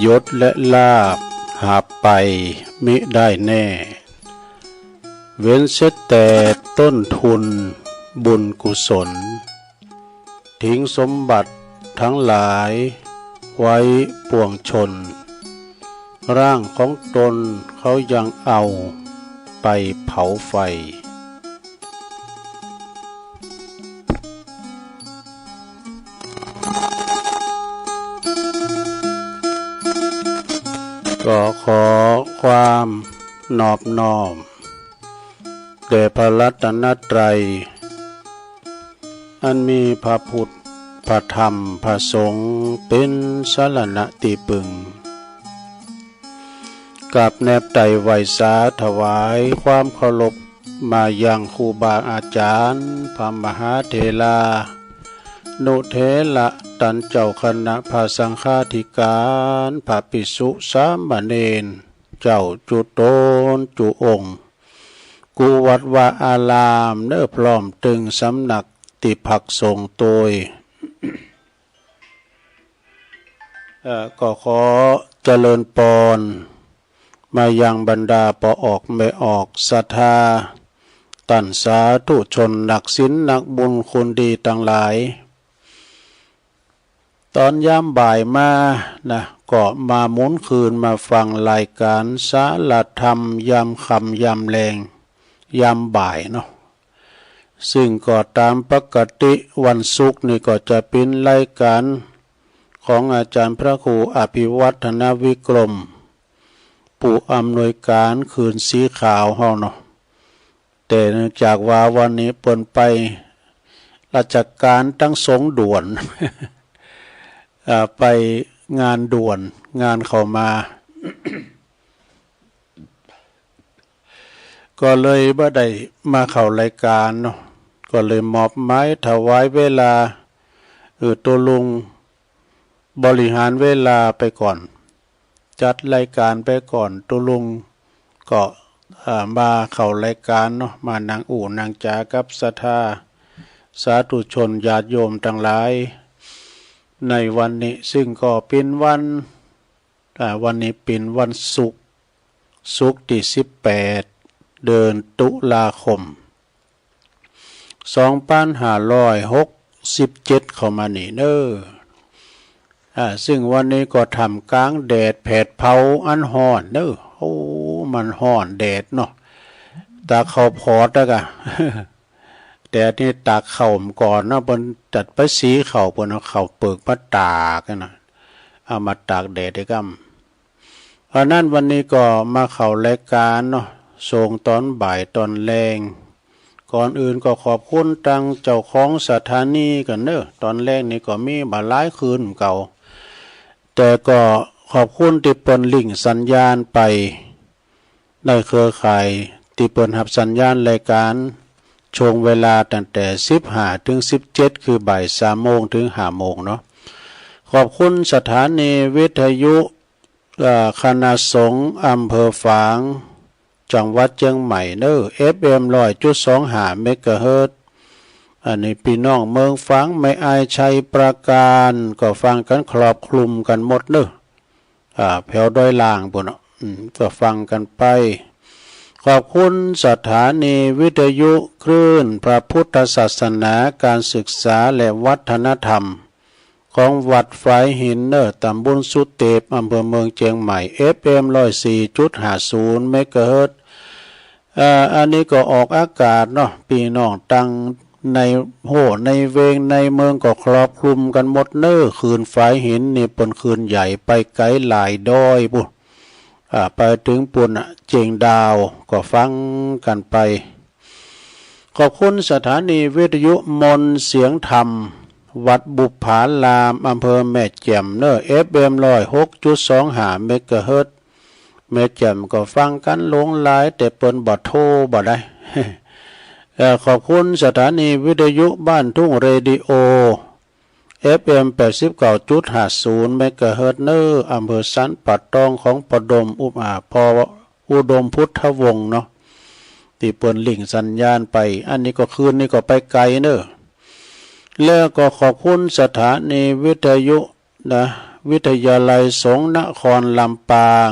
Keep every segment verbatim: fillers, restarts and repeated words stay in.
ยศและลาภหาบไปมิได้แน่ เว้นเสียแต่ต้นทุนบุญกุศล ทิ้งสมบัติทั้งหลายไว้ปวงชน ร่างของตนเขายังเอาไปเผาไฟ ก็ขอความนอบน้อมแด่พระรัตนตรัย อันมีพระพุทธ พระธรรม พระสงฆ์ เป๋นสรณะตี้ปึง กราบแนบไตร่ไหว้สาถวายความเคารพ มายังครูบาอาจ๋ารย์ พระมหาเถรานุเถระ ต้านเจ้าคณะพระสังฆาธิการ พระภิกษุสามเณร เจ้าจุ๊ต๋นจุ๊องค์ กู้วัดวาอารามเน้อ พร้อมตึงสำนักตี้พักสงฆ์ตวย เอ่อ ก็ขอเจริญปอนมายังบรรดาป้อออกแม่ออกศรัทธา ต้านสาธุชนนักศีลนักบุญคนดีตังหลาย ต๋อนยามบ่ายมานะ ก็มาหมุนคืนมาฟังรายก๋านสารธรรมยามค่ำยามแลง ยามบ่ายเนาะ ซึ่งก็ต๋ามปกติวันศุกร์นี่ก็จะเป๋นรายก๋านของอาจ๋ารย์พระครูอภิวัฒนวิกรม ผู้อำนวยก๋านคืนสีขาวเฮาเนาะ แต่เนื่องจากว่าวันนี้เปิ้นไปราชก๋านตังสงฆ์ด่วน อ่า ไปงานด่วน งานเข้ามา ก็เลยบ่ได้มาเข้ารายก๋านเนาะ ก็เลยมอบหมายถวายเวลา เออ ตุ๊ลุงบริหารเวลาไปก่อน จัดรายก๋านไปก่อน ตุ๊ลุงก็ อ่า มาเข้ารายก๋านเนาะ มานั่งอู้นั่งจ๋ากับศรัทธาสาธุชนญาติโยมตังหลาย ในวันนี้ซึ่งก็เป๋นวัน อ่า วันนี้เป๋นวันศุกร์ ศุกร์ตี้สิบแปด เดือนตุลาคม สองปันห้าร้อยหกสิบเจ็ด เข้ามานี่เน้อ อ่า ซึ่งวันนี้ก็ท่ามก๋างแดดแผดเผาอันฮ้อนเน้อ โอ้ มันฮ้อนแดดเนาะ ตากข้าวผอดแล้วกะ แดดนี่ตากข้าวก่อนเนาะ เปิ้นจัดไปสีข้าว เปิ้นเอาข้าวเปิกมาตากนั่นน่ะ เอามาตากแดดได้ก่ำ เพราะนั้นวันนี้ก็มาเข้ารายก๋านเนาะ ส่งต๋อนบ่ายต๋อนแลง ก่อนอื่นก็ขอบคุณตังเจ้าของสถานีก่อนเน้อ ต๋อนแรกนี่ก็มีบ่าหลายคืนเก่า แต่ก็ขอบคุณตี้เปิ้นลิงก์สัญญาณไป ในเครือข่ายตี้เปิ้นฮับสัญญาณรายก๋าน ช่วงเวลาตั้งแต่สิบห้าเถิงสิบเจ็ด คือบ่ายสามโมงเถิงห้าโมงเนาะ ขอบคุณสถานีวิทยุ เอ่อ คณะสงฆ์อำเภอฝาง จังหวัดเจียงใหม่เน้อ เอฟเอ็ม ร้อยจุดสองห้า เมกะเฮิรตซ์ อันนี้ปี้น้องเมืองฝาง แม่อาย ชัยปราการ ก็ฟังกั๋นครอบคลุมกั๋นหมดเน้อ อ่า แผวดอยล่างปู้นเนาะ อืม ก็ฟังกั๋นไป ขอบคุณสถานีวิทยุคลื่นพระพุทธศาสนา การศึกษาและวัฒนธรรม ของวัดฝายหินเน้อ ต๋ำบลสุเตป อำเภอเมืองเจียงใหม่ เอฟเอ็ม ร้อยสี่จุดห้าศูนย์ เมกะเฮิรตซ์ อ่า อันนี้ก็ออกอากาศเนาะ ปี้น้องตังในโฮ่ในเวงในเมืองก็ครอบคลุมกั๋นหมดเน้อ คลื่นฝายหินนี่เปิ้นคลื่นใหญ่ ไปไก๋หลายดอยปู้น อ่า ไปเถิงปู้นน่ะ เจียงดาว ก็ฟังกั๋นไป ขอบคุณสถานีวิทยุมนต์เสียงธรรม วัดบุปผาราม อำเภอแม่แจ่มเน้อ เอฟเอ็ม ร้อยหกจุดสองห้า เมกะเฮิรตซ์ แม่แจ่มก็ฟังกั๋นหลวงหลาย แต่เปิ้นบ่โทรบ่ได้ เอ่อ ขอบคุณสถานีวิทยุบ้านทุ่งเรดิโอ เอฟเอ็ม แปดสิบเก้าจุดห้าศูนย์ เมกะเฮิรตซ์เน้อ อำเภอสันป่าตอง ของป้ออุดม อุป อ่า ป้ออุดมพุทธวงศ์เนาะ ตี้เปิ้นลิงก์สัญญาณไป อันนี้ก็คลื่นนี่ก็ไปไก๋เน้อ แล้วก็ขอบคุณสถานีวิทยุนะ วิทยาลัยสงฆ์นครลำปาง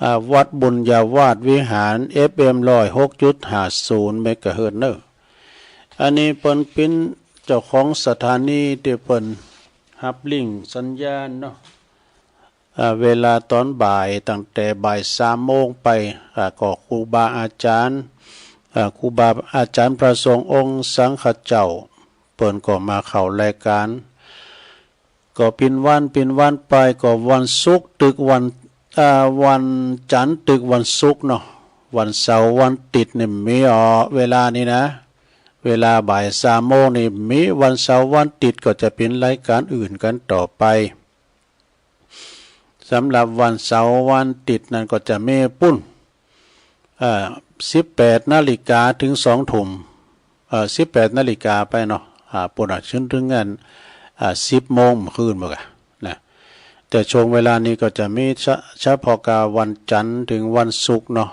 อ่า วัดบุญญาวาสวิหาร เอฟเอ็ม ร้อยหกจุดห้าศูนย์ เมกะเฮิรตซ์เน่อ อันนี้เปิ้นเป๋นเจ้าของสถานีตี้เปิ้นฮับลิงก์สัญญาณเนาะ อ่า เวลาต๋อนบ่าย ตั้งแต่บ่ายสามโมงไป อ่า ก็ครูบาอาจ๋ารย์ อ่า ครูบาอาจ๋ารย์พระสงฆ์องค์สังฆเจ้า เปิ้นก็มาเข้ารายก๋าน ก็เป๋นวัน เป๋นวันไป ก็วันศุกร์ตึกวัน อ่า วันจันทร์ตึกวันศุกร์เนาะ วันเสาร์วันอาทิตย์นี่บ่มีอ้อ เวลานี้นะ เวลาบ่ายสามโมงนี่บ่มี วันเสาร์วันอาทิตย์ก็จะเป๋นรายก๋านอื่นกั๋นต่อไป สำหรับวันเสาร์วันอาทิตย์นั้นก็จะมีปู้น เอ่อ สิบแปดนาฬิกาเถิงสองทุ่ม เอ่อ สิบแปดนาฬิกาไปเนาะ อ่า ปู้นอะ จนเถิงอัน อ่า สิบโมงคืนบ่าก่ะนะ แต่ช่วงเวลานี้ก็จะมีเฉ- เฉพาะกาวันจันทร์เถิงวันศุกร์เนาะ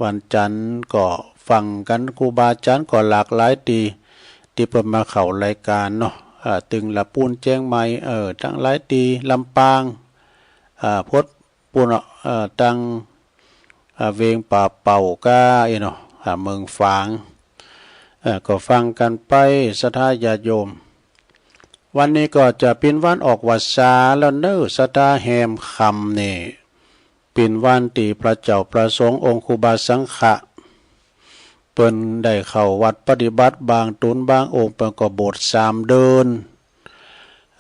วันจันทร์ก็ฟังกั๋น ครูบาอาจ๋ารย์ก็หลากหลายตี้ ตี้เปิ้นมาเข้ารายก๋านเนาะ อ่า ตึงละปูนเจียงใหม่ เออ ตังหลายตี้ ลำปาง อ่า พดปู้นเนาะ เอ่อ ตัง อ่า เวียงป่าเป่าก้าอี้เนาะ อ่า เมืองฝาง เอ่อ ก็ฟังกั๋นไป ศรัทธาญาติโยม วันนี้ก็จะเป๋นวันออกวัสสาแล้วเน่อ ศรัทธา แฮมค่ำนี่ เป๋นวันตี้พระเจ้าพระสงฆ์องค์ครูบาสังฆะ เปิ้นได้เข้าวัดปฏิบัติ บางต๋นบางองค์เปิ้นก็บวชสามเดือน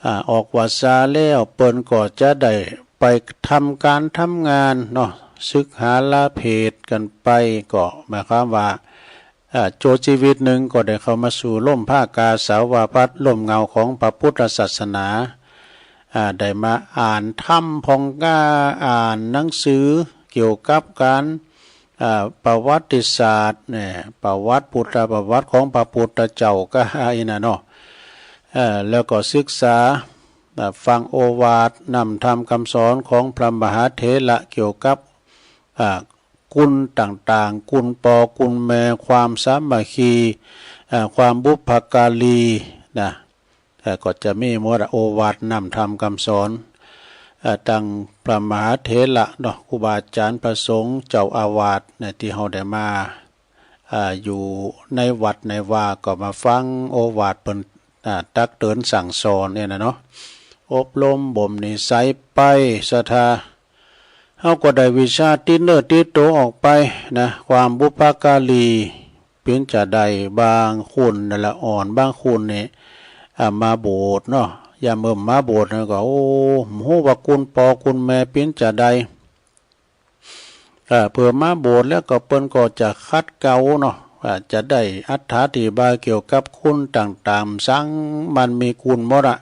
อ่า ออกวัสสาแล้วเปิ้นก็จะได้ไปทำก๋านทำงานเนาะ สึกหาลาเพศกั๋นไป ก็หมายความว่า อ่า จั๊วจีวิตนึ่งก็ได้เข้ามาสู่ร่มผ้ากาสาวพัสตร์ ร่มเงาของพระพุทธศาสนา อ่า ได้มาอ่านธรรมพ่องกล้า อ่านหนังสือเกี่ยวกับก๋าน อ่า ประวัติศาสตร์เนี่ย ประวัติ พุทธประวัติของพระพุทธเจ้าก้าอี้นะเนาะ เอ่อ แล้วก็ศึกษา อ่า ฟังโอวาท น้ำธรรมคำสอนของพระมหาเถระเกี่ยวกับ อ่า คุณต่างๆ คุณป้อคุณแม่ ความสามัคคี อ่า ความบุพการีนะ เอ่อ ก็จะมีหมดอะ โอวาท น้ำธรรมคำสอน เอ่อ ตังพระมหาเถระเนาะ ครูบาอาจ๋ารย์พระสงฆ์เจ้าอาวาสเนี่ย ตี้เฮาได้มา อ่า อยู่ในวัดในวา ก็มาฟังโอวาทเปิ้น อ่า ตักเตือนสั่งสอนเนี่ยนะเนาะ อบรมบ่มนิสัยไป ศรัทธา เฮาก็ได้วิชาติดเนื้อติดตั๋วออกไปนะ ความบุพการีเป๋นจาใด บางคนนั่นละอ่อน บางคนนี่ อ่า มาโบสถ์เนาะ ยามเมื่อมาโบสถ์นี่ก็ โอ้ บ่ฮู้ว่าคุณป้อคุณแม่เป๋นจาใด เอ่อ เปื้อมาโบสถ์แล้วก็เปิ้นก็จะขัดเกลาเนาะ อ่า จะได้อธิบายเกี่ยวกับคุณต่างๆ สังมันมีคุณหมดอะ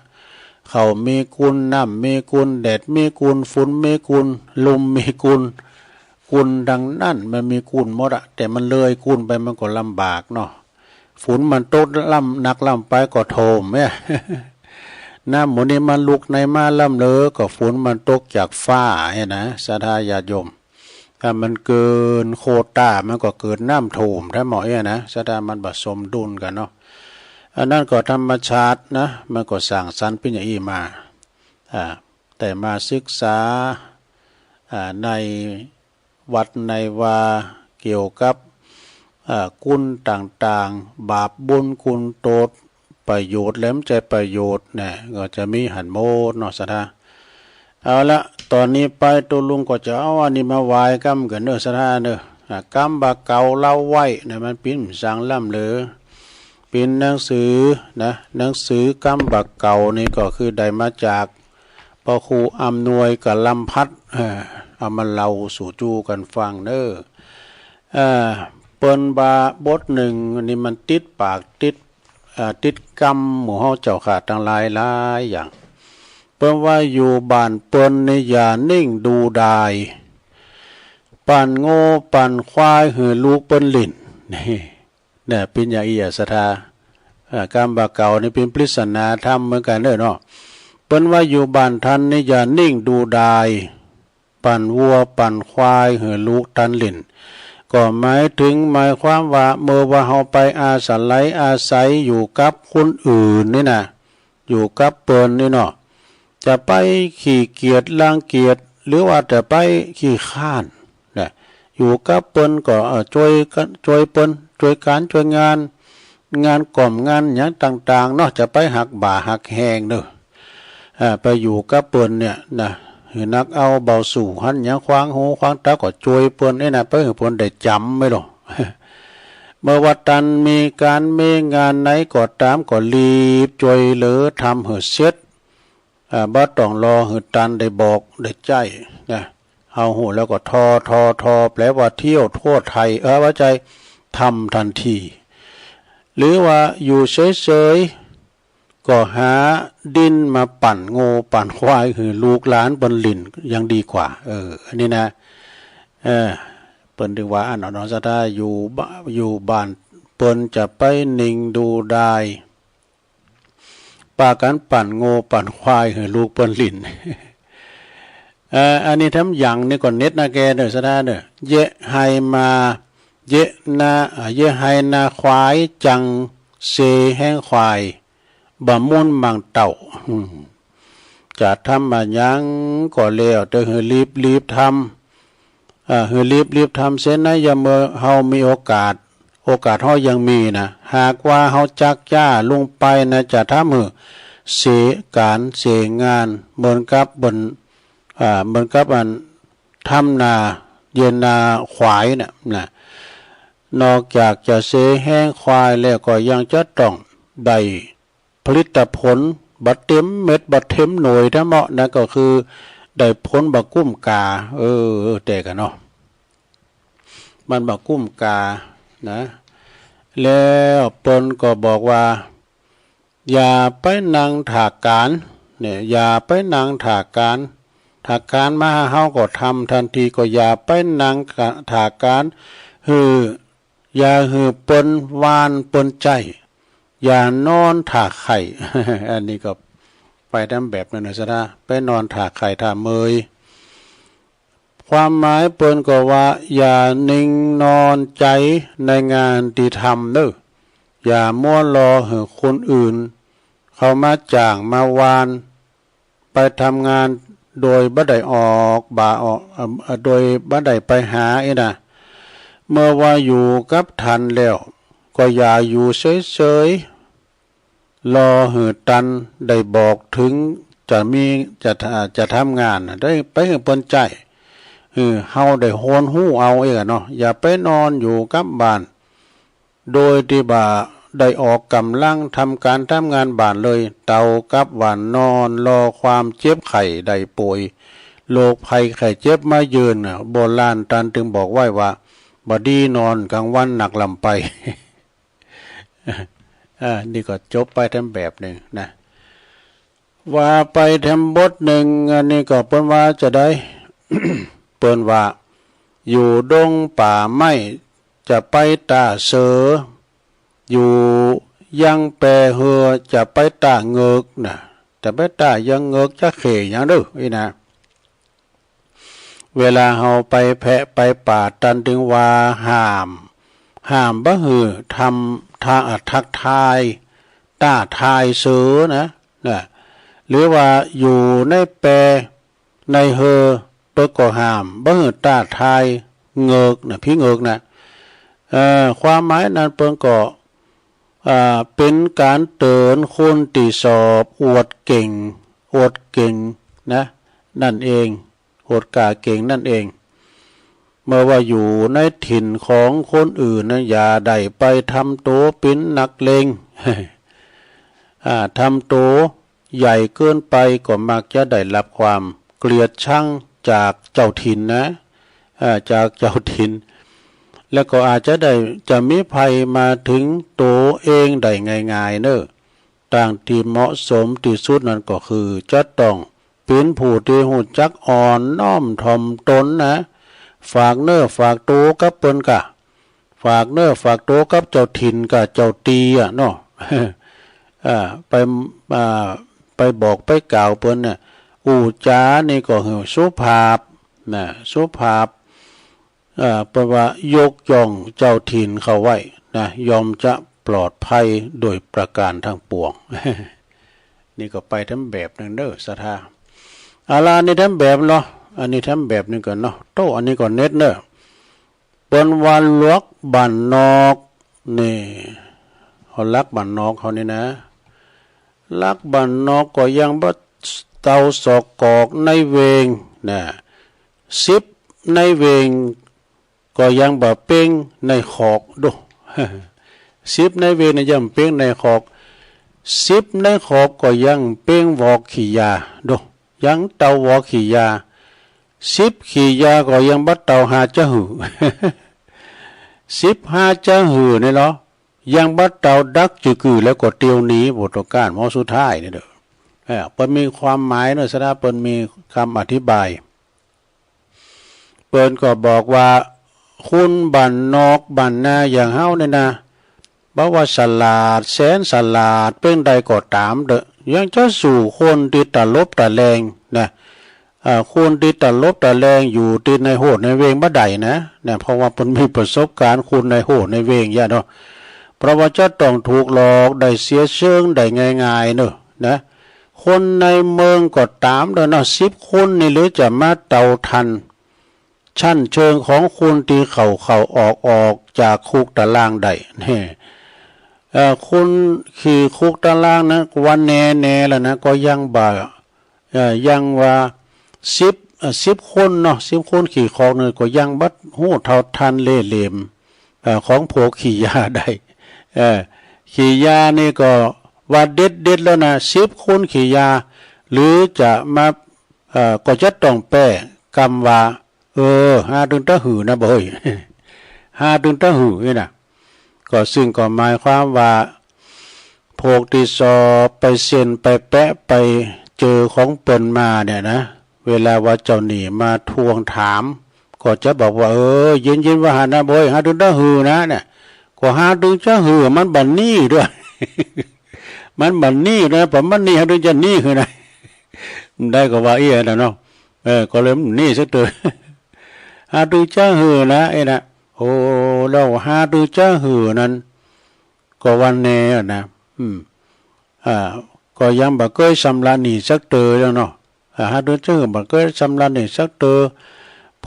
ข้าวมีคุณ น้ำมีคุณ แดดมีคุณ ฝุ่นมีคุณ ลมมีคุณ คุณตังนั้นมันมีคุณหมดอะ แต่มันเลยคุณไปมันก็ลำบากเนาะ ฝนมันตกล่ำนักล่ำไปก็โถมเนี่ย น้ำหมู่นี้มันลุกไหนมาล่ำเหลือ ก็ฝนมันตกจากฟ้าเนี่ยนะ ศรัทธาญาติโยม ถ้ามันเกินโควต้ามันก็เกิดน้ำท่วมแท้หมดเนี่ยนะ ศรัทธา มันบ่สมดุลกั๋นเนาะ อันนั้นก็ธรรมชาตินะ มันก็สร้างสรรค์เป๋นอย่างอี้มา อ่า แต่มาศึกษา อ่า ใน วัดในวา เกี่ยวกับ อ่า คุณต่างๆ บาปบุญคุณโทษ ประโยชน์และบ่ใจ้ประโยชน์เนี่ย ก็จะมีหั้นหมดเนาะ ศรัทธา เอาละ ต๋อนนี้ไปตุ๊ลุงก็จะเอาอันนี้มาไหว้กำกั๋นเน่อ ศรัทธาเน่อ อ่า กำบ่าเก่าเล่าไว้เนี่ย มันเป๋นสังล่ำเหลือ เป๋นหนังสือนะ หนังสือกำบ่าเก่านี่ก็คือได้มาจาก พระครูอำนวยกะลำพัด เอ่อ เอามาเล่าสู่จู้กั๋นฟังเน่อ เอ่อ เปิ้นว่าบทนึ่งอันนี้มันติดปากติด เอ่อ ติดกำหมู่เฮาเจ้าข้าตังหลายหลายอย่าง เปิ้นว่าอยู่บ้านเปิ้นนี่อย่านิ่งดูดาย ปั่นงัวปั่นควายหื้อลูกเปิ้นเล่น นี่ เนี่ย เป๋นอย่างอี้อะ ศรัทธา อ่า กำบ่าเก่านี่เป๋นปริศนาธรรมเหมือนกั๋นเน่อเนาะ เปิ้นว่าอยู่บ้านต้านนี่อย่านิ่งดูดาย ปั่นวัวปั่นควายหื้อลูกต้านเล่น ก็หมายเถิงหมายความว่าเมื่อว่าเฮาไปอาศัยอาศัยอยู่กับคนอื่นนี่นะ อยู่กับเปิ้นนี่เนาะ จะไปขี้เกียจรังเกียจ หรือว่าจะไปขี้คร้านนะ อยู่กับเปิ้นก็ เอ่อ จ้วยกั๋น จ้วยเปิ้น จ้วยก๋านจ้วยงาน งานก๋อมงานหยังต่างๆ เนาะ จะไปหักบ่าหักแฮงเนาะ อ่า ไปอยู่กับเปิ้นเนี่ยนะ หื้อนักเอาเบาสู่หันหยังขวางหูขวางต๋าก็จ้วยเปิ้นเนี่ยนะ ไปหื้อเปิ้นได้จ๋ำไว้ลอ เมื่อว่าตันมีก๋านมีงานไหนก็ต๋ามก็รีบจ้วยเหลือทำหื้อเสร็จ อ่า บ่ต้องรอหื้อตันได้บอกได้ใจ๊นะ เฮาฮู้แล้วก็ทอ ทอ ทอ แปลว่าเที่ยวทั่วไถ่ เออ ว่าใจ้ ทำทันที หรือว่าอยู่เฉยๆ ก็หาดินมาปั่นงัวปั่นควายหื้อลูกหลานเปิ้นหลิ้นยังดีกว่า เออ อันนี้นะ เออ เปิ้นตึงว่าอั้นเนาะ เนาะ ศรัทธา อยู่บ้า- อยู่บ้านเปิ้นจะไปนิ่งดูดาย ปากั๋นปั่นงัวปั่นควายหื้อลูกเปิ้นหลิ้น เอ่อ อันนี้แถมยังนี่ก็เน็ดนาแกเน่อ ศรัทธาเน่อ เยะไฮมา เยะนา เอ่อ เยะไฮนาควายจังเซแฮงควาย บ่มุ่นมังเต้า อืม จะทำอะหยังก็แล้วแต่หื้อรีบๆ ทำ อ่า หื้อรีบๆ ทำเสียในยามเมื่อเฮามีโอกาส โอกาสเฮายังมีนะ หากว่าเฮาจักจ๊าลงไปนะ จะทำหื้อเสียก๋านเสียงาน เหมือนกับเปิ้น อ่า เหมือนกับอันทำนา เยียะนาควายน่ะนะ นอกจากจะเสียแฮงควายแล้วก็ยังจะต้องได้ ผลิตผลบ่เต็มเม็ดบ่เต็มหน่วยแท้เมาะ นั่นก็คือได้ผลบ่กุ้มก๋า เออ แต่กะเนาะ มันบ่กุ้มก๋านะ แล้วเปิ้นก็บอกว่า อย่าไปนั่งถ่าก๋าน เนี่ย อย่าไปนั่งถ่าก๋าน ถ่าก๋านมาหาเฮาก็ทำทันที ก็อย่าไปนั่งถ่าก๋าน หื้อ อย่าหื้อเปิ้นหว่านเปิ้นใจ๊ อย่านอนถ่าไข่ อันนี้ก็ไปต๋ามแบบนั้นเน่อ ศรัทธา ไปนอนถ่าไข่ถ่าเมย ความหมายเปิ้นก็ว่า อย่านิ่งนอนใจ๋ในงานตี้ทำเน่อ อย่ามัวรอหื้อคนอื่นเขามาจ้างมาหว่าน ไปทำงานโดยบ่ได้ออกบ่าออก เอ่อ โดยบ่ได้ไปหาอี้นะ เมื่อว่าอยู่กับตันแล้ว ก็อย่าอยู่เฉยๆ รอหื้อตันได้บอกเถิงจะมี จะ จะทำงานน่ะ ได้ไปหื้อเปิ้นใจ๊ หื้อเฮาได้ฮู้ฮู้เอาเองอะเนาะ อย่าไปนอนอยู่กับบ้าน โดยตี้บ่ได้ออกก๋ำลังทำก๋านทำงานบ้านเลย เต้ากับว่านอนรอความเจ็บไข้ได้ป่วย โรคภัยไข้เจ็บมาเยือนน่ะ โบราณตันตึงบอกไว้ว่า บ่ดีนอนก๋างวันนักล้ำไป อ่า นี่ก็จบไปต๋ามแบบนึ่งนะ ว่าไปแถมบทนึ่ง อันนี้ก็เปิ้นว่าจะใด เปิ้นว่า อยู่ดงป่าไม้จะไปต้าเสือ อยู่ยังแปเฮือจะไปต้าเงิกนะ จะไปต้ายังเงิกจะเข่หยังเด้อ อี้นะ เวลาเฮาไปแพะไปป่าตันตึงว่าห้าม ห้ามบ่หื้อทำ ทะ- อ่ะ ทักทาย ต้าทายเสือนะ นะ หรือว่าอยู่ในแปในเฮือ เปิ้นก็ห้ามบ่หื้อต้าทายเงิกนะ ผีเงิกนะ เอ่อ ความหมายนั้นเปิ้นก็ อ่า เป๋นก๋านเตื๋อนคนตี้สอบอวดเก่ง อวดเก่งนะ นั่นเอง อวดก้าเก่งนั่นเอง เมื่อว่าอยู่ในถิ่นของคนอื่นนะ อย่าได้ไปทำตั๋วเป๋นนักเลง อ่า ทำตั๋วใหญ่เกินไปก็มักจะได้รับความเกลียดชังจากเจ้าถิ่นนะ อ่า จากเจ้าถิ่น แล้วก็อาจจะได้ จะมีภัยมาเถิงตั๋วเองได้ง่ายๆ เน่อ ตางตี้เหมาะสมตี้สุดนั้นก็คือจะต้องเป๋นผู้ตี้ฮู้จักอ่อนน้อมถ่อมตนนะ ฝากเนื้อฝากตั๋วกับเปิ้นก่า ฝากเนื้อฝากตั๋วกับเจ้าถิ่นกับเจ้าตี้อะเนาะ อ่า ไป อ่า ไปบอกไปกล่าวเปิ้นเนี่ย อู้จ๋านี่ก็หื้อสุภาพนะ สุภาพ เอ่อ เปิ้นว่ายกย่องเจ้าถิ่นเข้าไว้นะ ย่อมจะปลอดภัยโดยประการทั้งปวง นี่ก็ไปแถมแบบนึ่งเน่อ ศรัทธา อาละ อันนี้แถมแบบเนาะ อันนี้แถมแบบนึ่งก่อนเนาะ โต้ อันนี้ก่อนเน็ตเน่อ เปิ้นว่าหลักบ้านนอก นี่ เฮาหลักบ้านนอกเฮานี่นะ หลักบ้านนอกก็ยังบ่เต่าสอกกอกในเวงนะ สิบในเวงก็ยังบ่เป๋งในขอกดู สิบในเวงเนี่ยยังเป๋งในขอก สิบในขอกก็ยังเป๋งวอกขี้ยาดู ยังเต่าวอกขี้ยา สิบขี้ยาก็ยังบ่เต่าหาจะหื้อ สิบหาจะหื้อนี่เหรอ ยังบ่เต่าดักจื้อกือแล้วก็เตียวหนี บทกาลหม้อสุดท้ายนี่เน่อ เออ เปิ้นมีความหมายเน่อ ศรัทธา เปิ้นมีกำอธิบาย เปิ้นก็บอกว่า คนบ้านนอกบ้านนาอย่างเฮาเนี่ยนะ บ่ว่าสลาด แสนสลาด เป๋นใดก็ต๋ามเต๊อะ ยังจะสู้คนตี้ตะหลบตะแหลงนะ อ่า คนตี้ตะหลบตะแหลงอยู่ตี้ในโฮ่ในเวงบ่ได้นะ นะ เพราะว่าเปิ้นมีประสบการณ์คนในโฮ่ในเวงเยอะเนาะ เพราะว่าจะต้องถูกหลอกได้เสียเชิงได้ง่ายๆ เนาะ นะ คนในเมืองก็ต๋ามเต๊อะเนาะ สิบคนนี่หรือจะมาเต่าทัน ชั้นเชิงของคนตี้เข้าเข้าออกออกจากคุกตารางได้ แน่ เอ่อ คนขี้คุกตารางนะ ว่าแน่ๆ แล้วนะ ก็ยังบ่ เอ่อ ยังว่าสิบ เอ่อ สิบคนเนาะ สิบคนขี้ขอกนี่ก็ยังบ่ฮู้เท่าทันเล่ห์เหลี่ยม เอ่อ ของพวกขี้ยาได้ เอ่อ ขี้ยานี่ก็ว่าเด็ดๆ แล้วนะ สิบคนขี้ยา หรือจะมา เอ่อ ก็จะต้องแปลกำว่า เออ หาตึงตะหื้อนะบ่เฮ้ย หาตึงตะหื้อนี่นะ ก็ซึ่งก็หมายความว่า พวกตี้สอบไปเซ็นไปแปะไปเจอของเปิ้นมาเนี่ยนะ เวลาว่าเจ้าหนี้มาทวงถาม ก็จะบอกว่า เออ เย็นๆ ว่าหั้นนะบ่เฮ้ย หาตึงตะหื้อนะ เนี่ย ก็หาตึงจะหื้อ มันบ่หนี้ด้วย มันบ่หนี้ด้วย ปะมันหนี้ หาตึงจะหนี้หื้อนะ ได้ก็ว่าเอี้ยนะเนาะ เออ ก็เลยหนี้สักเตอ หาตึงจะหื้อนะ เอ้ยนะ โอ้ แล้วหาตึงจะหื้อนั้น ก็ว่าแน่นะ อืม อ่า ก็ยังบ่เกยชำระหนี้สักเตอแล้วเนาะ อ่า หาตึงจะหื้อ บ่เกยชำระหนี้สักเตอ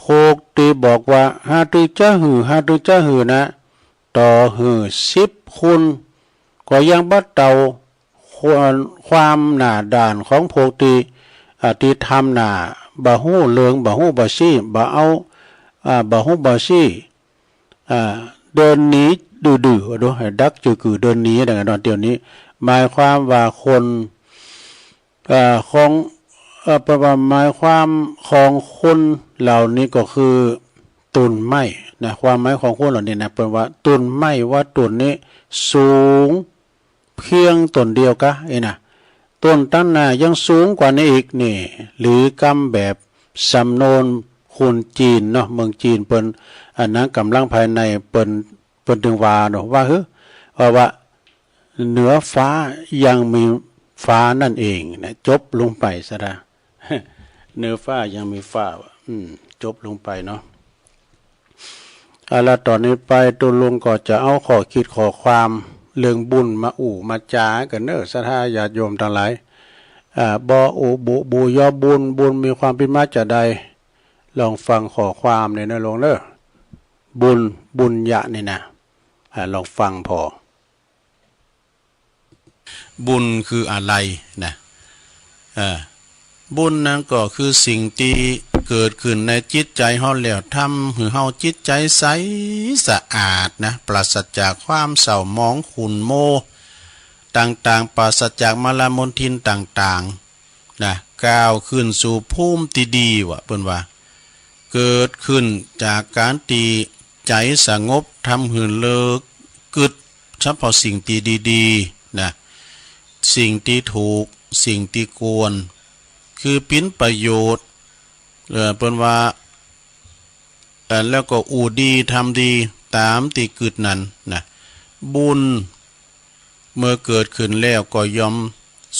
พวกตี้บอกว่า หาตึงจะหื้อ หาตึงจะหื้อนะ ต่อหื้อสิบคน ก็ยังบ่เต่า ความ ความหน้าด้านของพวกตี้ อ่า ตี้ทำหน้า บ่ฮู้เหลือง บ่ฮู้บ่ซี้ บ่เอา อ่า บ่ฮู้บ่ซี้ อ่า เดินหนีดื้อๆ ดู ดักจื้อกือเดินหนีดังนั้นเนาะ เดี๋ยวนี้ หมายความว่าคน เอ่อ ของ เอ่อ เปิ้นว่าหมายความของคนเหล่านี้ก็คือต้นไม้นะ ความหมายของคนเหล่านี้นะ เปิ้นว่าต้นไม้ว่าต้นนี้สูงเพียงต้นเดียวกา เอ้ยนะ ต้นตันหน้ายังสูงกว่านี้อีกนี่ หรือกำแบบสำนวนคนจีนเนาะ เมืองจีนเปิ้น อันนั้นกำลังภายในเปิ้น เปิ้นตึงว่าเนาะ ว่า เฮ้อ ว่า ว่า เหนือฟ้ายังมีฟ้านั่นเองนะ จบลงไปซะละ เหนือฟ้ายังมีฟ้า อืม จบลงไปเนาะ เอาละ ต่อนี้ไปตุ๊ลุงก็จะเอาข้อคิดข้อความเรื่องบุญมาอู้มาจ๋ากั๋นเน่อ ศรัทธาญาติโยมตังหลาย อ่า บ่อู้บุ บุญยอบุญ บุญมีความเป๋นมาจาใด ลองฟังข้อความนี่เน่อลุงเน่อ บุญ บุญญะนี่นะ อ่า ลองฟังผ่อ บุญคืออะไรนะ เอ่อ บุญนั้นก็คือสิ่งตี้เกิดขึ้นในจิตใจ๋เฮาแล้ว ทำหื้อเฮาจิตใจ๋ใสสะอาดนะ ปราศจากความเศร้าหมองขุ่นมัวต่างๆ ปราศจากมลมลทินต่างๆ นะ ก้าวขึ้นสู่ภูมิตี้ดี ว่า เปิ้นว่า เกิดขึ้นจากก๋านตี้ใจ๋สงบ ทำหื้อเลิกกึ๊ดเฉพาะสิ่งตี้ดีๆ นะ สิ่งตี้ถูก สิ่งตี้ควร คือเป๋นประโยชน์ เอ่อ เปิ้นว่า เอ่อ แล้วก็อู้ดีทำดีต๋ามตี้กึ๊ดนั้นนะ บุญเมื่อเกิดขึ้นแล้วก็ย่อม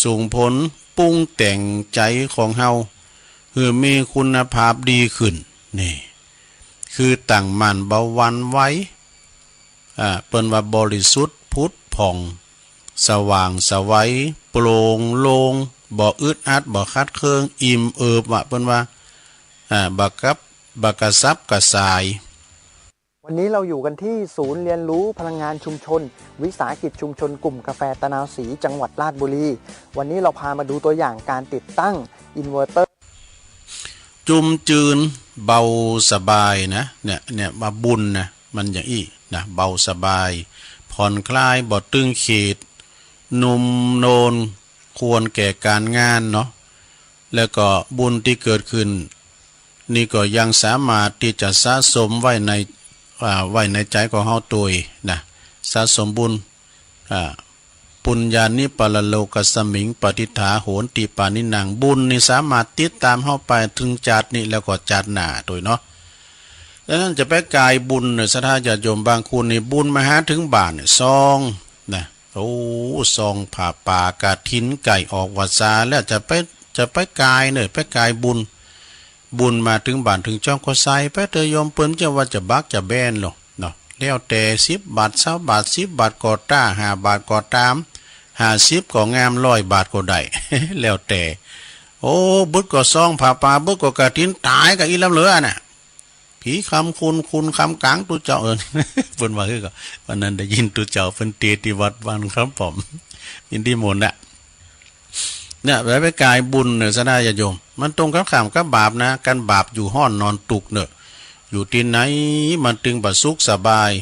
ส่งผลปรุงแต่งใจ๋ของเฮา หื้อมีคุณภาพดีขึ้น นี่ คือตั้งมั่นบ่หวั่นไหว อ่า เปิ้นว่าบริสุทธิ์ผุดผ่อง สว่างไสว โปร่งโล่ง บ่อึดอัด บ่ขัดเคือง อิ่มเอิบ ว่าเปิ้นว่า อ่า บ่กับ บ่กระสับกระส่าย วันนี้เราอยู่กันที่ศูนย์เรียนรู้พลังงานชุมชน วิสาหกิจชุมชนกลุ่มกาแฟตะนาวศรี จังหวัดราชบุรี วันนี้เราพามาดูตัวอย่างการติดตั้งอินเวอร์เตอร์ จุ่มจืน เบาสบายนะ เนี่ย เนี่ย ว่าบุญนะ มันอย่างอี้นะ เบาสบาย ผ่อนคลาย บ่ตึงเขต นุ่มนวล ควรแก่การงานเนาะ แล้วก็บุญตี้เกิดขึ้น นี่ก็ยังสามารถตี้จะสะสมไว้ใน อ่า ไว้ในใจ๋ของเฮาตวยนะ สะสมบุญ อ่า ปุญญานิปะระโลกัสมิง ปะทิฏฐาโหนติปาณินัง บุญนี่สามารถติดต๋ามเฮาไปเถิงจาตินี้แล้วก็จาติหน้าตวยเนาะ ดังนั้นจะไปก๋ายบุญเนี่ย ศรัทธาญาติโยมบางคนนี่ บุญมาหาเถิงบ้านเนี่ย ซองนะ โอ้ ซองผ้าป่า กฐินใก้ออกวรรษาแล้ว จะไป จะไปก๋ายเนี่ย ไปก๋ายบุญ บุญมาเถิงบ้านเถิงจ้องก็ใส่ไปเถอะโยม เปิ้นจะว่าจะบักจะแบนหรอกเนาะ แล้วแต่ สิบบาท ซาวบาท สิบบาทก็ต๋าม ห้าบาทก็ต๋าม ห้าสิบก็งาม ร้อยบาทก็ได้ แล้วแต่ โอ้ บึดก็ซองผ้าป่า บึดก็กฐิน ต๋ายก็อี้ล้ำเหลือน่ะ ผีคำคูณ คูณคำก๋าง ตุ๊เจ้า เออ เปิ้นว่าคือก็ วันนั้นได้ยินตุ๊เจ้าเปิ้นเตศน์ตี้วัดบ้านคำป้อม อินทรีย์มนต์น่ะ เนี่ย ไป ไปก๋ายบุญเนี่ย ศรัทธาญาติโยม มันตรงกันข้ามกับบาปนะ กันบาปอยู่ฮ้อนนอนตุ๊กเน่อ อยู่ตี้ไหนมันตึงบ่สุขสบาย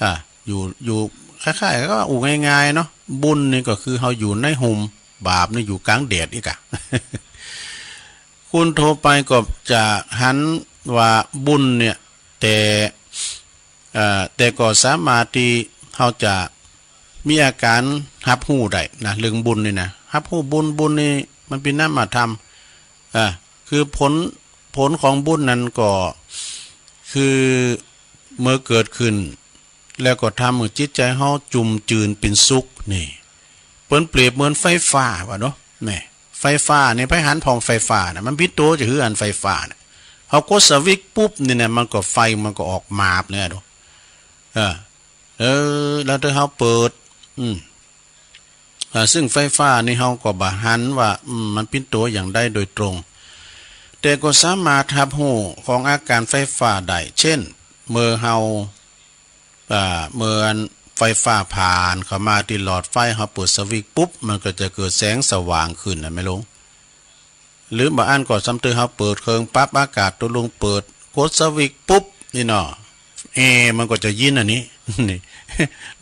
อ่ะ อยู่ อยู่ คล้ายๆ ก็อู้ง่ายๆ เนาะ บุญนี่ก็คือเฮาอยู่ในฮ่ม บาปนี่อยู่ก๋างแดดอีกอะ คนทั่วไปก็จะหันว่าบุญเนี่ย แต่ เอ่อ แต่ก็สามารถตี้เฮาจะมีอาก๋านฮับฮู้ได้นะ เรื่องบุญนี่นะ ฮับฮู้บุญ บุญนี่มันเป๋นนามธรรม อ่า คือผล ผลของบุญนั้นก็คือเมื่อเกิดขึ้น แล้วก็ทำหื้อจิตใจ๋เฮาจุ่มจืนเป๋นสุขนี่ เปิ้นเปรียบเหมือนไฟฟ้าว่าเนาะ นี่ ไฟฟ้านี่ ไปหันผ่องไฟฟ้าน่ะ มันปิดตั๋วจะหื้ออันไฟฟ้าน่ะ เฮากดสวิตช์ปุ๊บนี่นะ มันก็ไฟมันก็ออกมาบเลยเนาะ เออ เออ แล้วถ้าเฮาเปิด อืม อ่า ซึ่งไฟฟ้านี่เฮาก็บ่หันว่า อืม มันเป๋นตั๋วอย่างใดโดยตรง แต่ก็สามารถฮับฮู้ของอาก๋ารไฟฟ้าได้ เช่น เมื่อเฮา อ่า เมื่ออันไฟฟ้าผ่านเข้ามาตี้หลอดไฟ เฮาเปิดสวิตช์ปุ๊บ มันก็จะเกิดแสงสว่างขึ้นนะแม่หลวง หรือบ่อั้นก็ซ้ำเตื้อเฮาเปิดเครื่องปรับอากาศ ตุ๊ลุงเปิด กดสวิตช์ปุ๊บนี่เนาะ แอร์มันก็จะเย็นอันนี้ นี่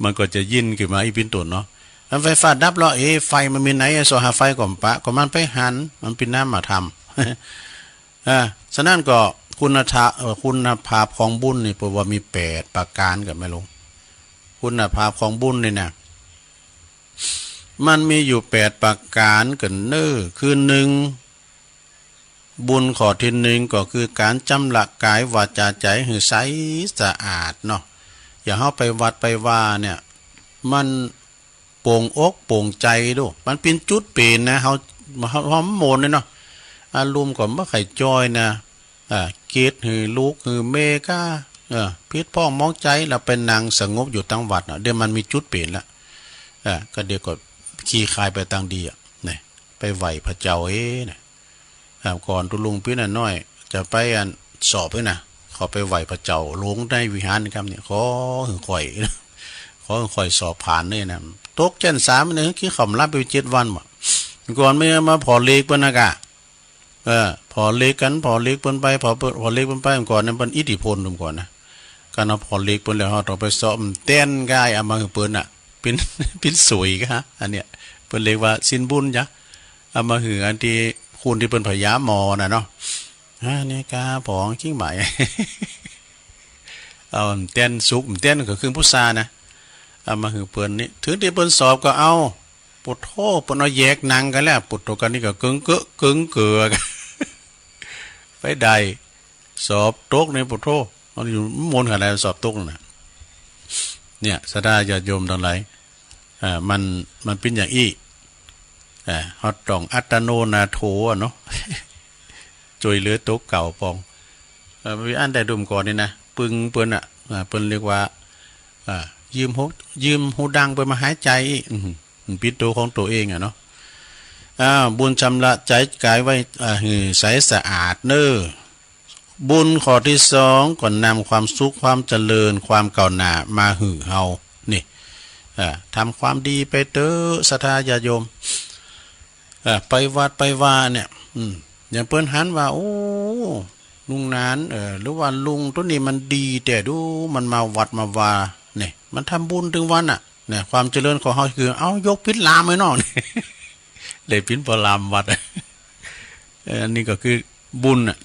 มันก็จะเย็นขึ้นมาอี้เป๋นต้นเนาะ อันไฟฟ้าดับแล้ว เอ๊ะ ไฟมันมีไหน ส่อหาไฟก็บ่ปะ ก็มันไปหัน มันเป๋นนามธรรม อ่า ฉะนั้นก็คุณธรรม เอ่อ คุณภาพของบุญนี่ เปิ้นว่ามีแปดประก๋าน ก็แม่หลวง คุณภาพของบุญนี่นะ มันมีอยู่แปดประก๋าน ก็เน้อ คือหนึ่ง บุญข้อตี้หนึ่งก็คือก๋านจำระก๋าย วาจา ใจ๋หื้อใสสะอาดเนาะ อย่างเฮาไปวัดไปวาเนี่ย มันโป่งอกโป่งใจ๋ดู มันเป๋นจุดเป๋นนะ เฮา เฮา เฮาโมนเนี่ยเนาะ อารมณ์ก็บ่ใค่จ้อยนะ อ่า เกลียดหื้อลูกหื้อเมียก้า เออ ผิดพ้องหมองใจ๋ แล้วไปนั่งสงบอยู่ตังวัดน่ะ เดี๋ยวมันมีจุดเป๋นละ อ่า ก็เดี๋ยวก็คลี่คลายไปตางดีอะ นี่ ไปไหว้พระเจ้าเองนะ อ่า ก่อนตุ๊ลุงปี้นน้อยจะไปอันสอบนี่นะ ขอไปไหว้พระเจ้าหลวงในวิหารกำเนี่ย ขอหื้อข้อย ขอหื้อข้อยสอบผ่านเนี่ยนะ ตกชั้นสามเนี่ย กิ๋นข้าวบ่หลับไปเจ็ดวันบ่ ก่อนแม่มาผ่อเลขเปิ้นนะก้า เออ ผ่อเลขกั๋น ผ่อเลขเปิ้นไป ผ่อ ผ่อเลขเปิ้นไป ก่อนนั้นเปิ้นอิทธิพลเนาะ ก่อนนะ ก๋านเฮาผ่อเลขเปิ้นแล้ว เฮาต้องไปสอบ แต้นก้า เอามาหื้อเปิ้นน่ะ เป๋น เป๋นสวยก้า อันเนี้ย เปิ้นเรียกว่าสินบุญจ้ะ เอามาหื้ออันตี้ คนตี้เปิ้นผ่ายาหมอน่ะเนาะ อ่า เนี่ยก้า ผ่อจริงไหม เอาแต้นสุก แต้นก็คือผู้ชายนะ เอามาหื้อเปิ้นนี่ ถึงตี้เปิ้นสอบก็เอา ปุโธ เปิ้นเอาแยกหนังกั๋นแล้ว ปุโธ กั๋นนี่ก็เกิ่งเกอะเกิ่งเกือกั๋น ไปได้ สอบตกนี่ ปุโธ มันอยู่มนต์ขนาดไหน สอบตกนั่นน่ะ เนี่ย ศรัทธาญาติโยมตังหลาย อ่า มัน มันเป๋นอย่างอี้ อ่า เฮาต้องอัตโตนาโถอะเนาะ จ้วยเหลือตั๋วเก่าปอง เอ่อ มีอันใดดุมก่อนนี่นะ ปึงเปิ้นน่ะ อ่า เปิ้นเรียกว่า อ่า ยืมหู ยืมหูดังเปิ้นมาหายใจ๋อีก อื้อหือ มันปิดตั๋วของตั๋วเองอะเนาะ อ้าว บุญชำระใจ๋ก๋ายไว้ อ่า หื้อใสสะอาดเน่อ บุญข้อตี้สองก็นำความสุข ความเจริญ ความก้าวหน้ามาหื้อเฮา นี่ อ่า ทำความดีไปเต๊อะ ศรัทธาญาติโยม อ่า ไปวัดไปวาเนี่ย อืม อย่างเปิ้นหันว่า โอ้ ลุงหนาน เอ่อ หรือว่าลุงโตนี้มันดีแต๊ดู มันมาวัดมาวา เนี่ย มันทำบุญตึงวันน่ะ เนี่ย ความเจริญของเฮาคือ เอ้า ยกปิ๊นลามไว้นอก ได้ปิ๊นปอลามวัด เออ อันนี้ก็คือบุญน่ะ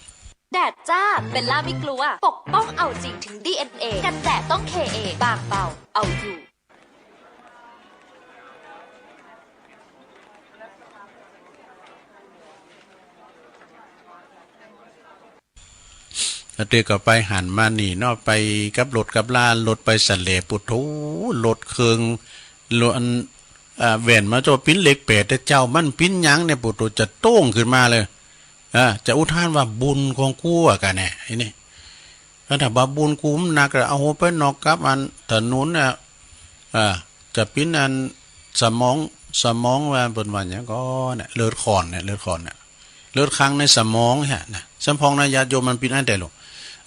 แดดจ้า เบลล่าไม่กลัว ปกป้องเอาจริงถึงดีเอ็นเอ กันแดดต้องเคเอ บางเบา เอาอยู่ แล้วเตียก็ไปหันมานี่เนาะ ไปกับรถกับลา รถไปสะแหล ปุโธ รถเคิง รถอัน อ่า แว่นมาโจ้ ปิ๊นเลขแปด แต่เจ้ามันปิ๊นหยังเนี่ย ปุโธ จะโต้งขึ้นมาเลย อ่า จะอุทานว่าบุญของกูอะกะเนี่ย ไอ้นี่ ถ้าว่าบุญกูมันหนักอะ เอาหัวไปนอกกับอันถนนน่ะ อ่า จะปิ๊นอันสมอง สมองว่าเปิ้นว่าหยังก่อเนี่ย เลือดข้นเนี่ย เลือดข้นเนี่ย เลือดคั่งในสมองเนี่ยนะ สำปองนะญาติโยม มันปิ๊นอันใดลูก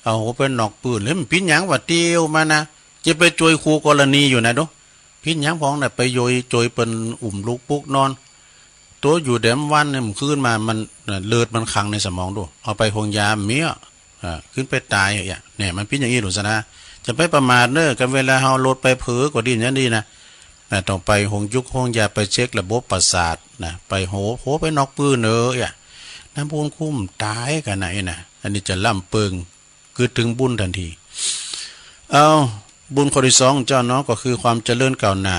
เอาหัวไปนอกปื้น แล้วมันปิ๊นหยังวะ เตียวมานะ จะไปจ้วยคู่กรณีอยู่นะดู ปิ๊นหยังปองน่ะ ไปโยยจ้วยเปิ้นอุ้มลูกปลุกนอน ตั๋วอยู่แดมวันเนี่ย มันคืนมา มัน เลือดมันคั่งในสมองดู เอาไปโฮงยาเมี้ย อ่า ขึ้นไปต๋ายอะ เนี่ย มันปิ๊นอย่างอี้ ลูกศรัทธา จะไปประมาทเน่อ กับเวลาเฮารถไปเผลอก็ดีอย่างนี้นะ อ่า ต้องไปโฮงยุกโฮงยา ไปเช็คระบบประสาทนะ ไปโห โหไปนอกปื้นเน่อ อ่ะ น้ำบุญคุ้มต๋ายกะไหนนะ อันนี้จะล้ำเปิง กึ๊ดถึงบุญตันที เอ้า บุญข้อตี้สองเจ้าเนาะ ก็คือความเจริญก้าวหน้า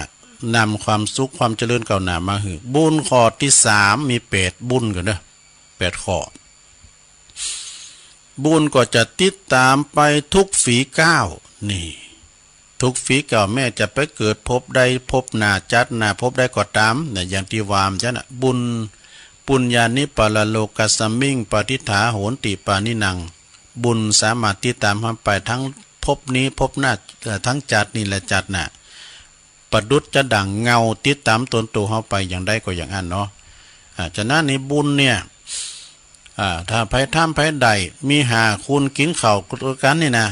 นำความสุข ความเจริญก้าวหน้ามาหื้อ บุญข้อตี้สาม มีแปดบุญก่อเน่อ แปดข้อ บุญก็จะติดต๋ามไปทุกฝีก้าว นี่ ทุกฝีก้าว แม้จะไปเกิดภพใดภพหน้า จัดหน้าภพใดก็ต๋ามนะ อย่างตี้ว่ามาจ้ะนะ บุญ ปุญญานิ ปรโลกัสมิง ปะทิฏฐาโหนติ ปาณินัง บุญสามารถติดต๋ามเฮาไปทั้งภพนี้ภพหน้า เอ่อ ทั้งจัดนี้และจัดหน้า ประดุจจะดั่งเงาติดต๋ามตนตั๋วเฮาไปอย่างใดก็อย่างอั้นเนาะ อ่า ฉะนั้นนี่บุญเนี่ย อ่า ถ้าใผทำใผได้ มีห้าคนกิ๋นข้าวกั๋นนี่นะ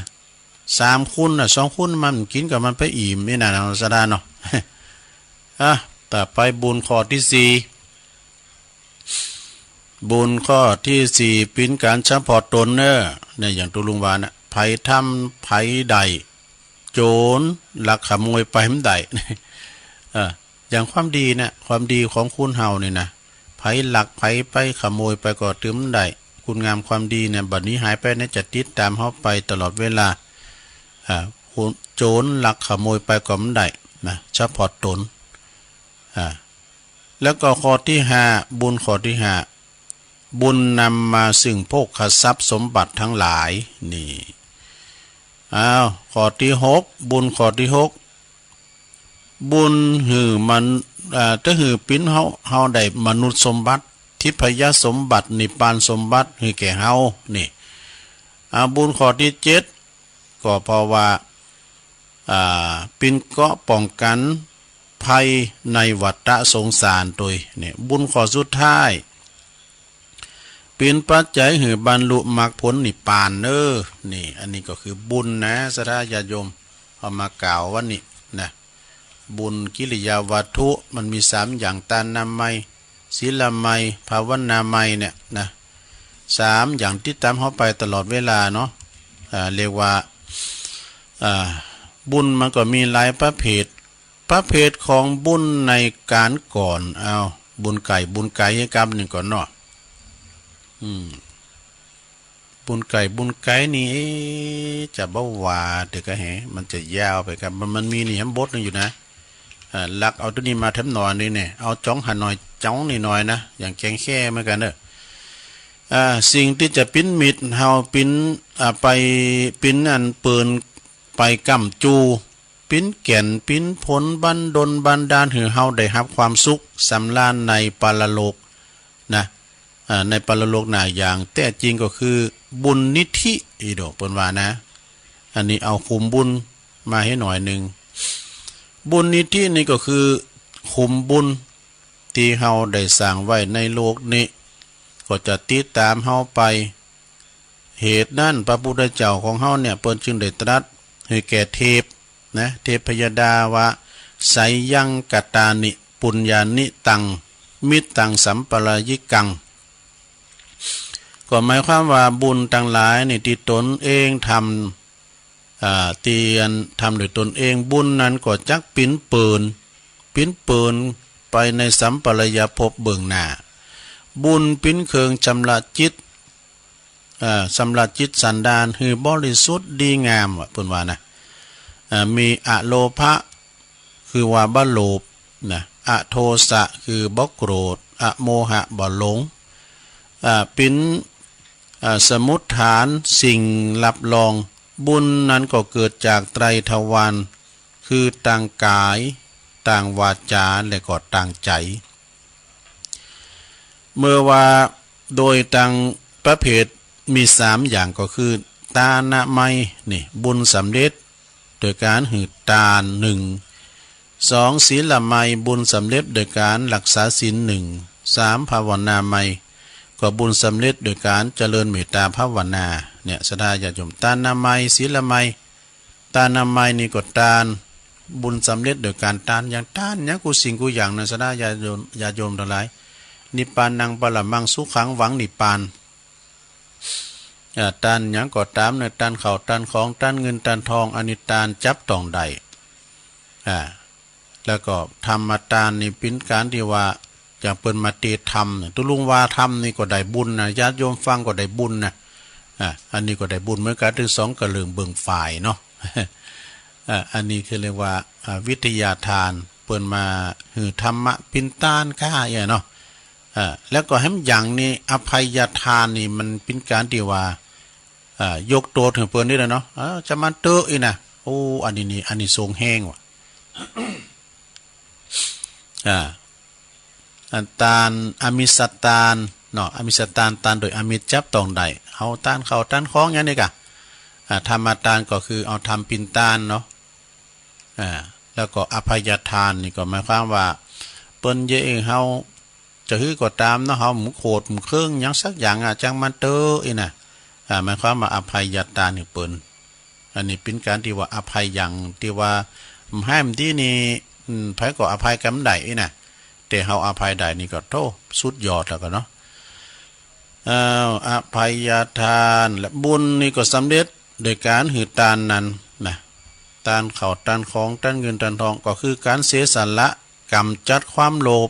สามคนน่ะ สองคนมันกิ๋นกับมันไปอิ่มนี่นะ ศรัทธาเนาะ อ่ะ ต่อไปบุญข้อตี้สี่ บุญข้อตี้สี่ ปิ๊นก๋านเฉพาะต๋นเน่อ เนี่ย อย่างตุ๊ลุงว่าน่ะ ใผทำใผได้ โจ๋รลักขโมยไปบ่ได้ เออ อย่างความดีเนี่ย ความดีของคนเฮานี่นะ ใผลักใผไปขโมยไปก็ตึงบ่ได้ คุณงามความดีเนี่ย บัดนี้หายไปเนี่ย จะติดต๋ามเฮาไปตลอดเวลา อ่า คนโจ๋รลักขโมยไปก็บ่ได้นะ เฉพาะต๋น อ่า แล้วก็ข้อตี้ห้า บุญข้อตี้ห้า บุญนำมาซึ่งโภคทรัพย์สมบัติทั้งหลาย นี่ อ้าว ข้อตี้หก บุญข้อตี้หก บุญหื้อมัน อ่า จะหื้อปิ๊นเฮา เฮาได้มนุษย์สมบัติ ทิพยสมบัติ นิพพานสมบัติ หื้อแก่เฮา นี่ อ่า บุญข้อตี้เจ็ด ก็เพราะว่า อ่า ปิ๊นเกราะป้องกั๋นภัยในวัฏฏะสงสารตวย เนี่ย บุญข้อสุดท้าย ปิ๊นปัจจัยหื้อบรรลุมรรคผลนิพพานเน่อ นี่ อันนี้ก็คือบุญนะ ศรัทธาญาติโยม เอามากล่าววันนี้นะ บุญกิริยาวัตถุ มันมีสามอย่าง ตานามัย ศีลามัย ภาวนามัยเนี่ยนะ สามอย่างติดต๋ามเฮาไปตลอดเวลาเนาะ อ่า เรียกว่า อ่า บุญมันก็มีหลายประเภท ประเภทของบุญในก๋านก่อน เอา บุญไก่ บุญไก๋ ให้กำนึ่งก่อนเนาะ อืม บุญไก่ บุญไก๋นี่ เอ๊ะ จะบ่ว่าเดี๋ยวก็แห มันจะยาวไปครับ มัน มันมีนี่แหมบทนึ่งอยู่นะ อ่า ลักเอาตรงนี้มาแถมหน่อยนี่เนี่ย เอาจ๋องหาหน่อย จ๋องนี่หน่อยนะ อย่างแกงแค่เหมือนกั๋นเน่อ อ่า สิ่งตี้จะปิ๊นมิตรเฮา ปิ๊น อ่า ไป ปิ๊นอันเปิลไปก้ำจู ปิ๊นแก่น ปิ๊นผลบันดลบันดาลหื้อเฮาได้ฮับความสุขสำราญในปรโลกนะ อ่า ในปรโลกหน้าอย่างแต๊จริงก็คือบุญนิธิ อีโดะ เปิ้นว่านะ อันนี้เอาคุมบุญมาหื้อหน่อยนึ่ง บุญนิธินี่ก็คือขุมบุญตี้เฮาได้สร้างไว้ในโลกนี้ ก็จะติดต๋ามเฮาไป เหตุนั้นพระพุทธเจ้าของเฮาเนี่ย เปิ้นจึงได้ตรัสหื้อแก่เทพนะ เทพยดาว่า ไสยังกะตานิ ปุญญานิ ตัง มิตตัง สัมปายิกัง ก็หมายความว่าบุญตังหลายนี่ตี้ต๋นเองทำ อ่า ตี้อันทำโดยต๋นเอง บุญนั้นก็จักปิ๊นเปิน ปิ๊นเปินไปในสัมปรายภพเบื้องหน้า บุญปิ๊นเครื่องชำระจิต อ่า ชำระจิตสันดานหื้อบริสุทธิ์ดีงาม ว่าเปิ้นว่านะ อ่า มีอโลภะ คือว่าบ่โลภนะ อโทสะ คือบ่โกรธ อโมหะ บ่หลง อ่า ปิ๊น อ่า สมุฏฐานสิ่งรับรอง บุญนั้นก็เกิดจากไตรทวาร คือตางก๋าย ตางวาจา และก็ตางใจ๋ เมื่อว่าโดยตางประเภทมีสามอย่างก็คือ ตานะมัย นี่บุญสำเร็จโดยก๋านหื้อตานนึ่ง สอง ศีละมัย บุญสำเร็จโดยก๋านรักษาศีลนึ่ง สาม ภาวนามัย ก็บุญสำเร็จโดยก๋านเจริญเมตตาภาวนา เนี่ย ศรัทธาญาติโยม ตานะมัย ศีละมัย ตานะมัยนี่ก็ตาน บุญสำเร็จโดยก๋านตาน อย่างตานหยังกู้สิ่งกู้อย่างนะ ศรัทธาญาติโยม ญาติโยมตังหลาย นิพพานังปรมังสุขัง หวังนิพพาน อ่า ตานหยังก็ต๋ามนะ ตานข้าว ตานของ ตานเงิน ตานทอง อันนี้ตานจับต้องได้ อ่า แล้วก็ธรรมตานนี่ปิ๊นก๋านตี้ว่า อย่างเปิ้นมาเตธรรมเนี่ย ตุ๊ลุงว่าธรรมนี่ก็ได้บุญนะ ญาติโยมฟังก็ได้บุญนะ อ่า อันนี้ก็ได้บุญเหมือนกั๋น ตึงสองกระเรื่องเบิ่งฝ่ายเนาะ อ่า อันนี้คือเรียกว่า อ่า วิทยาทาน เปิ้นมาหื้อธรรมะปิ๊นตานก้าเอี้ยเนาะ อ่า แล้วก็แหมอย่างนี้ อภัยทานนี่มันปิ๊นก๋านตี้ว่า อ่า ยกโตนหื้อเปิ้นนี่แหละเนาะ อ่า จะมันเต๊อะอี้นะ โอ้ อันนี้นี่ อานิสงส์แฮงว่ะ อ่า อันตานอมิสตานเนาะ อมิสตาน ตานโดยอมิสจับต้องได้ เอาตานข้าวตานของอย่างนี้ก่ะ อ่า ธรรมตานก็คือเอาธรรมปิ๊นตานเนาะ อ่า แล้วก็อภัยทานนี่ก็หมายความว่า เปิ้นเยียะหื้อเฮา จะหื้อก็ต๋ามเนาะ เฮาบ่โขดบ่เคืองหยังสักอย่างอะ จ้างมันเต๊อะอี้นะ อ่า หมายความว่าอภัยทานหื้อเปิ้น อันนี้ปิ๊นก๋านตี้ว่าอภัยยัง ตี้ว่าบ่หื้อตี้นี่ อืม ใผก็อภัยกั๋นบ่ได้อี้นะ แต่เฮาอภัยได้นี่ก็โธ่ สุดยอดแล้วก่ะเนาะ อ้าว อภัยทาน และบุญนี่ก็สำเร็จโดยก๋านหื้อตานนั้นนะ ตานข้าว ตานของ ตานเงิน ตานทอง ก็คือก๋านเสียสละก๋ำจัดความโลภ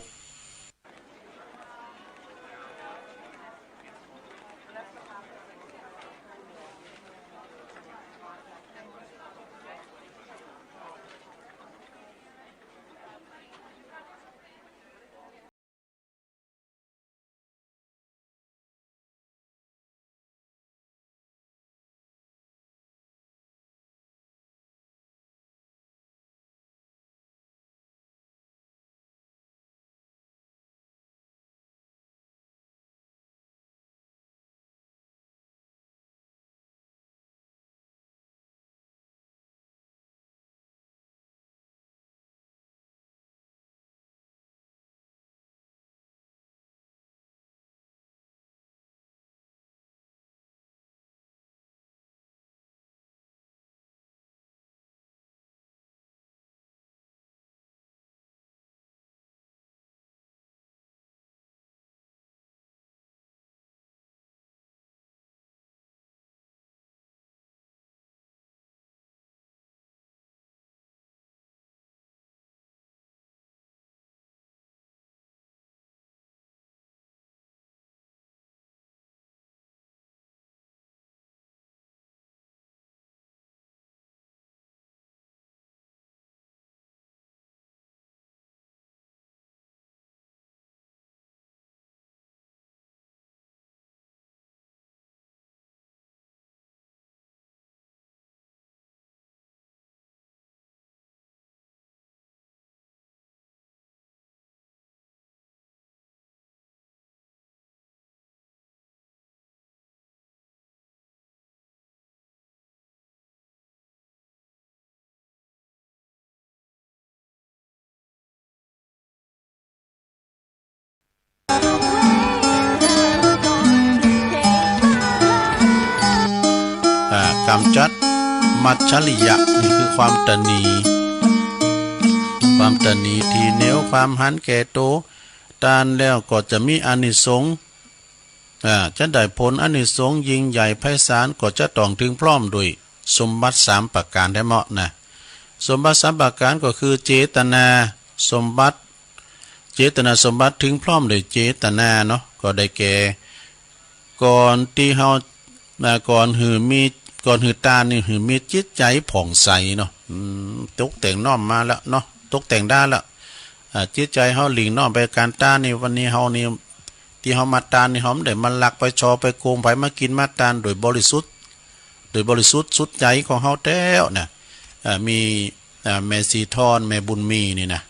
กำจัดมัจฉริยะ นี่คือความตระหนี่ ความตระหนี่ ถี่เหนี่ยว ความหันแก่ตั๋ว ตานแล้วก็จะมีอานิสงส์ อ่า จะได้ผลอานิสงส์ยิ่งใหญ่ไพศาล ก็จะต้องถึงพร้อมด้วยสมบัติสามประก๋านแต๊เมาะนะ สมบัติสามประก๋านก็คือเจตนาสมบัติ เจตนาสมบัติ ถึงพร้อมด้วยเจตนาเนาะ ก็ได้แก่ ก่อนตี้เฮา นะ ก่อนหื้อมี ก่อนหื้อตานนี่หื้อมีจิตใจ๋ผ่องใสเนาะ อืม ตกแต่งน้อมมาแล้วเนาะ ตกแต่งได้แล้ว อ่า จิตใจ๋เฮาหลิ่งน้อมไปก๋านตานนี่ วันนี้เฮานี่ ตี้เฮามาตานนี่ เฮาบ่ได้มาลักไปฉ้อไปโกงใผ มากิ๋นมาตานโดยบริสุทธิ์ โดยบริสุทธิ์สุดใจ๋ของเฮาแต๊นะ อ่า มี อ่า แม่ศรีทอน แม่บุญมีนี่นะ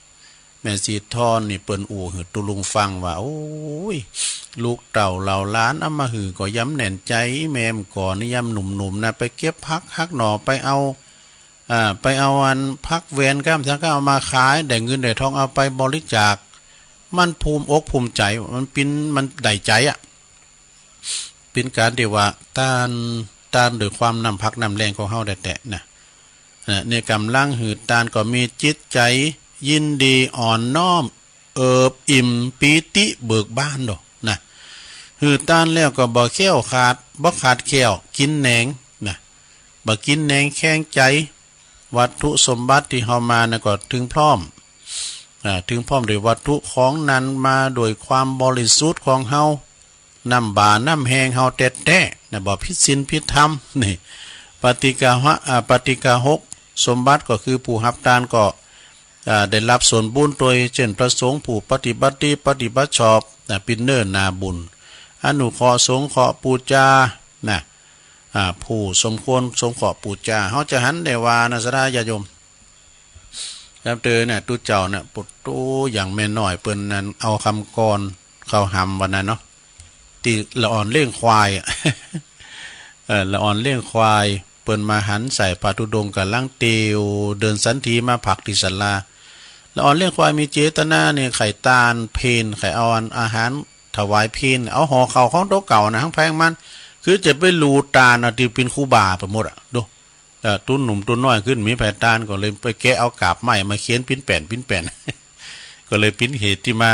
แม่ศรีทอนนี่เปิ้นอู้หื้อตุ๊ลุงฟังว่า โอ้ย ลูกเต้าเหล่าหลานเอามาหื้อก็ยำแหน่นใจ๋ แม่เมื่อก่อนนี่ยำหนุ่มๆ นะ ไปเก็บผักหักหน่อ ไปเอา อ่า ไปเอาอันผักแวนก้ามสังก็เอามาขาย ได้เงินได้ทองเอาไปบริจาค มันภูมิอกภูมิใจ๋ มันปิ๊น มันได้ใจ๋อะ เป๋นก๋านตี้ว่าตาน ตานด้วยความน้ำพักน้ำแรงของเฮาแต๊ๆ นะ นะ ในก๋ำลังหื้อตานก็มีจิตใจ๋ยินดีอ่อนน้อม เอิบอิ่มปีติเบิกบานโดนะ หื้อตานแล้วก็บ่แคล้วขาด บ่ขาดแคลว กิ๋นแหนงนะ บ่กิ๋นแหนงแข็งใจ๋ วัตถุสมบัติตี้เฮามานะก็ถึงพร้อม อ่า ถึงพร้อมด้วยวัตถุของนั้นมาด้วยความบริสุทธิ์ของเฮา น้ำบ่าน้ำแฮงเฮาแต๊ๆ นะ บ่ผิดศีลผิดธรรม นี่ ปาฏิฆะหะ อ่า ปาฏิฆะหกสมบัติก็คือผู้ฮับตานก็ อ่า ได้ฮับส่วนบุญโตย เจ้นพระสงฆ์ผู้ปฏิบัติดีปฏิบัติชอบ นะ เป๋นเนื้อนาบุญ อนุเคราะห์สงเคราะห์ปู๋จา นะ อ่า ผู้สมควรสงเคราะห์ปู๋จา เฮาจะหันได้ว่านะ ศรัทธาญาติโยม ยามเตอเนี่ย ตุ๊เจ้าเนี่ย ปุโต อย่างแม่น้อยเปิ้นนั้น เอากำกรอนเข้าหำวันนั้นเนาะ ตี้ละอ่อนเลี้ยงควายอะ เออ ละอ่อนเลี้ยงควาย เปิ้นมาหันใส่ผ้าธุดงค์ ก่ำลังเตียวเดินสันถีมาพักตี้ศาลา ละอ่อนเลี้ยงควายมีเจตนาเนี่ย ใค่ตานเพล ใค่เอาอันอาหารถวายเพล เอาห่อข้าวของตั๋วเก่านะ หั้งแผงมัน คือจะไปหลู่ตานเอาตี้เป๋นครูบาไปหมดอะ ดู เอ่อ ตุ๊หนุ่มตุ๊น้อยขึ้นมีแผนตาน ก็เลยไปแกะเอากาบไม้มาเขียนปิ๊นแป่นปิ๊นแป่น ก็เลยเป๋นเหตุตี้มา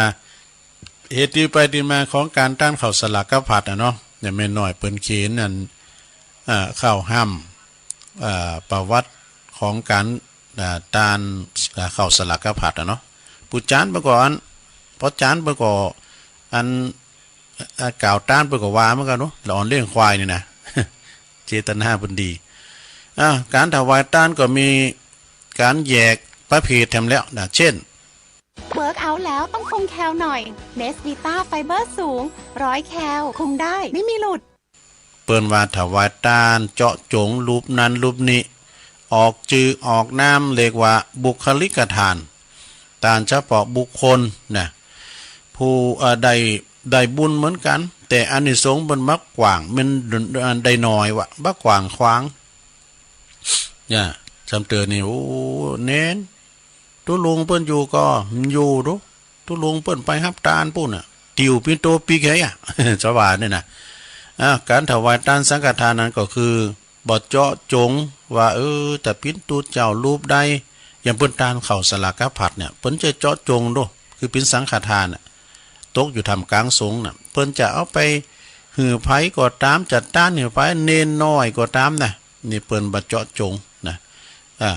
เหตุตี้ไปตี้มาของก๋านตานข้าวสลากพัดอะเนาะ เนี่ย แม่น้อยเปิ้นเขียนอัน เอ่อ ข้าวห้ำ เอ่อ ประวัติของก๋าน เอ่อ ตาน เอ่อ ข้าวสลากพัดอะเนาะ ผู้จานเปิ้นก็อัน ป้อจานเปิ้นก็อัน อ่ะ กล่าวตานเปิ้นก็ว่าเหมือนกั๋นเนาะ ละอ่อนเลี้ยงควายนี่นะ เจตนาเปิ้นดี อ่ะ ก๋านถวายตานก็มีก๋านแยกประเภทแถมแล้วนะ เจ้น เวิร์กเอาท์แล้วต้องคงแคลหน่อย เนสวีต้าไฟเบอร์สูง ร้อยแคล คงได้ ไม่มีหลุด เปิ้นว่าถวายตานเจาะจ๋งรูปนั้นรูปนี้ ออกจื้อออกนาม เรียกว่าบุคคลิกทาน ตานเฉพาะบุคคลนะ ผู้ เอ่อ ได้ ได้บุญเหมือนกั๋น แต่อานิสงส์เปิ้นบ่กว้าง มันได้น้อยวะ บ่กว้างขวาง เนี่ย จำเตินนี่ โอ้ เน้น ตุ๊ลุงเปิ้นอยู่ก่อ บ่อยู่ดู ตุ๊ลุงเปิ้นไปฮับตานปู้นน่ะ ติวปิ่นโตปิ๊กไห้อะ จะว่าเนี่ยนะ อ่า ก๋านถวายตานสังฆทานนั้นก็คือ บ่เจาะจ๋งว่า เออ แต่เป๋นตุ๊เจ้ารูปใด อย่างเปิ้นตานข้าวสลากพัดเนี่ย เปิ้นจะเจาะจ๋งดู คือเป๋นสังฆทานน่ะ ตกอยู่ท่ามก๋างสงฆ์น่ะ เปิ้นจะเอาไปหื้อใผก็ต๋าม จะตานหื้อใผ เณรน้อยก็ต๋ามนะ นี่เปิ้นบ่เจาะจ๋งนะ อ่า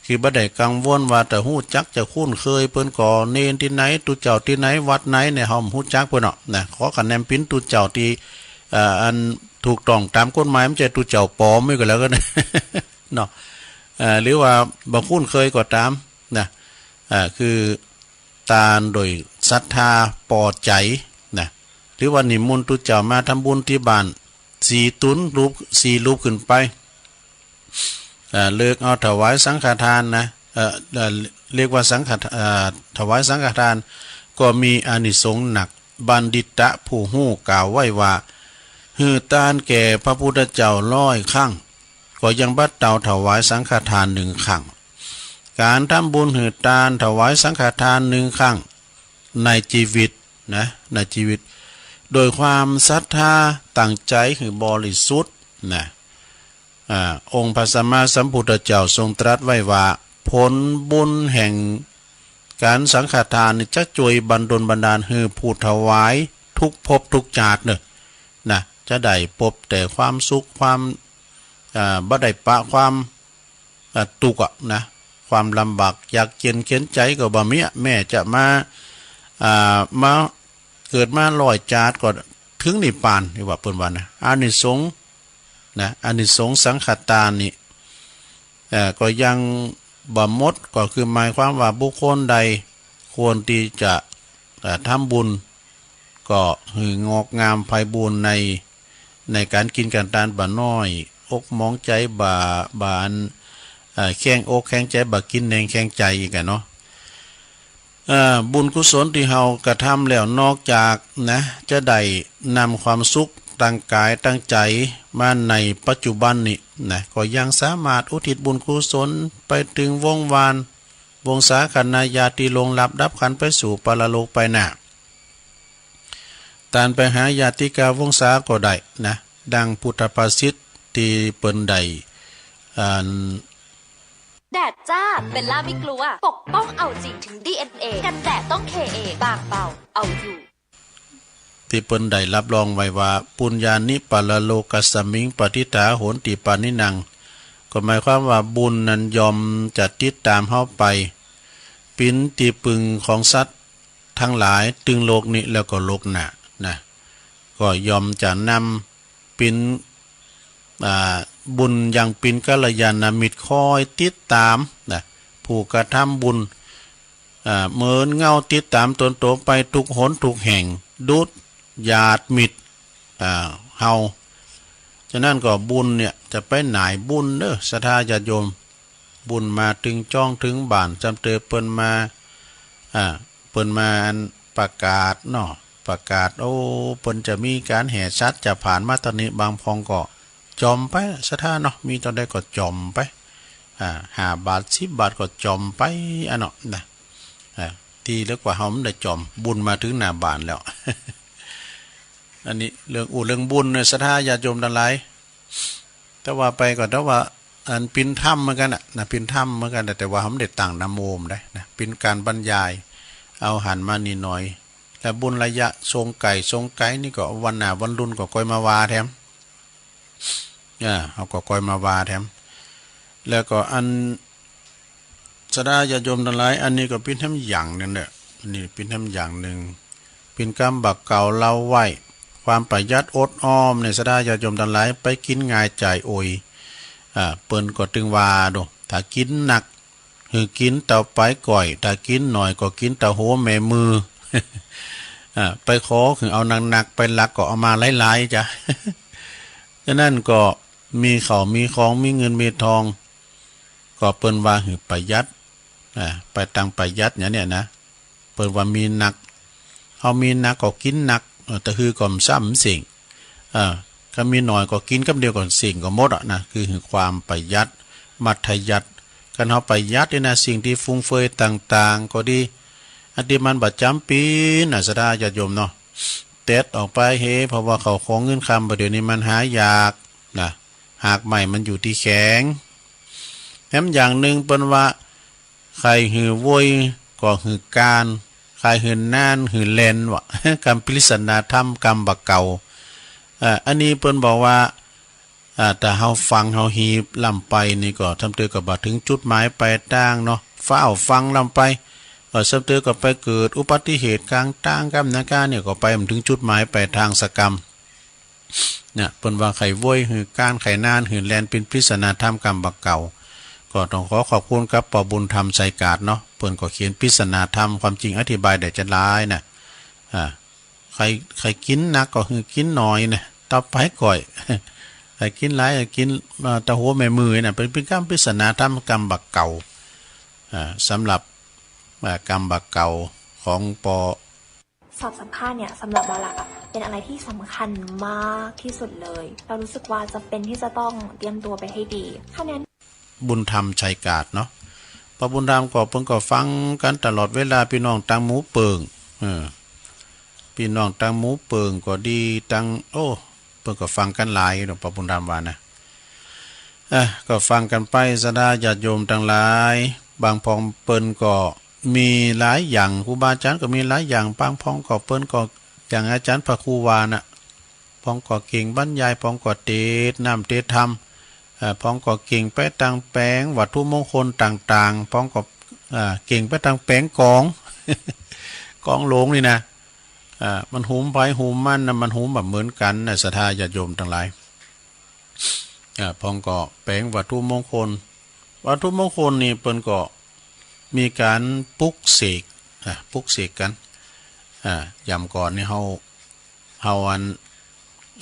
คือบ่ได้กังวลว่าจะฮู้จักจะคุ้นเคยเปิ้นก่อ เณรตี้ไหน ตุ๊เจ้าตี้ไหน วัดไหนเนี่ย เฮาบ่ฮู้จักเปิ้นเนาะนะ ขอคะแนนเป๋นตุ๊เจ้าตี้ เอ่อ อันถูกต้องต๋ามกฎหมาย บ่ใจ้ตุ๊เจ้าป๋อมไว้ก็แล้วกั๋น เนาะ เอ่อ หรือว่าบ่คุ้นเคยก็ต๋ามนะ เอ่อ คือตานโดยศรัทธาปอใจ๋นะ หรือว่านิมนต์ตุ๊เจ้ามาทำบุญตี้บ้าน สี่ตุ๊น รูป สี่รูปขึ้นไป อ่า เลิกเอาถวายสังฆทานนะ เอ่อ เอ่อ เรียกว่าสังฆท- เอ่อ ถวายสังฆทาน ก็มีอานิสงส์หนัก บัณฑิตะผู้ฮู้กล่าวไว้ว่า หื้อตานแก่พระพุทธเจ้าร้อยครั้ง ก็ยังบ่เต้าถวายสังฆทานหนึ่งครั้ง ก๋านทำบุญหื้อตานถวายสังฆทานหนึ่งครั้ง ในจีวิตนะ ในจีวิต โดยความศรัทธาตั้งใจ๋หื้อบริสุทธิ์นะ อ่า องค์พระสัมมาสัมพุทธเจ้าทรงตรัสไว้ว่า ผลบุญแห่งก๋านสังฆทานนี่จะจ้วยบันดลบันดาลหื้อผู้ถวายทุกภพทุกจาติเน่อ นะ จะได้ปบแต่ความสุข ความ อ่า บ่ได้ปะความ อ่า ตุ๊กข์อะนะ ความลำบากยากเจ็ญเข็ญใจ๋ก็บ่มีอะ แม้จะมา อ่า มาเกิดมาร้อยจาติก็เถิงนิพพาน นี่ว่าเปิ้นว่านะ อานิสงส์นะ อานิสงส์สังฆทานนี่ เอ่อ ก็ยังบ่หมด ก็คือหมายความว่าบุคคลใดควรตี้จะ เอ่อ ทำบุญ ก็หื้องอกงามไพบูลย์ใน ในก๋านกิ๋นก๋านตานบ่น้อย อกหมองใจ๋บ่ บ่อัน เอ่อ แข็งอกแข็งใจ๋ บ่กิ๋นแหนงแข็งใจ๋อีกอะเนาะ เอ่อ บุญกุศลตี้เฮากระทำแล้ว นอกจากนะ จะได้นำความสุขตางก๋ายตางใจ๋มาในปัจจุบันนี้นะ ก็ยังสามารถอุทิศบุญกุศลไปเถิงวงศ์วาน วงศาคณาญาติตี้ล่วงลับดับขันธ์ไปสู่ปรโลกไปหน้า ตานไปหาญาติกาวงศาก็ได้นะ ดังพุทธภาษิตตี้เปิ้นได้ อัน แดดจ้า เบลล่าไม่กลัว ปกป้องเอาจริงถึงดีเอ็นเอ กันแดดต้องเคเอบางเบา เอาอยู่ ตี้เปิ้นได้รับรองไว้ว่า ปุญญานิปรโลกัสมิง ปะทิฏฐาโหนติปาณินัง ก็หมายความว่าบุญนั้นย่อมจะติดต๋ามเฮาไป เป๋นตี้ปึงของสัตว์ตังหลาย ตึงโลกนี้แล้วก็โลกหน้านะ ก็ย่อมจะนำเป๋น อ่า บุญยังเป๋นกัลยาณมิตรคอยติดต๋ามนะ ผู้กระทำบุญ อ่า เหมือนเงาติดต๋ามต๋นโตไปทุกหนทุกแห่ง ดุจญาติมิตร อ่า เฮา ฉะนั้นก็บุญเนี่ยจะไปหนายบุญเน่อ ศรัทธาญาติโยม บุญมาเถิงจ้องเถิงบ้าน จำเตอเปิ้นมา อ่า เปิ้นมาอันประกาศเนาะ ประกาศ โอ้ เปิ้นจะมีก๋านแห่สัตว์จะผ่านมาตางนี้ บางพ่องก็จ่อมไป ศรัทธาเนาะ มีตอนใดก็จ่อมไป อ่า ห้าบาท สิบบาทก็จ่อมไป อะเนาะนะ อ่า ตี้เลิกว่าเฮาบ่ได้จ่อม บุญมาเถิงหน้าบ้านแล้ว อันนี้เรื่องอู้เรื่องบุญเนี่ย ศรัทธาญาติโยมตังหลาย แต่ว่าไปก็ แต่ว่าอันเป๋นธรรมเหมือนกั๋นน่ะนะ เป๋นธรรมเหมือนกั๋น แต่ว่าเฮาบ่ได้ตั้งนะโมมได้นะ เป๋นก๋านบรรยาย เอาหันมานี่หน่อย แล้วบุญระยะส่งไก๋ ส่งไก๋นี่ก็วันหน้าวันรุ่นก็ก้อยมาว่าแถม อ่า เฮาก็ก้อยมาว่าแถม แล้วก็อัน ศรัทธาญาติโยมตังหลาย อันนี้ก็เป๋นแถมอย่างนึ่งเน่อ อันนี้เป๋นแถมอย่างนึ่ง เป๋นกำบ่าเก่าเล่าไว้ ความประหยัดอดออมใน ศรัทธาญาติโยมตังหลาย ไปกิ๋นง่ายจ่ายโอย อ่า เปิ้นก็ตึงว่าดู ถ้ากิ๋นนัก หื้อกิ๋นเต้าปายก้อย ถ้ากิ๋นหน่อยก็กิ๋นเต้าหัวแม่มือ อ่า ไปขอหื้อเอานักๆ ไปลักก็เอามาหลายๆ จ้ะ ฉะนั้นก็มีข้าวมีของ มีเงินมีทอง ก็เปิ้นว่าหื้อประหยัด อ่า ไปตางประหยัดอย่างเนี้ยนะ เปิ้นว่ามีนัก เฮามีนักก็กิ๋นนัก เออ ตะหื้อก็บ่ซ้ำเส้ง เออ คันมีหน่อยก็กิ๋นกำเดียวก็เส้งก็หมดอะนะ คือหื้อความประหยัด มัธยัสถ์ คันเฮาประหยัดนี่นะ สิ่งตี้ฟุ่มเฟือยต่างๆ ก็ดี อันตี้มันบ่จ๋ำเป๋นนะ ศรัทธาญาติโยมเนาะ เต็ดออกไปเฮ เพราะว่าข้าวของเงินคำบ่าเดี่ยวนี้มันหายากนะ หากไม้มันอยู่ตี้แขง แถมอย่างนึ่งเปิ้นว่า ใค่หื้อโวยก็หื้อก้าน ใค่หื้อนานหื้อแล่น ว่า กำปริศนาธรรมกำบ่าเก่า เอ่อ อันนี้เปิ้นบอกว่า อ่า ถ้าเฮาฟังเฮาหีบล้ำไปนี่ก็ ซ้ำเตื้อก็บ่เถิงจุดหมายปลายตางเนาะ ฟ้าวฟังล้ำไป เอ่อ ซ้ำเตื้อก็ไปเกิดอุบัติเหตุก๋างตางกำนาก้าเนี่ย ก็ไปบ่เถิงจุดหมายปลายตางสักกำ เนี่ย เปิ้นว่าใค่โวยหื้อก้าน ใค่นานหื้อแล่น เป๋นปริศนาธรรมกำบ่าเก่า ก็ต้องขอขอบคุณกับป้อบุญธรรม ชัยกาดเนาะ เปิ้นก็เขียนปริศนาธรรม ความจริงอธิบายได้จะหลายนะ อ่า ใค่ ใค่กิ๋นนักก็หื้อกิ๋นหน่อยนะ เต้าปายก้อย ใค่กิ๋นหลายก็กิ๋น เอ่อ เต้าหัวแม่มือนะ เป๋น เป๋นกำปริศนาธรรมกำบ่าเก่า อ่า สำหรับ อ่า กำบ่าเก่าของป้อ สอบสัมภาษณ์เนี่ยสำหรับวาระอะเป็นอะไรที่สำคัญมากที่สุดเลย เรารู้สึกว่าจำเป็นที่จะต้องเตรียมตัวไปให้ดี คะแนน บุญธรรม ชัยกาดเนาะ ป้อบุญธรรมก็เปิ้นก็ฟังกั๋นตลอดเวลา ปี้น้องตางหมู่เปิง เออ ปี้น้องตางหมู่เปิงก็ดี ตาง โอ้ เปิ้นก็ฟังกั๋นหลายเนาะ ป้อบุญธรรมว่านะ อ่ะ ก็ฟังกั๋นไป ศรัทธาญาติโยมตังหลาย บางพ่องเปิ้นก็มีหลายอย่าง ครูบาอาจ๋ารย์ก็มีหลายอย่าง บางพ่องก็เปิ้นก็อย่างอาจ๋ารย์พระครูว่าน่ะ พ่องก็เก่งบรรยาย พ่องก็เตสน์น้ำเตสน์ธรรม เอ่อ พ่องก็เก่งไปตางแป๋งวัตถุมงคลต่างๆ พ่องก็ อ่า เก่งไปตางแป๋งกอง กองหลวงนี่นะ อ่า มันหุมใผหุมมันนะ มันหุมบ่เหมือนกั๋นนะ ศรัทธาญาติโยมตังหลาย อ่า พ่องก็แป๋งวัตถุมงคล วัตถุมงคลนี่เปิ้นก็มีก๋านปลุกเสก อ่า ปลุกเสกกั๋น อ่า ยามก่อนนี่เฮา เฮาอัน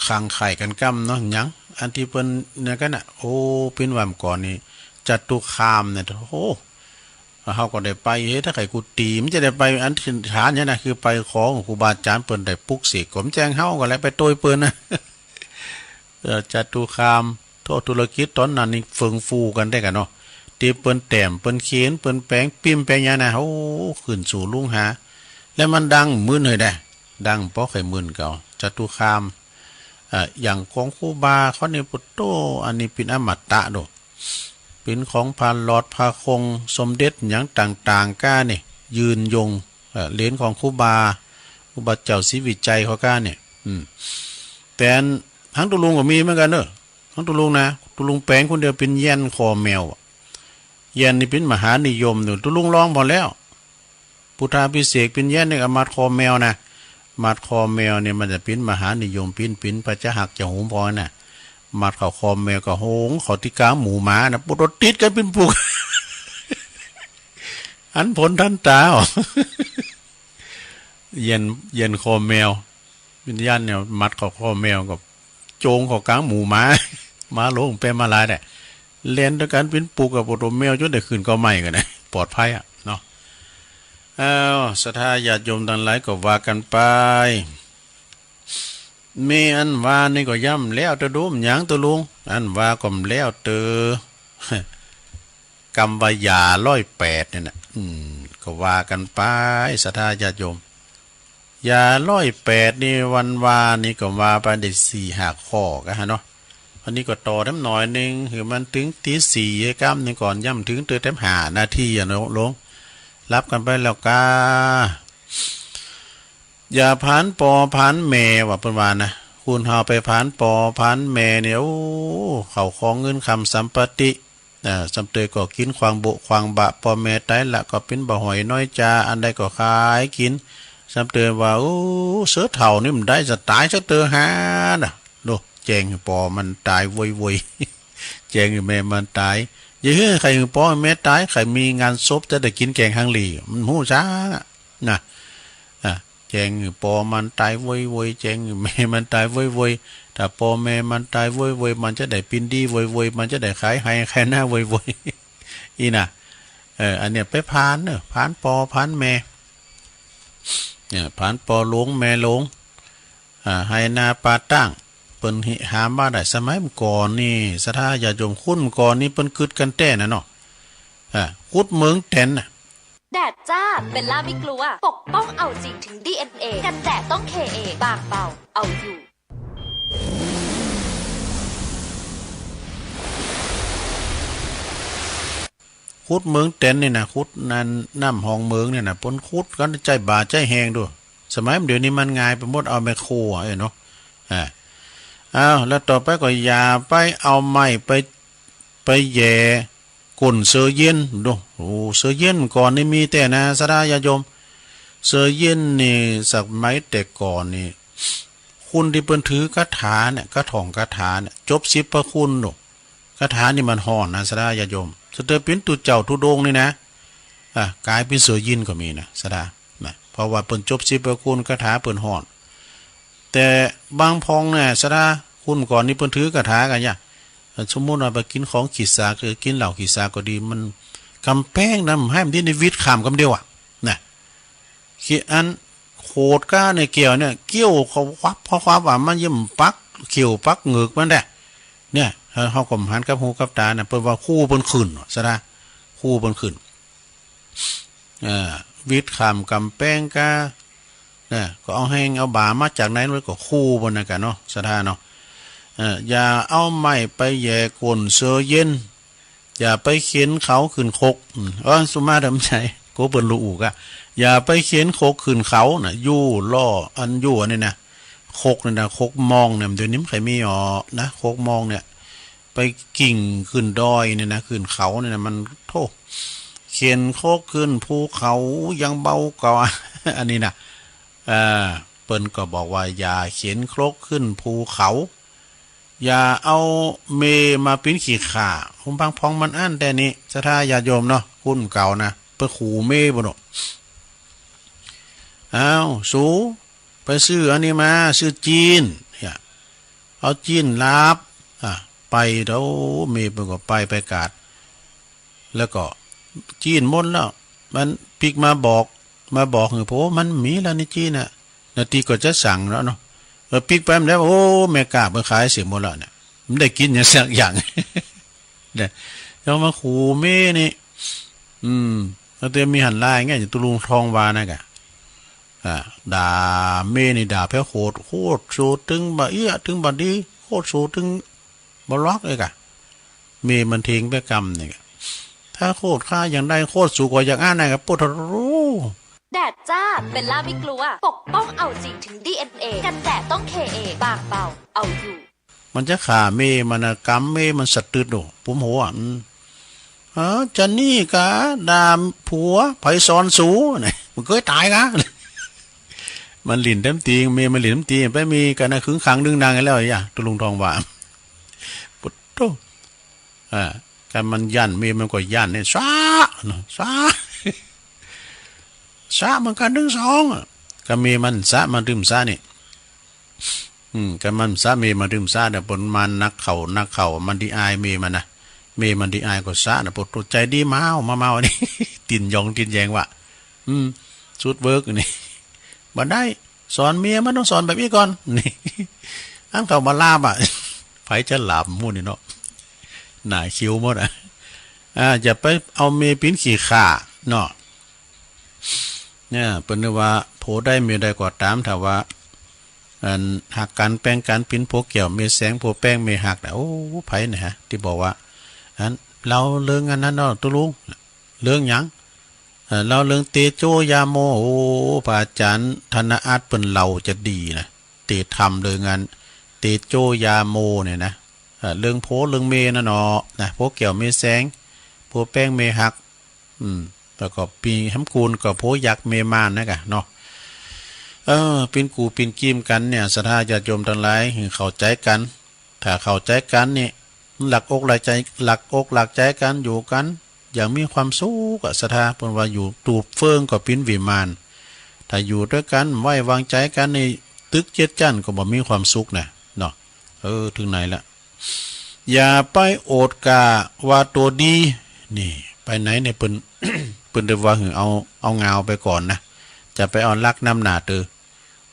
คังใค่กั๋นก้ำเนาะ หยัง อันตี้เปิ้นนั่นกั๋นน่ะ โอ้ ปิ้นว่าเมื่อก่อนนี่ จตุคามเนี่ย โอ้ เฮาก็ได้ไป เฮ้ย ถ้าใค่กุฏิ มันจะได้ไปอันฐานเนี่ยนะ คือไปขอครูบาอาจ๋ารย์เปิ้นได้ปลุกเสก ก็บ่แจ้งเฮาก็แล้ว ไปโตยเปิ้นนะ เอ่อ จตุคาม โธ่ ธุรกิจต๋อนนั้นนี่เฟื่องฟูกั๋นแต๊กั๋นเนาะ ตี้เปิ้นแต้ม เปิ้นเขียน เปิ้นแป๋งปิ๊มแป๋งหยังนะ โอ้ ขึ้นสู่ลุ่งหา แล้วมันดังหมื่นเลยนะ ดังปอใค่หมื่นเก่า จตุคาม อ่า อย่างของครูบาเขานี่ ปุโต อันนี้เป๋นอมตะโด เป๋นของพระหลอด พระคง สมเด็จหยังต่างๆ ก้านี่ ยืนยง เอ่อ เหรียญของครูบา ครูบาเจ้าศรีวิชัยเขาก้านี่ อืม แต่อันตังตุ๊ลุงก็มีเหมือนกั๋นเนาะ ตังตุ๊ลุงนะ ตุ๊ลุงแป๋งคนเดียวเป๋นแย่นคอแมวอะ แย่นนี่เป๋นมหานิยมอยู่ ตุ๊ลุงลองผ่อนแล้ว พุทธาภิเษกเป๋นแย่นนี่ก็มัดคอแมวนะ มัดคอแมวเนี่ยมันจะเป๋นมหานิยม เป๋น เป๋นพระจะหักจะโหมผ่อนน่ะ มัดเข้าคอแมวก็โหงเข้าตี้ก๋างหมู่หมานะ ปุโต ติดกั๋นเป๋นปุก หันผลทันต๋า แย่น แย่นคอแมว วิญญาณเนี่ยมัดเข้าคอแมวก็โจ๋งเข้าก๋างหมู่หมา หมาหลงเป๋นมาหลายแหละ แล่นตวยกั๋นเป๋นปุกอะ ปุโต แมวจ๋นได้ขึ้นกอไม้กั๋นนะ ปลอดภัยอะเนาะ อ้าว ศรัทธาญาติโยมตังหลายก็ว่ากั๋นไป แม่อันว่านี่ก็ยังบ่แล้วเตื้อ ดูมันหยังตุ๊ลุง อันว่าก็บ่แล้วเตื้อ กำว่ายาร้อยแปดเนี่ยนะ อืม ก็ว่ากั๋นไป ศรัทธาญาติโยม ยาร้อยแปดนี่วันวานี่ก็ว่าไปได้สี่ห้าข้อกั๋นฮะเนาะ อันนี้ก็ต่อแถมหน่อยนึ่ง หื้อมันเถิงตี๋สี่ก้ำนึ่งก่อน ยังบ่เถิงเตื้อ แถมห้านาทีอะเนาะ ลง หลับกั๋นไปแล้วก้า อย่าผานปอผานแม่ว่าเปิ้นว่านะ คนเฮาไปผานปอผานแม่เนี่ย โอ้ เข้าของเงินคำสัมปติ อ่า ซ้ำเตยก็กิ๋นขว้างโบะขว้างบะ ปอแม่ต๋ายละก็เป๋นบ่หอยน้อยจา อันใดก็ขายกิ๋น ซ้ำเตยว่า โอ้ เสิร์ชเถ่านี่มันได้จะต๋ายซะเตื้อหาน่ะ โด แจ้งหื้อปอมันต๋ายโวยโวย แจ้งหื้อแม่มันต๋าย อย่าหื้อใค่หื้อปอแม่ต๋าย ใค่มีงานศพจะได้กิ๋นแกงฮังเล มันฮู้จักอะ นะ อ่ะ แจ้งหื้อปอมันต๋ายโวยโวย แจ้งหื้อแม่มันต๋ายโวยโวย ถ้าปอแม่มันต๋ายโวยโวย มันจะได้ปิ้นดี้โวยโวย มันจะได้ขายไฮ่ขายนาโวยโวย อี้น่ะ เออ อันเนี้ยไปผานเน่อ ผานปอผานแม่ เนี่ย ผานปอหลวงแม่หลวง อ่า ไฮ่นาป่าต้าง เปิ้นหามาได้ สมัยเมื่อก่อนนี่ ศรัทธาญาติโยม คนเมื่อก่อนนี่เปิ้นกึ๊ดกั๋นแต๊น่ะเนาะ อ่า ขุดเหมืองแตนน่ะ แดดจ้า เบลล่าไม่กลัว ปกป้องเอาจริงถึงดีเอ็นเอ กันแดดต้องเคเอ บางเบา เอาอยู่ ขุดเหมืองแตนนี่นะ ขุดนั่นน้ำห้องเหมืองเนี่ยนะ เปิ้นขุดกั๋นใจ๊บ่าใจ๊แฮงดู สมัยเดี๋ยวนี้มันง่ายไปหมด เอาแมคโครอะ เอ้ยเนาะ อ่า อ้าว แล้วต่อไปก็อย่าไปเอาไม้ไป ไปแหย่ก้นเสือเย็นดู โอ้ เสือเย็นก่อนนี่มีแต๊นะ ศรัทธาญาติโยม เสือเย็นนี่สมัยแต่ก่อนนี่ คนตี้เปิ้นถือคาถาเนี่ย คาถงคาถาเนี่ย จบสิบพระคุณดู คาถานี่มันฮ้อนนะ ศรัทธาญาติโยม สะเตอเป๋นตุ๊เจ้าธุดงค์นี่นะ อ่ะ ก๋ายเป๋นเสือเย็นก็มีนะ ศรัทธา นะ เพราะว่าเปิ้นจบสิบพระคุณ คาถาเปิ้นฮ้อน แต่บางพ่องเนี่ย ศรัทธา คนก่อนนี่เปิ้นถือคาถากั๋นเนี่ย สมมุติว่าไปกิ๋นของขี้สา คือกิ๋นเหล้าขี้สาก็ดี มันกำแปงนะ บ่หื้อมันได้หวิดข้ามกำเดียวอะ นะ ขี้อันโขดก้าในแก้วเนี่ย เกี้ยวเข้าควับ เข้าควับอะ มันยังปักเขี้ยวปักเหงือกมันแต๊ เนี่ย เฮาก็บ่หันกับหูกับต๋านะ เปิ้นว่าคู่เปิ้นขึ้น ศรัทธา คู่เปิ้นขึ้น อ่า หวิดข้ามกำแปงก้า นะ ก็เอาแฮงเอาบ่ามาจากไหน มันก็คู่เปิ้นนะกั๋นเนาะ ศรัทธาเนาะ เออ อย่าเอาไม้ไปแหย่ก้นเสือเย็น อย่าไปเข็นเขาขึ้นคก อืม เออ สุมาเถิด ใจ๋ กูเปิ้นฮู้กะ อย่าไปเข็นคกขึ้นเขานะ อยู่ล่อ อันอยู่อันนี้นะ คกนี่นะ คกมองเนี่ย เดี๋ยวนี้มันใค่มีอ๋อนะ คกมองเนี่ย ไปกิ่งขึ้นดอยเนี่ยนะ ขึ้นเขาเนี่ยนะ มัน โธ่ เข็นคกขึ้นภูเขายังเบากว่า อันนี้นะ เออ เปิ้นก็บอกว่า อย่าเข็นคกขึ้นภูเขา อย่าเอาเมย์มาปิ้นขี้ข้า ผมฟังพ้องมันอั้นแต่นี้ ศรัทธาญาติโยมเนาะ คุ้นเก่านะ ไปขู่เมย์บ่เนาะ อ้าว สู ไปซื้ออันนี้มา ซื้อจีน เนี่ย เอาจีนลาบ อ่ะ ไปเด้อ เมย์เปิ้นก็ไป ไปกาด แล้วก็จีนหมดแล้ว มันปิ๊กมาบอก มาบอกหื้อ โอ้ มันมีแล้วนี่จีนน่ะ นาทีก็จะสั่งแล้วเนาะ เออ ปิ๊กไปมันแล้ว โอ้ แม่ก๊าเปิ้นขายเสียหมดแล้วเนี่ย มันได้กิ๋นหยังสักอย่าง เนี่ย ยังมาขู่เมย์นี่ อืม แล้วแต่มีหันลายไง อย่างตุ๊ลุงทองว่านะกะ อ่า ด่าเมย์นี่ด่าแผลโขด โขดสูตึงบ่าเอี้ย ตึงบ่าดี โขดสูตึงบ่าลอกเลยกะ เมย์มันเถิงแผลกำนี่กะ ถ้าโขดข้าอย่างใด โขดสูก็อย่างอั้นนะกะ โปะโธ่ แดดจ้า เบลล่าไม่กลัว ปกป้องเอาจริงถึงดีเอ็นเอ กันแดดต้องเคเอ บางเบา เอาอยู่ มันจะฆ่าเมย์มันนะ กำเมย์มันสะตึดโอ้ ปุ้มหัว อืม เออ จะนี่กะ ด่าผัว ใผสอนสู เนี่ย มันเกยต๋ายกะ มันหลิ้นเต็มตี เมย์มันหลิ้นเต็มตี ไปมีกั๋นนะ ขึงขังดึงดังกั๋นแล้ว อย่า ตุ๊ลุงทองว่า ปุดโธ่ อ่า กันมันยั้น เมย์มันก็ยั้นเนี่ย ซะ เนาะ ซะ ซะมันกั๋นตึงสองอะ กะเมย์มันซะ มันตึงซะนี่ อืม กะมันซะ เมย์มันตึงซะเนี่ย ปนมันนักเข้า นักเข้า มันดีอายเมย์มันนะ เมย์มันดีอายก็ซะนะ ปวดหัวใจดี เมา มาเมาอันนี้ ติ่นหยองติ่นแยงว่ะ อืม สุดเวิร์กอันนี้ บ่ได้ สอนเมียมันต้องสอนแบบนี้ก่อน นี่ อันเขาบ่ลาบอะ ใผจะหลาบหมู่นี่เนาะ หน้าคิ้วหมดอะ อ่า อย่าไปเอาเมย์ปิ้นขี้ข้าเนาะ เนี่ย เปิ้นว่า ผัวใดเมียใดก็ต๋าม ถ้าว่า อัน ฮักกั๋นแป้งกั๋น ปิ้นผัวแก้วเมย์แสง ผัวแป้งเมย์ฮักนะ โอ้ ใผเนี่ยฮะ ตี้บอกว่า อัน เล่าเรื่องอันนั้นเนาะ ตุ๊ลุง เรื่องหยัง เอ่อ เล่าเรื่องเตโจยาโม โอ้ พระอาจ๋ารย์ธนอัตเปิ้นเล่าจะดีนะ เต๋ทำเรื่องอัน เตโจยาโมเนี่ยนะ เอ่อ เรื่องผัวเรื่องเมย์น่ะเนาะ นะ ผัวแก้วเมย์แสง ผัวแป้งเมย์ฮัก อืม แล้วก็ปี้หำกู๋นก็ผัวยักษ์เมย์ม่านนะกะเนาะ เออ ปิ้นกู๋ปิ้นกี๋กั๋นเนี่ย ศรัทธาญาติโยมตังหลาย หื้อเข้าใจ๋กั๋น ถ้าเข้าใจ๋กั๋นนี่ หลักอกหลักใจ๋ หลักอกหลักใจ๋กั๋น อยู่กั๋นอย่างมีความสุขอะ ศรัทธา เปิ้นว่าอยู่ตูบเฟิงก็ปิ้นวิมาน ถ้าอยู่ตวยกั๋น ไว้วางใจ๋กั๋นนี่ ตึกเจ็ดจั้นก็บ่มีความสุขนะ เนาะ เออ เถิงไหนละ อย่าไปโอดก้าว่าตั๋วดี นี่ ไปไหนเนี่ย เปิ้น เปิ้นได้ว่าหื้อเอา เอางาวไปก่อนนะ จะไปเอาฮักนำหน้าเต๊อะ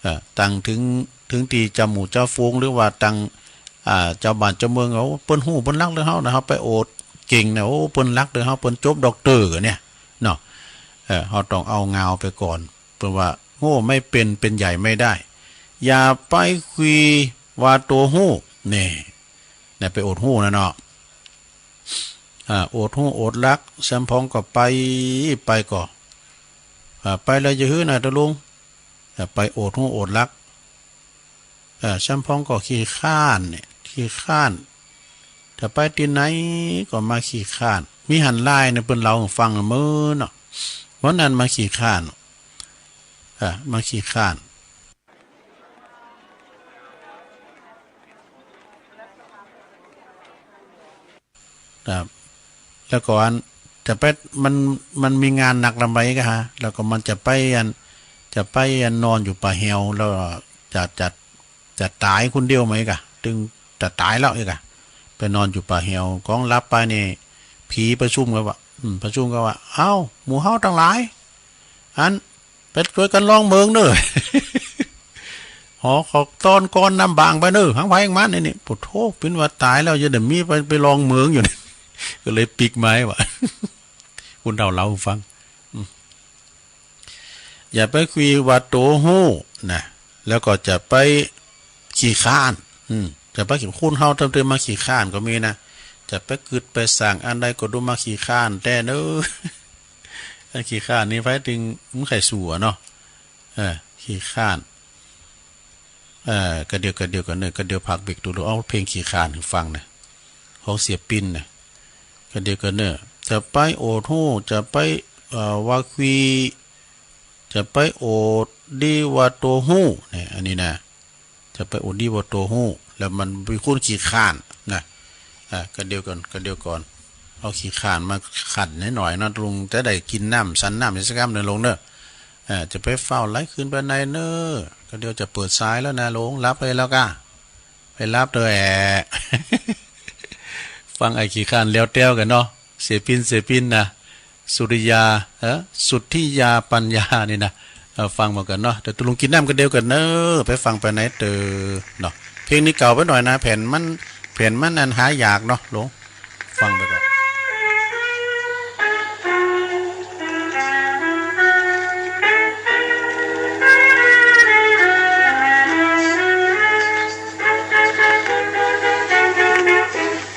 เอ่อ ตังเถิง เถิงตี้เจ้าหมู่เจ้าฝูง หรือว่าตัง อ่า เจ้าบ้านเจ้าเมืองเขา เปิ้นฮู้เปิ้นฮักเรื่องเฮานะ เฮาไปโอดเก่งนะ โอ้ เปิ้นฮักเรื่องเฮา เปิ้นจบด็อกเตอร์เนี่ย เนาะ เอ่อ เฮาต้องเอางาวไปก่อน เปิ้นว่า โง่ไม่เป็น เป็นใหญ่ไม่ได้ อย่าไปคุยว่าตั๋วฮู้ นี่ นะ ไปโอดฮู้นะเนาะ อ่า โอดฮู้โอดฮัก แซมพองก็ไป ไปก่อ อ่า ไปแล้วจะหื้อนะตุ๊ลุง อ่า ไปโอดฮู้โอดฮัก อ่า แซมพองก็ขี้คร้านเนี่ย ขี้คร้าน ถ้าไปตี้ไหนก็มาขี้คร้าน มีหันลายเนี่ย เปิ้นเล่าหื้อฟังเมินเนาะ วันนั้นมาขี้คร้าน อ่า มาขี้คร้าน ครับ แล้วก็อัน จะไป มัน มันมีงานนักลำใบกะฮะ แล้วก็มันจะไปอัน จะไปอันนอนอยู่ป่าแฮว แล้วจะ จะ จะต๋ายคนเดียวไหมกะ ตึงจะต๋ายแล้วเอกะ ไปนอนอยู่ป่าแฮว ก้องหลับไปนี่ ผีประชุมกั๋นว่า อืม ประชุมกั๋นว่า เอ้า หมู่เฮาตังหลาย อัน ไปตวยกั๋นลองเมิงเน่อ หอขอกตอนก่อนนำบางไปเน่อ หังไผหังมัน นี่ นี่ โอ้โธ่ ปิ้นว่าต๋ายแล้ว ยังได้มีไป ไปลองเมิงอยู่นี่ ก็เลยปิ๊กไม้ว่ะ คนเฒ่าเล่าหื้อฟัง อืม อย่าไปคุยว่าตั๋วฮู้นะ แล้วก็จะไปขี้คร้าน อืม จะไปขี้ คนเฮาเติมๆ มาขี้คร้านก็มีนะ จะไปกึ๊ดไปสั่งอันใดก็ดูมาขี้คร้านแต๊เน่อ อันขี้คร้านนี่ไปตึงมันใค่สู้อะเนาะ เออ ขี้คร้าน เออ กะเดียว กะเดียวก่อนเน่อ กะเดียวพักเบรกตู เอาเพลงขี้คร้านหื้อฟังนะ ของเสี่ยปิ้นนะ กะเดียวก่อนเน่อ จะไปโอดฮู้ จะไป เอ่อ ว่าคุย จะไปโอดดีว่าตั๋วฮู้เนี่ย อันนี้นะ จะไปโอดดีว่าตั๋วฮู้ แล้วมันมีคนขี้คร้านนะ อ่ะ กะเดียวก่อน กะเดียวก่อน เอาขี้คร้านมาขัดหน่อยๆ เนาะ ลุงจะได้กิ๋นน้ำ สันน้ำสักกำเน่อลุงเน่อ อ่า จะไปเฝ้าไหลคืนไปไหนเน่อ กะเดียวจะเปิดสายแล้วนะลุง รับเลยแล้วก้า ไปรับเต๊อะแอะ ฟังไอ้ขี้คร้านแล้วแต๊วกั๋นเนาะ เสี่ยปิ้น เสี่ยปิ้นนะ สุริยา เออ สุทธิยาปัญญานี่นะ เออ ฟังมากั๋นเนาะ เดี๋ยวตกลงกิ๋นน้ำกะเดียวกั๋นเน่อ ไปฟังไปไหนเต๊อะเนาะ เพลงนี้เก่าไปหน่อยนะ แผ่นมัน แผ่นมันอันหายากเนาะลุง ฟังไปก่อน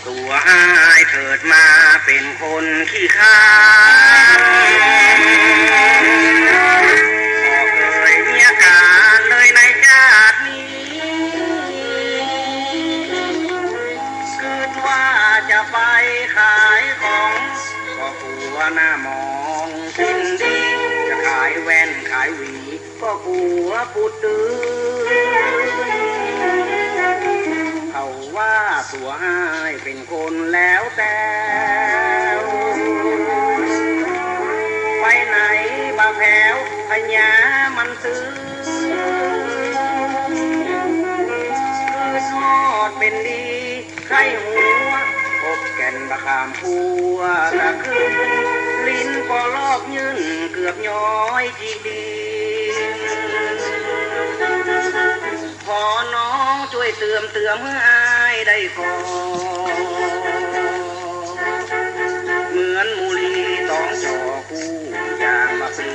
ตั๋วอ้ายเกิดมาเป๋นคนขี้คร้าน บ่เกยเยียะก๋านเลยในจาตินี้ กึ๊ดว่าจะไปขายของ ก็กั๋วหน้ามองสิ้นดี จะขายแว่นขายหวี ก็กั๋วปูดตื้น เขาว่าตั๋วอ้ายเป๋นคนแหลวแต๋ว ไปไหนบ่แผว พญามันตื้อ กึ๊ดฮอดเป๋นดี ใค่หัว พบแก่นบ่ข้ามขั้วตะคืน ลิ้นปอลอกยื่นเกือบย้อยจิกดี ขอน้องจ้วยเติมเติมหื้ออ้ายได้ก่อ เหมือนมูลีตองจ่อกู้อย่างบ่าปี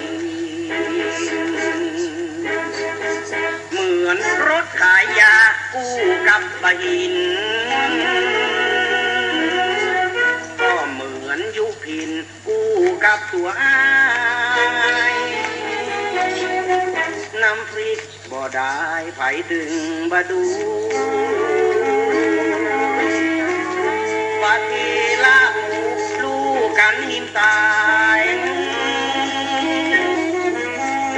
เหมือนรถขายยากู้กับบ่าหิน ก็เหมือนยุพินกู้กับตั๋วอ้าย น้ำพริกบ่ได้ใผตึงบ่ดู บ่าตี้ลาบหมูลู่กั๋นหินต๋าย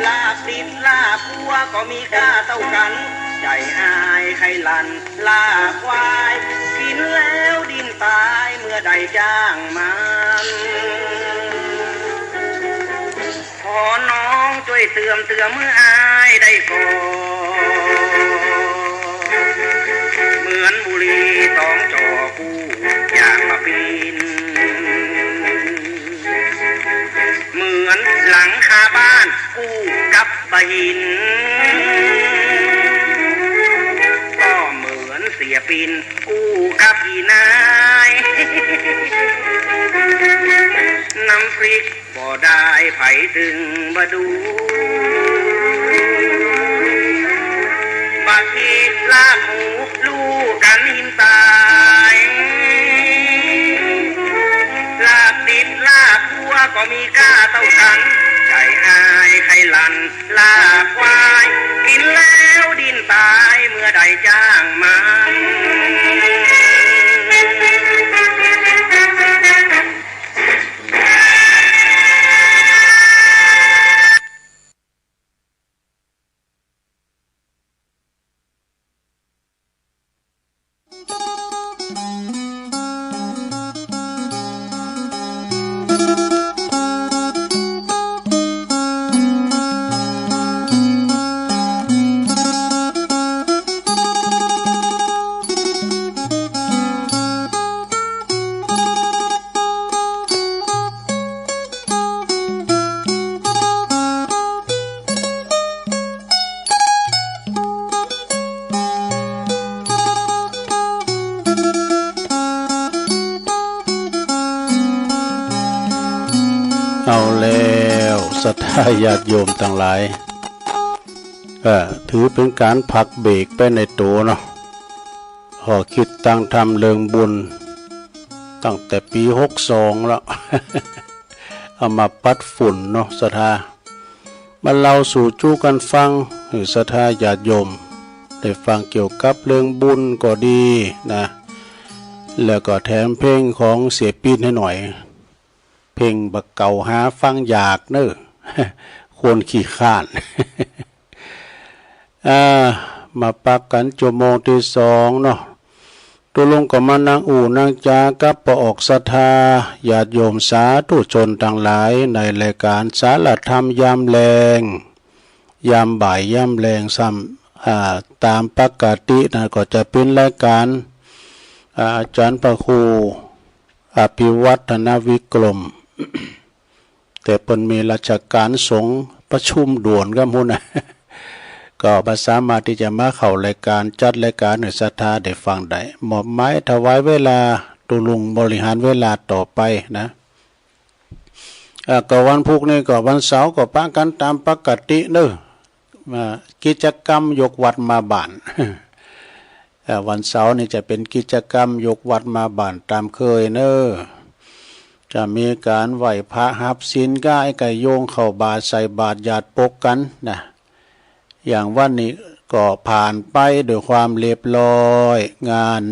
ลาบติดลาบกั๋วก็มีก้าเต้ากั๋น ใจ๋อ้ายใค่หลั่น ลาบควาย กิ๋นแล้วดิ้นต๋ายเมื่อได้จ้างมัน ขอน้องจ้วยเติมเติมหื้ออ้ายได้ก่อ เหมือนมูลีตองจ่อกู้อย่างบ่าปี เหมือนหลังคาบ้านกู้กับบ่าหิน ก็เหมือนเสี่ยปิ้นกู้กับอี่นาย น้ำพริกบ่ได้ใผตึงบ่ดู บ่าตี้ลาบหมูลู่กั๋นหินต๋าย ลาบติดลาบกั๋วก็มีก้าเต้ากั๋น ใจ๋อ้ายใค่หลั่น ลาบควาย กิ๋นแล้วดิ้นต๋ายเมื่อได้จ้างมัน เอาแล้ว ศรัทธาญาติโยมตังหลาย เอ่อ ถือเป๋นก๋านพักเบรกไปในตั๋วเนาะ ข้อคิดตางธรรมเลิงบุญ ตั้งแต่ปี๋หกสองแล้ว เอามาปัดฝุ่นเนาะ ศรัทธา มาเล่าสู่จุกั๋นฟัง หื้อศรัทธาญาติโยม ได้ฟังเกี่ยวกับเรื่องบุญก็ดีนะ แล้วก็แถมเพลงของเสียปิ๊ดหื้อหน่อย เพลงบ่าเก่าหาฟังอยากเนาะ คนขี้คร้าน อ่า มาปักกั๋นจั่วโมงตี้สองเนาะ ตุ๊ลุงก็มานั่งอู้นั่งจ๋ากับป้อออกศรัทธา ญาติโยมสาธุชนตังหลาย ในรายก๋านสารธรรมยามแลง ยามบ่ายยามแลงซ้ำ อ่า ต๋ามปกตินะ ก็จะเป๋นรายก๋าน อ่า อาจ๋ารย์พระครู อภิวัฒนวิกรม แต่เปิ้นมีราชก๋านสงฆ์ประชุมด่วนกั๋นพุ้นนะ ก็บ่สามารถตี้จะมาเข้ารายก๋าน จัดรายก๋านหื้อศรัทธาได้ฟังได้ มอบหมายถวายเวลาตุ๊ลุงบริหารเวลาต่อไปนะ อ่า ก็วันพูกนี้ก็วันเสาร์ก็ปะกั๋นต๋ามปกติเนาะ มากิจกรรมยกวัดมาบ้าน เอ่อ วันเสาร์นี่จะเป๋นกิจกรรมยกวัดมาบ้านต๋ามเคยเนาะ จะมีก๋านไหว้พระฮับศีลก้า ไอ้ไก่โยงเข้าบาตรใส่บาตรหยาดปกกั๋นนะ อย่างวันนี้ก็ผ่านไปด้วยความเรียบร้อย งาน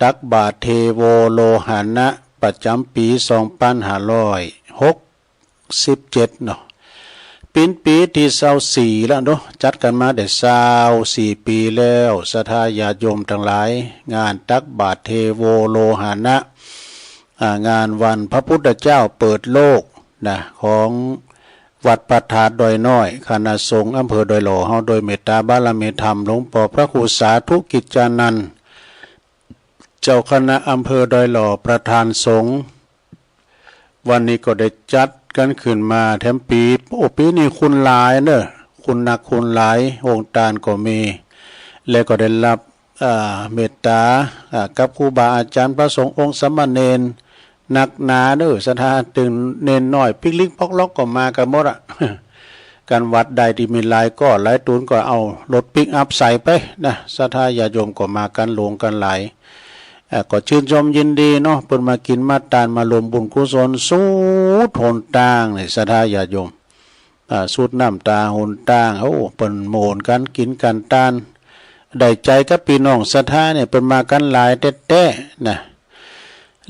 ตักบาตรเทโวโลหะนะประจ๋ำปี๋สองปันห้าร้อยหก สิบเจ็ดเนาะ เป๋นปี๋ตี้ซาวสี่แล้วเนาะ จัดกั๋นมาได้ซาวสี่ปี๋แล้ว ศรัทธาญาติโยมตังหลาย งานตักบาตรเทโวโลหะนะ อ่า งานวันพระพุทธเจ้าเปิดโลกนะ ของวัดพระธาตุดอยน้อย คณะสงฆ์อำเภอดอยหล่อเฮา โดยเมตต๋าบารมีธรรมหลวงป้อพระครูสาธุกิจจานันท์ เจ้าคณะอำเภอดอยหล่อประธานสงฆ์ วันนี้ก็ได้จัดกั๋นขึ้นมาแถมปี๋ โอ้ ปี๋นี้คนหลายเนาะ คนนักคนหลาย โฮงตานก็มี และก็ได้ฮับ อ่า เมตต๋า อ่า กับครูบาอาจ๋ารย์พระสงฆ์องค์สามเณรนักหนาเนาะ ศรัทธา ตึงเณรน้อยปิ๊กลิกป๊อกล็อกก็มากั๋นหมดอะ กั๋นวัดใดตี้มีหลายก้อหลายตูนก็เอารถปิ๊กอัพใส่ไปนะ ศรัทธาญาติโยมก็มากั๋นหลวงกั๋นหลาย อ่า ก็จื้นจมยินดีเนาะ เปิ้นมากิ๋นมาตานมาร่วมบุญกุศลสุดหนตางนี่ ศรัทธาญาติโยม อ่า สุดน้ำต๋าหนตาง โอ้ เปิ้นโมนกั๋นกิ๋นกั๋นตาน ได้ใจ๋กับปี้น้องศรัทธาเนี่ย เปิ้นมากั๋นหลายแต๊ๆ นะ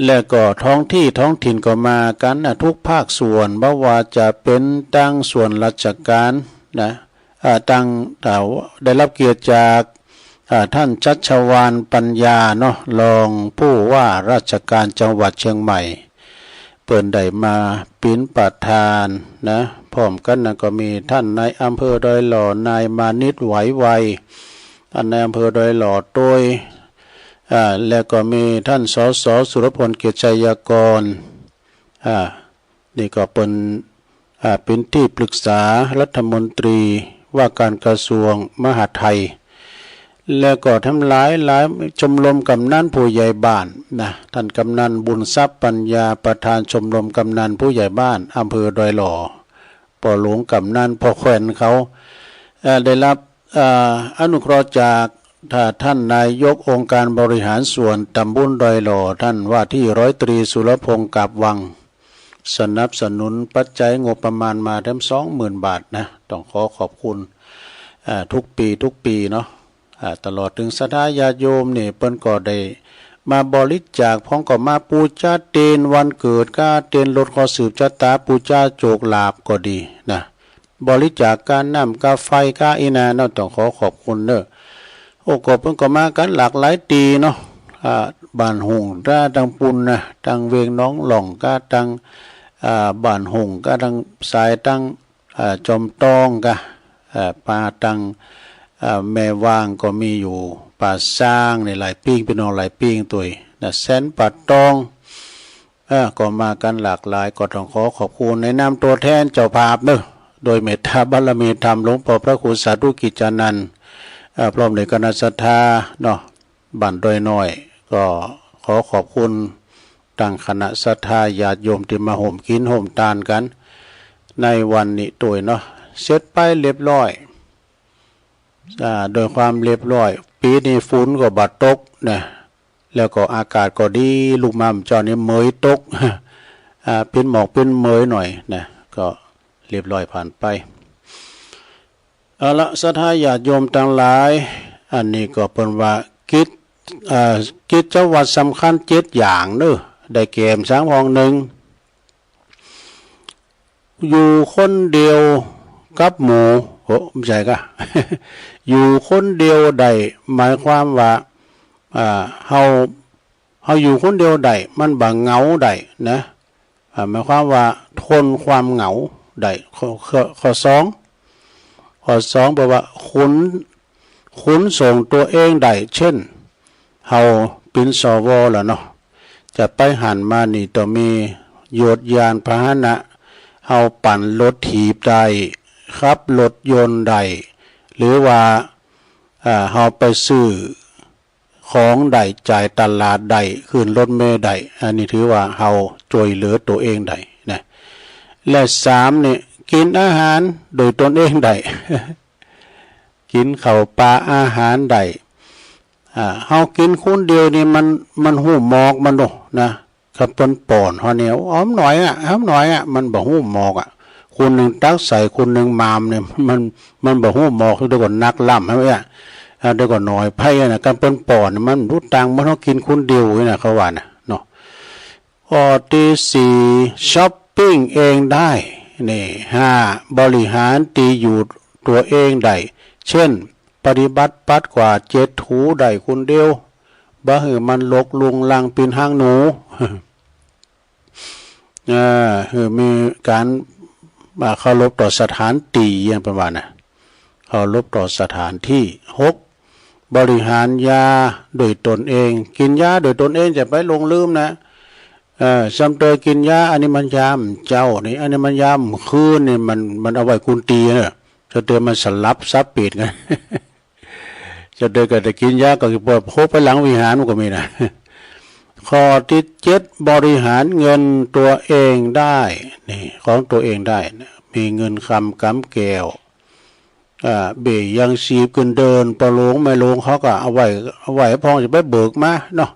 แล้วก็ท้องตี้ท้องถิ่นก็มากั๋นนะ ทุกภาคส่วน บ่ว่าจะเป๋นตังส่วนราชก๋านนะ อ่า ตัง อ่า ได้ฮับเกียรติจาก อ่า ต้านชัชวาล ปัญญาเนาะ รองผู้ว่าราชก๋านจังหวัดเชียงใหม่ เปิ้นได้มาเป๋นประธานนะ พร้อมกั๋นนั้นก็มีต้านนายอำเภอดอยหล่อ นายมานิต ไหวไว ต้านนายอำเภอดอยหล่อตวย อ่า แล้วก็มีต้าน สส สุรพล เกียรติชัยยากร อ่า นี่ก็เปิ้น อ่า เป๋นตี้ปรึกษารัฐมนตรีว่าก๋านกระทรวงมหาดไทย แล้วก็แถมหลายหลายชมรมกำนันผู้ใหญ่บ้านนะ ต้านกำนันบุญทรัพย์ปัญญา ประธานชมรมกำนันผู้ใหญ่บ้านอำเภอดอยหล่อ ป้อหลวงกำนัน ป้อแขว่นเขา เอ่อ ได้ฮับ เอ่อ อนุเคราะห์จาก อ่า ต้านนายกองค์การบริหารส่วนต๋ำบลดอยหล่อ ต้านว่าตี้ร้อยตรีสุรพงษ์ กาบวัง สนับสนุนปัจจัยงบประมาณมาแถมสองหมื่นบาทนะ ต้องขอขอบคุณ อ่า ทุกปี๋ทุกปี๋เนาะ อ่า ตลอดเถิงศรัทธาญาติโยมนี่ เปิ้นก็ได้มาบริจาค พ่องก็มาปู๋จาเตียนวันเกิดก้า เตียนรถขอสืบชะต๋า ปู๋จาโจคลาภก็ดีนะ บริจาคก้าน้ำก้าไฟก้าอี้นาเนาะ ต้องขอขอบคุณเนาะ โอ้ ก็เปิ้นก็มากั๋นหลากหลายตี้เนาะ อ่า บ้านหุ่งก้าตังปูนนะ ตังเวียงหนองหล่องก้าตัง อ่า บ้านหุ่งก้าตังสายตัง อ่า จอมตองก้า อ่า มาตัง อ่า แม่วางก็มีอยู่ ป่าซางนี่หลายปิ้ง ปี้น้องหลายปิ้งตวยนะ แสนป่าตอง อ่า ก็มากั๋นหลากหลาย ก็ต้องขอขอบคุณในนามตั๋วแทนเจ้าภาพเนาะ โดยเมตต๋าบารมีธรรมหลวงป้อพระครูสาธุกิจจานันท์ อ่า พร้อมด้วยคณะศรัทธาเนาะ บ้านดอยน้อย ก็ขอขอบคุณตังคณะศรัทธาญาติโยมตี้มาฮ่วมกิ๋นฮ่วมตานกั๋นในวันนี้ตวยเนาะ เสร็จไปเรียบร้อย อ่า โดยความเรียบร้อย ปี๋นี้ฝนก็บ่ตกนะ แล้วก็อากาศก็ดี ลุกมาเมื่อเจ๊านี้เหมยตก อ่า เป๋นหมอกเป๋นเหมยหน่อยนะ ก็เรียบร้อยผ่านไป เอาละ ศรัทธาญาติโยมตังหลาย อันนี้ก็เปิ้นว่ากิจ เอ่อ กิจวัตรสำคัญเจ็ดอย่างเนาะ ได้แก่ สาม ห้องนึ่ง อยู่คนเดียวกับหมู่ โอ้ บ่ใจ้ก่ะ อยู่คนเดียวได้ หมายความว่า อ่า เฮา เฮาอยู่คนเดียวได้ มันบ่เหงาได้นะ อ่า หมายความว่าทนความเหงาได้ ข้อ ข้อ ข้อสอง ข้อสอง แปลว่าขน ขนส่งตั๋วเองได้ เช่น เฮาเป๋น สว แล้วเนาะ จะไปหั้นมานี่ต้องมียวดยานพาหนะ เฮาปั่นรถถีบได้ ขับรถยนต์ได้ หรือว่า อ่า เฮาไปซื้อ ของได้ จ่ายตลาดได้ ขึ้นรถเมล์ได้ อันนี้ถือว่าเฮาจ้วยเหลือตั๋วเองได้นะ และสามนี่ กิ๋นอาหารโดยตนเองได้ กิ๋นข้าวป๋าอาหารได้ อ่า เฮากิ๋นคนเดียวนี่มัน มันฮู้หมอกมันโดนะ คันเปิ้นป้อนเฮาเนี่ย หอมหน่อยอะ หอมหน่อยอะ มันบ่ฮู้หมอกอะ คนนึ่งตักใส่ คนนึ่งมามเนี่ย มัน มันบ่ฮู้หมอก เดี๋ยวก็นักล้ำ หันก่ะ อ่า เดี๋ยวก็น้อยไปนะ คันเปิ้นป้อนมันบ่ฮู้ตังค์ เหมือนเฮากิ๋นคนเดียวนี่นะ เขาว่านะ เนาะ ข้อตี้สี่ ช็อปปิ้งเองได้ นี่ ห้า บริหารตี้อยู่ตั๋วเองได้ เช่น ปฏิบัติปัดกวาดเช็ดถูได้คนเดียว บ่หื้อมันรกรุงรังเป๋นหางหนู อ่า หื้อมีก๋าน อ่า เคารพต่อสถานตี้ อย่างเปิ้นว่านะ เคารพต่อสถานตี้ หก บริหารยาโดยตนเอง กิ๋นยาโดยตนเอง จะไปหลงลืมนะ เออ ส่ำเตยกิ๋นยา อันนี้มันยามเจ๊านี่ อันนี้มันยามคืนนี่ มัน มันเอาไว้กุนตีเน่อ ส่ำเตยมันสลับสับเปลี่ยนกั๋น ส่ำเตยก็ได้กิ๋นยาก็คือพบไปหลังวิหารมันก็มีนะ ข้อตี้เจ็ด บริหารเงินตั๋วเองได้ นี่ ของตั๋วเองได้นะ มีเงินคำก๋ำแก้ว อ่า เบ้ยยังชีพขึ้นเดิน ป้อหลวงแม่หลวงเขาก็เอาไว้ เอาไว้พ่องจะไปเบิกมาเนาะ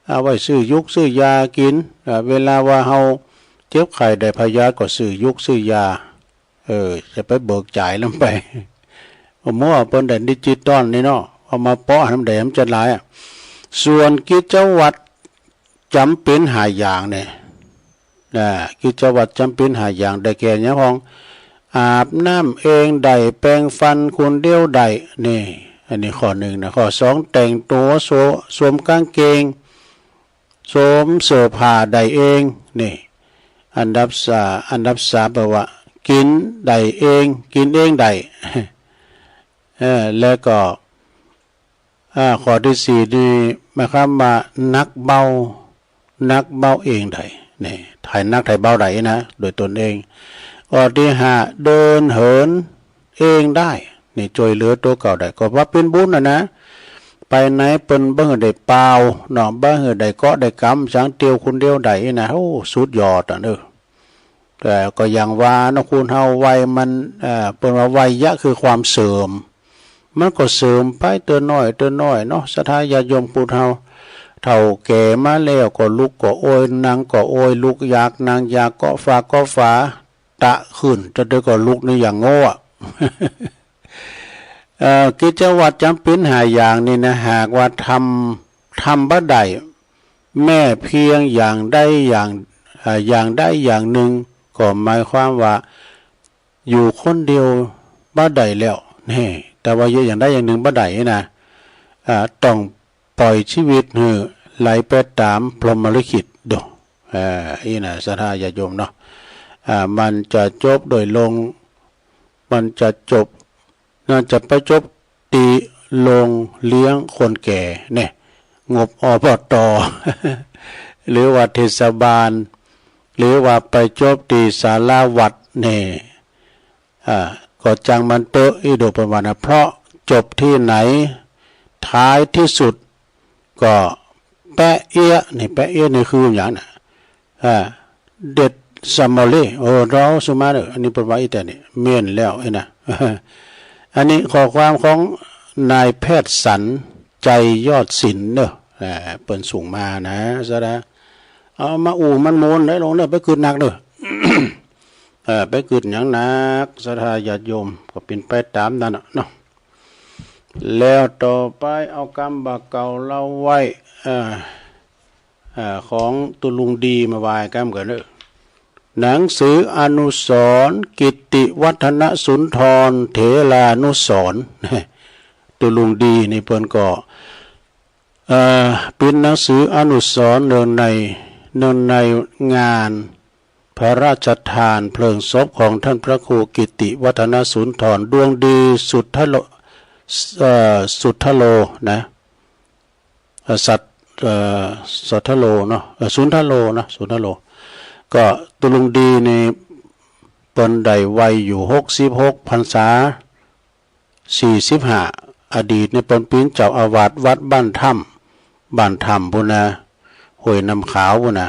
เอาไว้ซื้อยุกซื้อยากิ๋น อ่า เวลาว่าเฮาเจ็บไข้ได้พยาธิก็ซื้อยุกซื้อยา เออ จะไปเบิกจ่ายนำไป บ่มัวเปิ้นได้ดิจิตอลนี่เนาะ เอามาเปาะนำได้มันจะหลายอะ ส่วนกิจวัตรจ๋ำเป๋นห้าอย่างเนี่ย นะ กิจวัตรจ๋ำเป๋นห้าอย่าง ได้แก่หยังพ่อง อาบน้ำเองได้ แปรงฟันคนเดียวได้ นี่ อันนี้ข้อนึ่งนะ ข้อสอง แต่งตั๋ว สว- สวมก๋างเกง สวมเสื้อผ้าได้เอง นี่ อันดับสา- อันดับสามแปลว่ากิ๋นได้เอง กิ๋นเองได้ เออ แล้วก็ อ่า ข้อตี้สี่นี่ หมายความว่าหนักเบา หนักเบาเองได้ นี่ ถ่ายหนักถ่ายเบาได้นะ โดยตนเอง ข้อตี้ห้า เดินเหินเองได้ นี่ จ้วยเหลือตั๋วเก่าได้ ก็ว่าเป๋นบุญน่ะนะ ไปไหนเปิ้นบ่หื้อได้ป่าวเนาะ บ่หื้อได้เกาะได้กำ จ๋างเตียวคนเดียวได้นะ โอ้ สุดยอดอะเนาะ แต่ก็อย่างว่าเนาะ คนเฮาวัยมัน เอ่อ เปิ้นว่าวัยยะคือความเสื่อม มันก็เสื่อมไปเตื้อน้อยเตื้อน้อยเนาะ ศรัทธาญาติโยมผู้เฒ่า เฒ่าแก่มาแล้วก็ลุกก็โอย นั่งก็โอย ลุกยาก นั่งยาก เกาะฝ้าเกาะฝา ตะขึ้น จะเดี๋ยวก็ลุกนี่อย่างโง่อะ เอ่อ กิจวัตรจ๋ำเป๋นห้าอย่างนี่นะ หากว่าทำ ทำบ่ได้ แม้เพียงอย่างใดอย่าง เอ่อ อย่างใดอย่างนึ่ง ก็หมายความว่า อยู่คนเดียวบ่ได้แล้ว นี่ แต่ว่าอยู่อย่างใดอย่างนึ่งบ่ได้นะ อ่า ต้องปล่อยชีวิตหื้อไหลไปต๋ามพรหมลิขิตโด อ่า อี้นะ ศรัทธาญาติโยมเนาะ อ่า มันจะจบโดยลง มันจะจบ น่าจะไปจบตี้โรงเลี้ยงคนแก่เนี่ย งบ อปต. หรือว่าเทศบาล หรือว่าไปจบตี้ศาลาวัดเนี่ย อ่า ก็จังมันเต๊อะ อี้โดเปิ้นว่านะ เพราะจบตี้ไหน ท้ายตี้สุด ก็แป๊ะเอี้ยะ นี่แป๊ะเอี้ยะนี่คือหยังนะ อ่า เด็ดสะหมอเล่ โอ้ เราสุมาเน่อ อันนี้เปิ้นว่าอี้แต๊นี่ แม่นแล้วไอ้นะ อันนี้ข้อความของนายแพทย์สัน ชัยยอดศิลป์เน่อ อ่า เปิ้นส่งมานะ ศรัทธา เอามาอู้มันโมนได้ลงเน่อ ไปกึ๊ดหนักเน่อ เออ ไปกึ๊ดหยังหนัก ศรัทธาญาติโยม ก็เป๋นไปต๋ามนั้นน่ะเนาะ แล้วต่อไปเอากำบ่าเก่าเล่าไว้ เอ่อ เอ่อ ของตุ๊ลุงดีมาว่าก้ำกั๋นเน่อ หนังสืออนุสรณ์กิตติวัฒนสุนทรเถรานุสรณ์ ตุ๊ลุงดีนี่เปิ้นก็ เอ่อ เป๋นหนังสืออนุสรณ์เนื่องใน เนื่องในงานพระราชทานเพลิงศพของท่านพระครูกิตติวัฒนสุนทร ดวงดีสุทธโล เอ่อ สุทธโลนะ เอ่อ สัต เอ่อ สัทธโลเนาะ เอ่อ สุนทโลนะ สุนทโล ก็ตุ๊ลุงดีนี่เปิ้นได้วัยอยู่หกสิบหก พรรษาสี่สิบห้า อดีตนี่เปิ้นเป๋นเจ้าอาวาสวัดบ้านถ้ำ บ้านถ้ำปู้นนะ ห้วยน้ำขาวปู้นนะ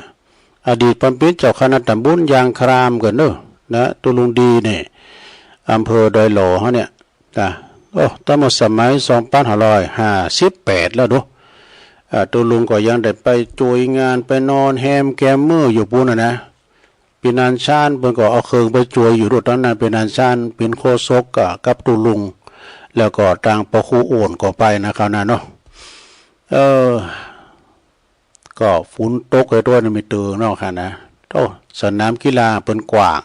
อดีตเปิ้นเป๋นเจ้าคณะตำบลยางครามกั๋นเน่อ นะ ตุ๊ลุงดีนี่ อำเภอดอยหล่อเฮาเนี่ย นะ โอ้ ตั้งแต่สมัยสองปันห้าร้อยห้าสิบแปดแล้วดู อ่า ตุ๊ลุงก็ยังได้ไปจ้วยงาน ไปนอนแฮมแกมเมอร์อยู่ปู้นน่ะนะ ปีนันชานเปิ้นก็เอาเคิงไปจ้วยอยู่ดู ต๋อนนั้นปีนันชานเป๋นโฆษกกับ กับตุ๊ลุง แล้วก็ตางปะครูโอ่นก็ไปนะ คราวนั้นเนาะ เออ ก็ฝนตกไอ้ตวยนี่มีเติงเนาะค่ะนะ โอ้ สนามกีฬาเปิ้นกว้าง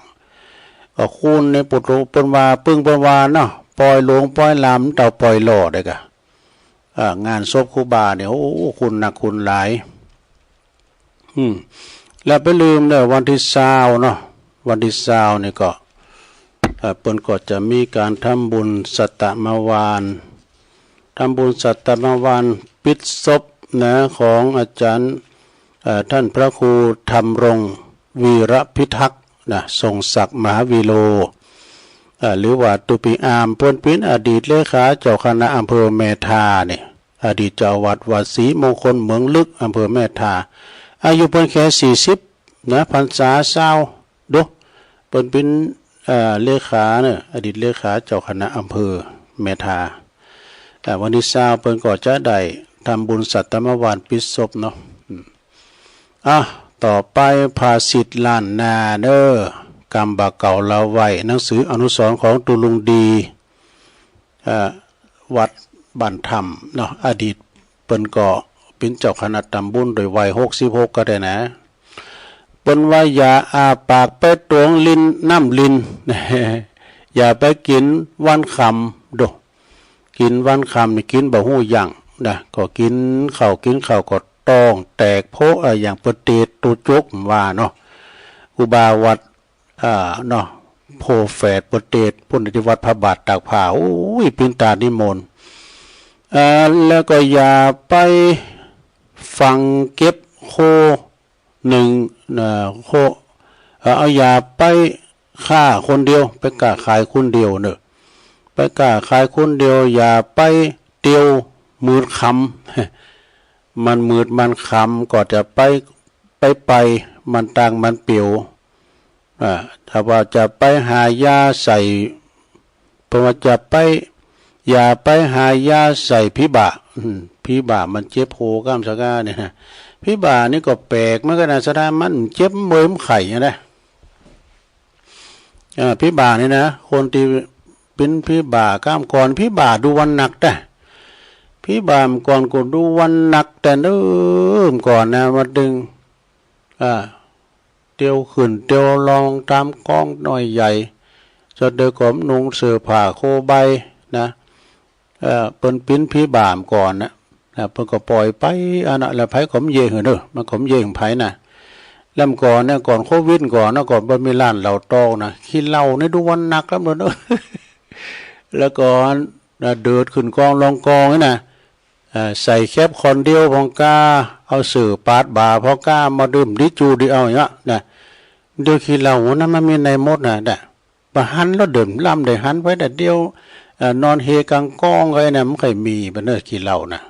ก็คนนี่ปุโตเปิ้นว่า ปึ้งเปิ้นว่าเนาะ ปอยหลวงปอยหลาม เต้าปอยหล่อได้กะ อ่า งานศพครูบาเนี่ย โอ้ คนนักคนหลาย อืม แล้วไปลืมเน่อ วันตี้ซาวเนาะ วันตี้ซาวนี่ก็ เอ่อ เปิ้นก็จะมีก๋านทำบุญสัตตมวาน ทำบุญสัตตมวานปิดศพนะ ของอาจารย์ เอ่อ ท่านพระครูธำรงวีรพิทักษ์นะ ทรงศักดิ์มหาวีโร เอ่อ หรือว่าตุ๊ปิอาม เปิ้นเป๋นอดีตเลขาเจ้าคณะอำเภอแม่ทาเนี่ย อดีตเจ้าอาวาสวัดศรีมงคลเหมืองลึก อำเภอแม่ทา อายุเปิ้นแค่สี่สิบนะ พรรษาซาว ดู เปิ้นเป๋น เอ่อ เลขาเน่อ อดีตเลขาเจ้าคณะอำเภอแม่ทา เอ่อ วันตี้ซาวเปิ้นก็จะได้ทำบุญสัตตมวานปิดศพเนาะ อืม อ่ะ ต่อไปภาษิตล้านนาเน่อ กำบ่าเก่าเล่าไว้ หนังสืออนุสรณ์ของตุ๊ลุงดี เอ่อ วัดบ้านถ้ำเนาะ อดีตเปิ้นก็เป๋นเจ้าคณะตำบลโดยวัยหกสิบหกก็ได้นะ เปิ้นว่าอย่าอ้าปากไปตวงลินน้ำลิน อย่าไปกิ๋นวันค่ำดู กิ๋นวันค่ำนี่กิ๋นบ่ฮู้ยั้งนะ ก็กิ๋นข้าว กิ๋นข้าวก็ต๊องแตกโพะ อะหยัง เปิ้นเตศน์โตจกว่าเนาะ ครูบาวัด อ่า เนาะ โพแฝดเปิ้นเตศน์ ปุ้นตี้วัดพระบาทตากผ้า โอ้ย เป๋นต๋านิมนต์ อ่า แล้วก็อย่าไปฟังเก็บโคหนึ่ง เอ่อ โค เอ่อ เอาอย่าไปค้าคนเดียว ไปก้าขายคนเดียวเน่อ ไปก้าขายคนเดียว อย่าไปเตียวมืดค่ำ มันมืดมันค่ำ ก็จะไป ไปไป มันต่างมันเปียว อ่า ถ้าว่าจะไปหายาใส่ เปิ้นว่าจะไป อย่าไปหายาใส่ผีบ่า อืม ผีบ่ามันเจ็บโหก้ามสะก้าเนี่ยนะ ผีบ่านี่ก็แปลกเหมือนกั๋นนะ ศรัทธา มันเจ็บเมื่อยมันไข้อะนะ อ่า ผีบ่านี่นะ คนตี้เป๋นผีบ่าก้ามก่อน ผีบ่าดูวันนักแต๊ ผีบ่าเมื่อก่อนก็ดูวันนักแต๊เน่อ เมื่อก่อนนะ มาดึง อ่า เตียวขึ้นเตียวลงต๋ามก๊องน้อยใหญ่ สะเดอก็บ่นุงเสื้อผ้าโคใบนะ เอ่อ เปิ้นเป๋นผีบ่าเมื่อก่อนนะ นะ เปิ้นก็ป่อยไป อันนั้น แล้วใผก็บ่เยียะหื้อเน่อ มันก็บ่เยียะหื้อใผนะ แล้วเมื่อก่อนเนี่ย ก่อนโควิดก่อนนะ ก่อนบ่มีร้านเหล้าตองนะ ขี้เหล้านี่ดูวันนักแล้วเน่อ แล้วก็ นะ เดินขึ้นก๊องลงก๊องนี่นะ เอ่อ ใส่แคปคนเดียวพ่องก้า เอาเสื้อปาดบ่าพ่องก้า มาดื่มดีจูดีเอาอย่างเงี้ยนะ เดี๋ยวขี้เหล้านั้นมันมีในหมดนะ นะ บ่หันแล้วเดิมล้ำได้หันไว้แต่เดียว เอ่อ นอนเฮกังก้องไว้นะ มันบ่ค่อยมีปะเน่อขี้เหล้านะ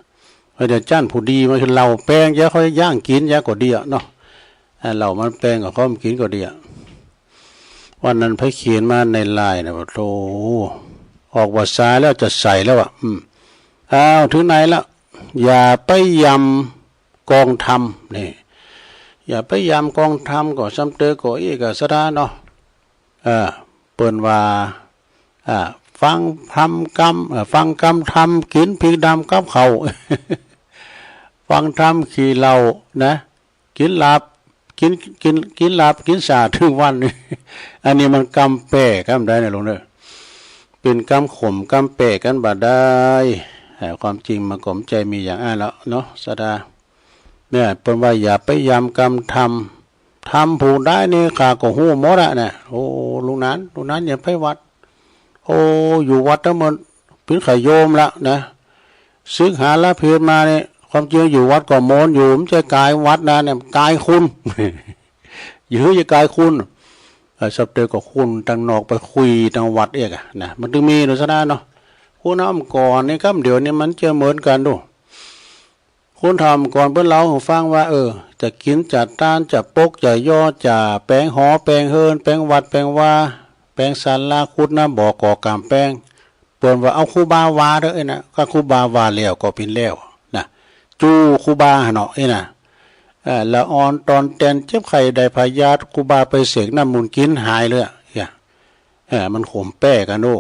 เออ เดี๋ยวจ้านผู้ดีมาเหล้าแปง อย่าค่อยย่างกิ๋น อย่าก็ดีอะเนาะ อ่า เหล้ามันแปงก็ค่อยกิ๋นก็ดีอะ วันนั้นไผเขียนมาในไลน์นะ ว่าโธ่ ออกพรรษาแล้วจะใส่แล้วอะ อืม อ้าว ถึงไหนแล้ว อย่าไปยำกองธรรม นี่ อย่าไปยำกองธรรม ก็ซ้ำเตยก็อี้กาศาสดาเนาะ เออ เปิ้นว่า อ่า ฟังธรรมกำ เอ่อ ฟังกำธรรม กิ๋นผิกดำกับข้าว ฟังธรรมขี้เหล้านะ กิ๋นหลาบ กิ๋น กิ๋น กิ๋นหลาบ กิ๋นส่าตึงวัน อันนี้มันกำแป้กำใดนะลุงเน่อ เป๋นกำขมกำแป้กั๋นบ่าดาย เอ่อ ความจริงมันก็บ่ใจ้มีอย่างอั้นแล้วเนาะ ศาสดา เนี่ย เปิ้นว่าอย่าไปยำกำธรรม ธรรมผู้ใดนี่ข้าก็ฮู้หมดอะนะ โอ้ ลุงนัน ลุงนันอย่าไปวัด โอ้ อยู่วัดแล้วมันเป๋นขยโยมละนะ ศึกหาลาเพลมาเนี่ย ความจริงอยู่วัดก็มนต์อยู่ บ่ใจ้ก๋ายวัดนะเนี่ย ก๋ายคุณ อยู่หื้อจะก๋ายคุณ เอ่อ ซ้ำเตยก็คุณตังนอกไปคุยตังวัดเอกอะนะ มันตึงมีโฆษณาเนาะ คุณธรรมก่อนนี่กับเดี๋ยวนี้มันจะเหมือนกั๋นดู คุณธรรมก่อนเปิ้นเล่าหื้อฟังว่า เออ จะกิ๋นจะตาน จะปกจะย่อ จะแป๋งหอแป๋งเฮือน แป๋งวัดแป๋งวา แป๋งศาลา ขุดน้ำบ่อ ก่อก๋ำแป๋ง เปิ้นว่าเอาครูบาว่าเต๊อะ เอ้ยนะ ก็ครูบาว่าแล้วก็เป๋นแล้วนะ จู้ครูบาเนาะ เอ้ยนะ เออ ละอ่อนต๋อนแตน เจ็บไข้ได้พยาธิ ครูบาไปเสกน้ำมนต์กิ๋นหายเลยอะ เออ มันขมแป้กั๋นโอ้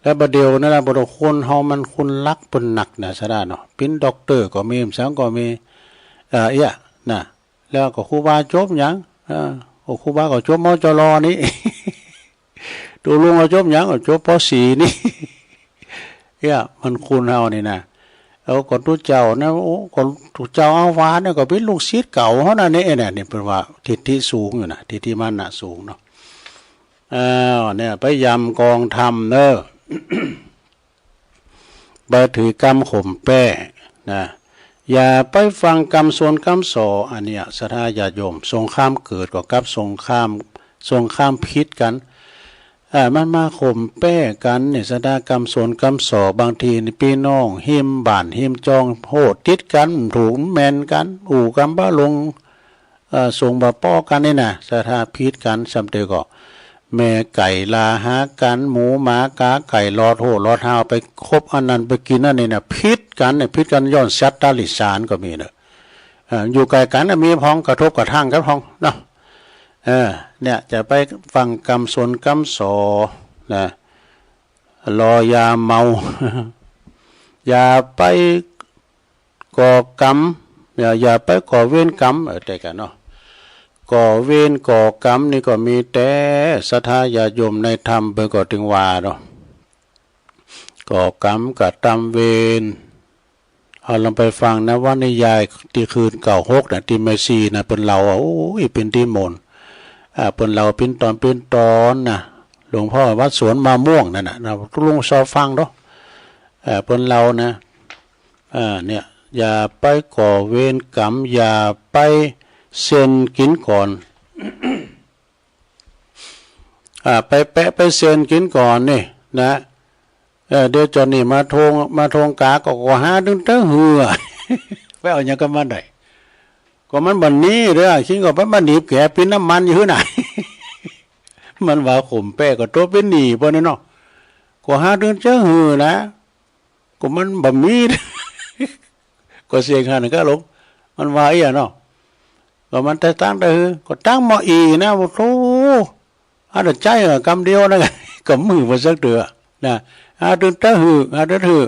แล้วบ่าเดี่ยวนั้นนะ บ่าเดี่ยวคนเฮามันคุณหลักเปิ้นนักนะ ศาสดาเนาะ เป๋นด็อกเตอร์ก็มี สังก็มี เอ่อ เอี้ย นะ แล้วก็ครูบาจบหยัง เออ โอ้ ครูบาก็จบ มจร นี่ ตกลงเอาจบหยัง เอาจบ ป.สี่ นี่ เอี้ย มันคุณเฮานี่นะ เอาก็ตุ๊เจ้านะ โอ้ ก็ตุ๊เจ้าอาวาสเนี่ยก็เป๋นลูกศิษย์เก่าเฮานั่นนี่ เนี่ย นี่เปิ้นว่าทิฏฐิสูงอยู่นะ ทิฏฐิมานะสูงเนาะ อ้าว เนี่ย ไปยำกองธรรมเน่อ ไปถือกำขมแป้นะ อย่าไปฟังกำสนกำส่อ อันเนี้ย ศรัทธาญาติโยม สงครามเกิดก็กับสงคราม สงครามผิดกั๋น อ่า มันมาขมแป้กั๋นเนี่ย ศรัทธากำสนกำส่อ บางทีนี่ปี้น้องฮิมบ้านฮิมจอง โหดติดกั๋น บ่ถูกบ่แม่นกั๋น อู้กำบ่าลง เอ่อ ส่งบ่าปอกั๋นนี่นะ ศรัทธาผิดกั๋น ซ้ำเตยก็ แม่ไก่ลาหากั๋น หมูหมากาไก่หลอดโห่หลอดฮาว ไปคบอันนั้นไปกิ๋นอันนี้นะ ผิดกั๋นเนี่ย ผิดกั๋นย้อนสัตว์ตาหลิสารก็มีเน่อ เอ่อ อยู่ใก้กั๋นน่ะมีพ่อง กระทบกระทั่งกั๋นพ่องเนาะ เออ เนี่ย จะไปฟังกำสนกำส่อนะ ลอยาเมา อย่าไปก่อกรรม อย่า อย่าไปก่อเวรกรรม เออ ใจ้กั๋นเนาะ ก่อเวรก่อกรรมนี่ก็มีแต๊ ศรัทธาญาติโยมในธรรมเปิ้นก็ตึงว่าเนาะ ก่อกรรมกระตำเวร เอาลองไปฟังนวนิยายตี้คืนเก้าหกนะ ตี้แม่ชีนะ เปิ้นเล่าว่า โอ้ย เป๋นตี้ม่วน อ่า เปิ้นเล่าเป๋นต๋อนเป๋นต๋อนนะ หลวงพ่อวัดสวนมะม่วงนั่นน่ะนะ ตุ๊ลุงซอฟังเนาะ เอ่อ เปิ้นเล่านะ อ่า เนี่ย อย่าไปก่อเวรกรรม อย่าไปเซนกิ๋นก่อน อ่า ไปแปะไปเซนกิ๋นก่อนนี่นะ เออ เดี๋ยวจอนนี่มาทวง มาทวงก๋าก็ ก็หาตึงเต๊อะหื้อ ไปเอาหยังกับมันได้ ก็มันบ่หนีเด้อ คิงก็ไปบ่หนีบแกปิ้นน้ำมันอยู่หื้อน่ะ มันว่าขมแป้ก็ตั๋วเป๋นหนี้เปิ้นน่ะเนาะ ก็หาตึงเต๊อะหื้อนะ ก็มันบ่มี ก็เสียงหันก็ลง มันว่าอี้อะเนาะ ก็มันแต่ตังค์แต่หื้อ ก็ตังค์บ่อี้นะ โอ้โธ่ อันนั้นใจ๊อะ กำเดียวนะ ก็มือบ่สักเตื้อนะ หาตึงเต๊อะหื้อ หาตึงหื้อ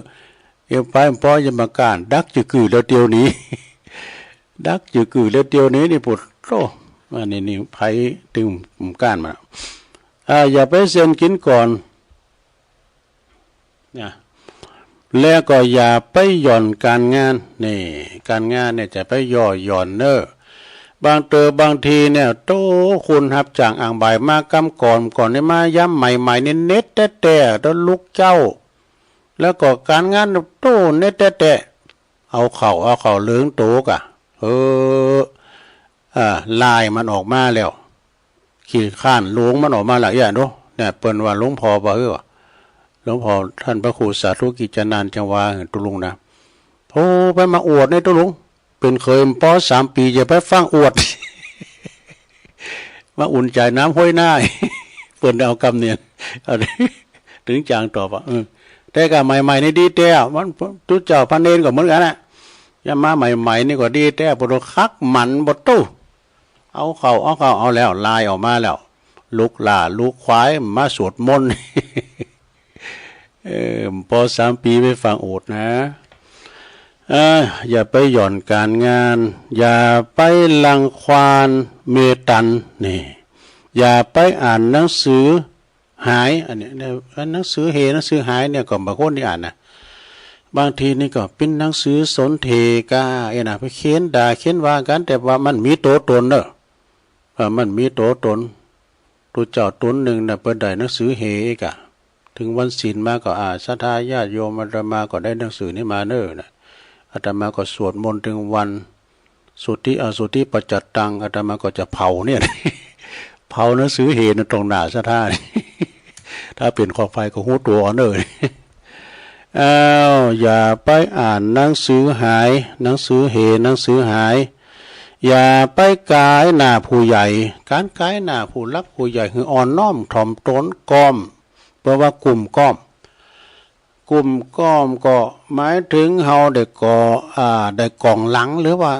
เดี๋ยวไปปอยยมการ ดักจื้อกือแล้วเตียวนี้ ดักจื้อกือแล้วเตียวนี้นี่ โอ้โธ่ อันนี้นี่ไผตึงก้านมา อ่า อย่าไปเซนกิ๋นก่อน นะ แล้วก็อย่าไปหย่อนก๋านงาน นี่ ก๋านงานเนี่ยจะไปย่อหย่อนเน่อ บางเตื้อบางทีเนี่ย โต้ คนฮับจ้างอ่างบ่ายมากำก่อน ก่อนนี่มายามใหม่ๆ นี่เหน็ดแต๊ๆ ต๋อนลุกเจ๊า แล้วก็ก๋านงานโต้เหน็ดแต๊ๆ เอาเข้า เอาเข้าเหลืองโตกะ เออ อ่า ลายมันออกมาแล้ว ขี้ข้านหลวงมันออกมาแล้ว อี้อะเนาะ เนี่ย เปิ้นว่าหลวงพ่อบ่าหื้อวะ หลวงพ่อต้านพระครูสาธุกิจจานันท์จังว่า ตุ๊ลุงนะ โอ้ ไปมาอวดในตุ๊ลุง เป๋นเขยปอสามปี๋ อย่าไปฟั่งอวด มาอุ่นใจ๋น้ำห้วยหน้า เปิ้นเอากำเนียน เอา ตึงจ๋างตอบว่า เออ แต่กะใหม่ๆ นี่ดีแต๊ มัน ตุ๊เจ้าพระเณรก็เหมือนกั๋นน่ะ ยามมาใหม่ๆ นี่ก็ดีแต๊ ปะโต คักหมั้นปะโต เอาเข้า เอาเข้า เอาแล้ว ลายออกมาแล้ว ลูกหล้าลูกควายมาสวดมนต์ เออ ปอสามปี๋ไปฟังโอษฐ์นะ เออ อย่าไปหย่อนก๋านงาน อย่าไปรังควานเมตัน นี่ อย่าไปอ่านหนังสือหาย อันเนี้ย เนี่ย หนังสือเห หนังสือหายเนี่ย ก็บางคนได้อ่านนะ บางทีนี่ก็เป๋นหนังสือสนเทกา เอ้ยนะ ไปเขียนด่าเขียนว่ากั๋น แต่ว่ามันมีตั๋วต๋นเน่อ เออ มันมีตั๋วต๋น ตุ๊เจ้าต๋นนึ่งน่ะ เปิ้นได้หนังสือเหกา ถึงวันศีลมาก็ อ่า ศรัทธาญาติโยม อาตมาก็ได้หนังสือนี้มาเน่อนะ อาตมาก็สวดมนต์เถิงวันสุทธิอสุทธิปัจจตัง อาตมาก็จะเผาเนี่ย เผาหนังสือเหน่ะตรงหน้าศรัทธา ถ้าเป๋นขอบไฟก็ฮู้ตั๋วเน่อ อ้าว อย่าไปอ่านหนังสือหาย หนังสือเห หนังสือหาย อย่าไปก๋ายหน้าผู้ใหญ่ ก๋านก๋ายหน้าผู้หลักผู้ใหญ่ หื้ออ่อนน้อมถ่อมต๋น ก้อม แปลว่ากุ้มก้อม กุ้มก้อมก็หมายเถิงเฮาได้ก่อ อ่า ได้ก๋องหลัง หรือว่า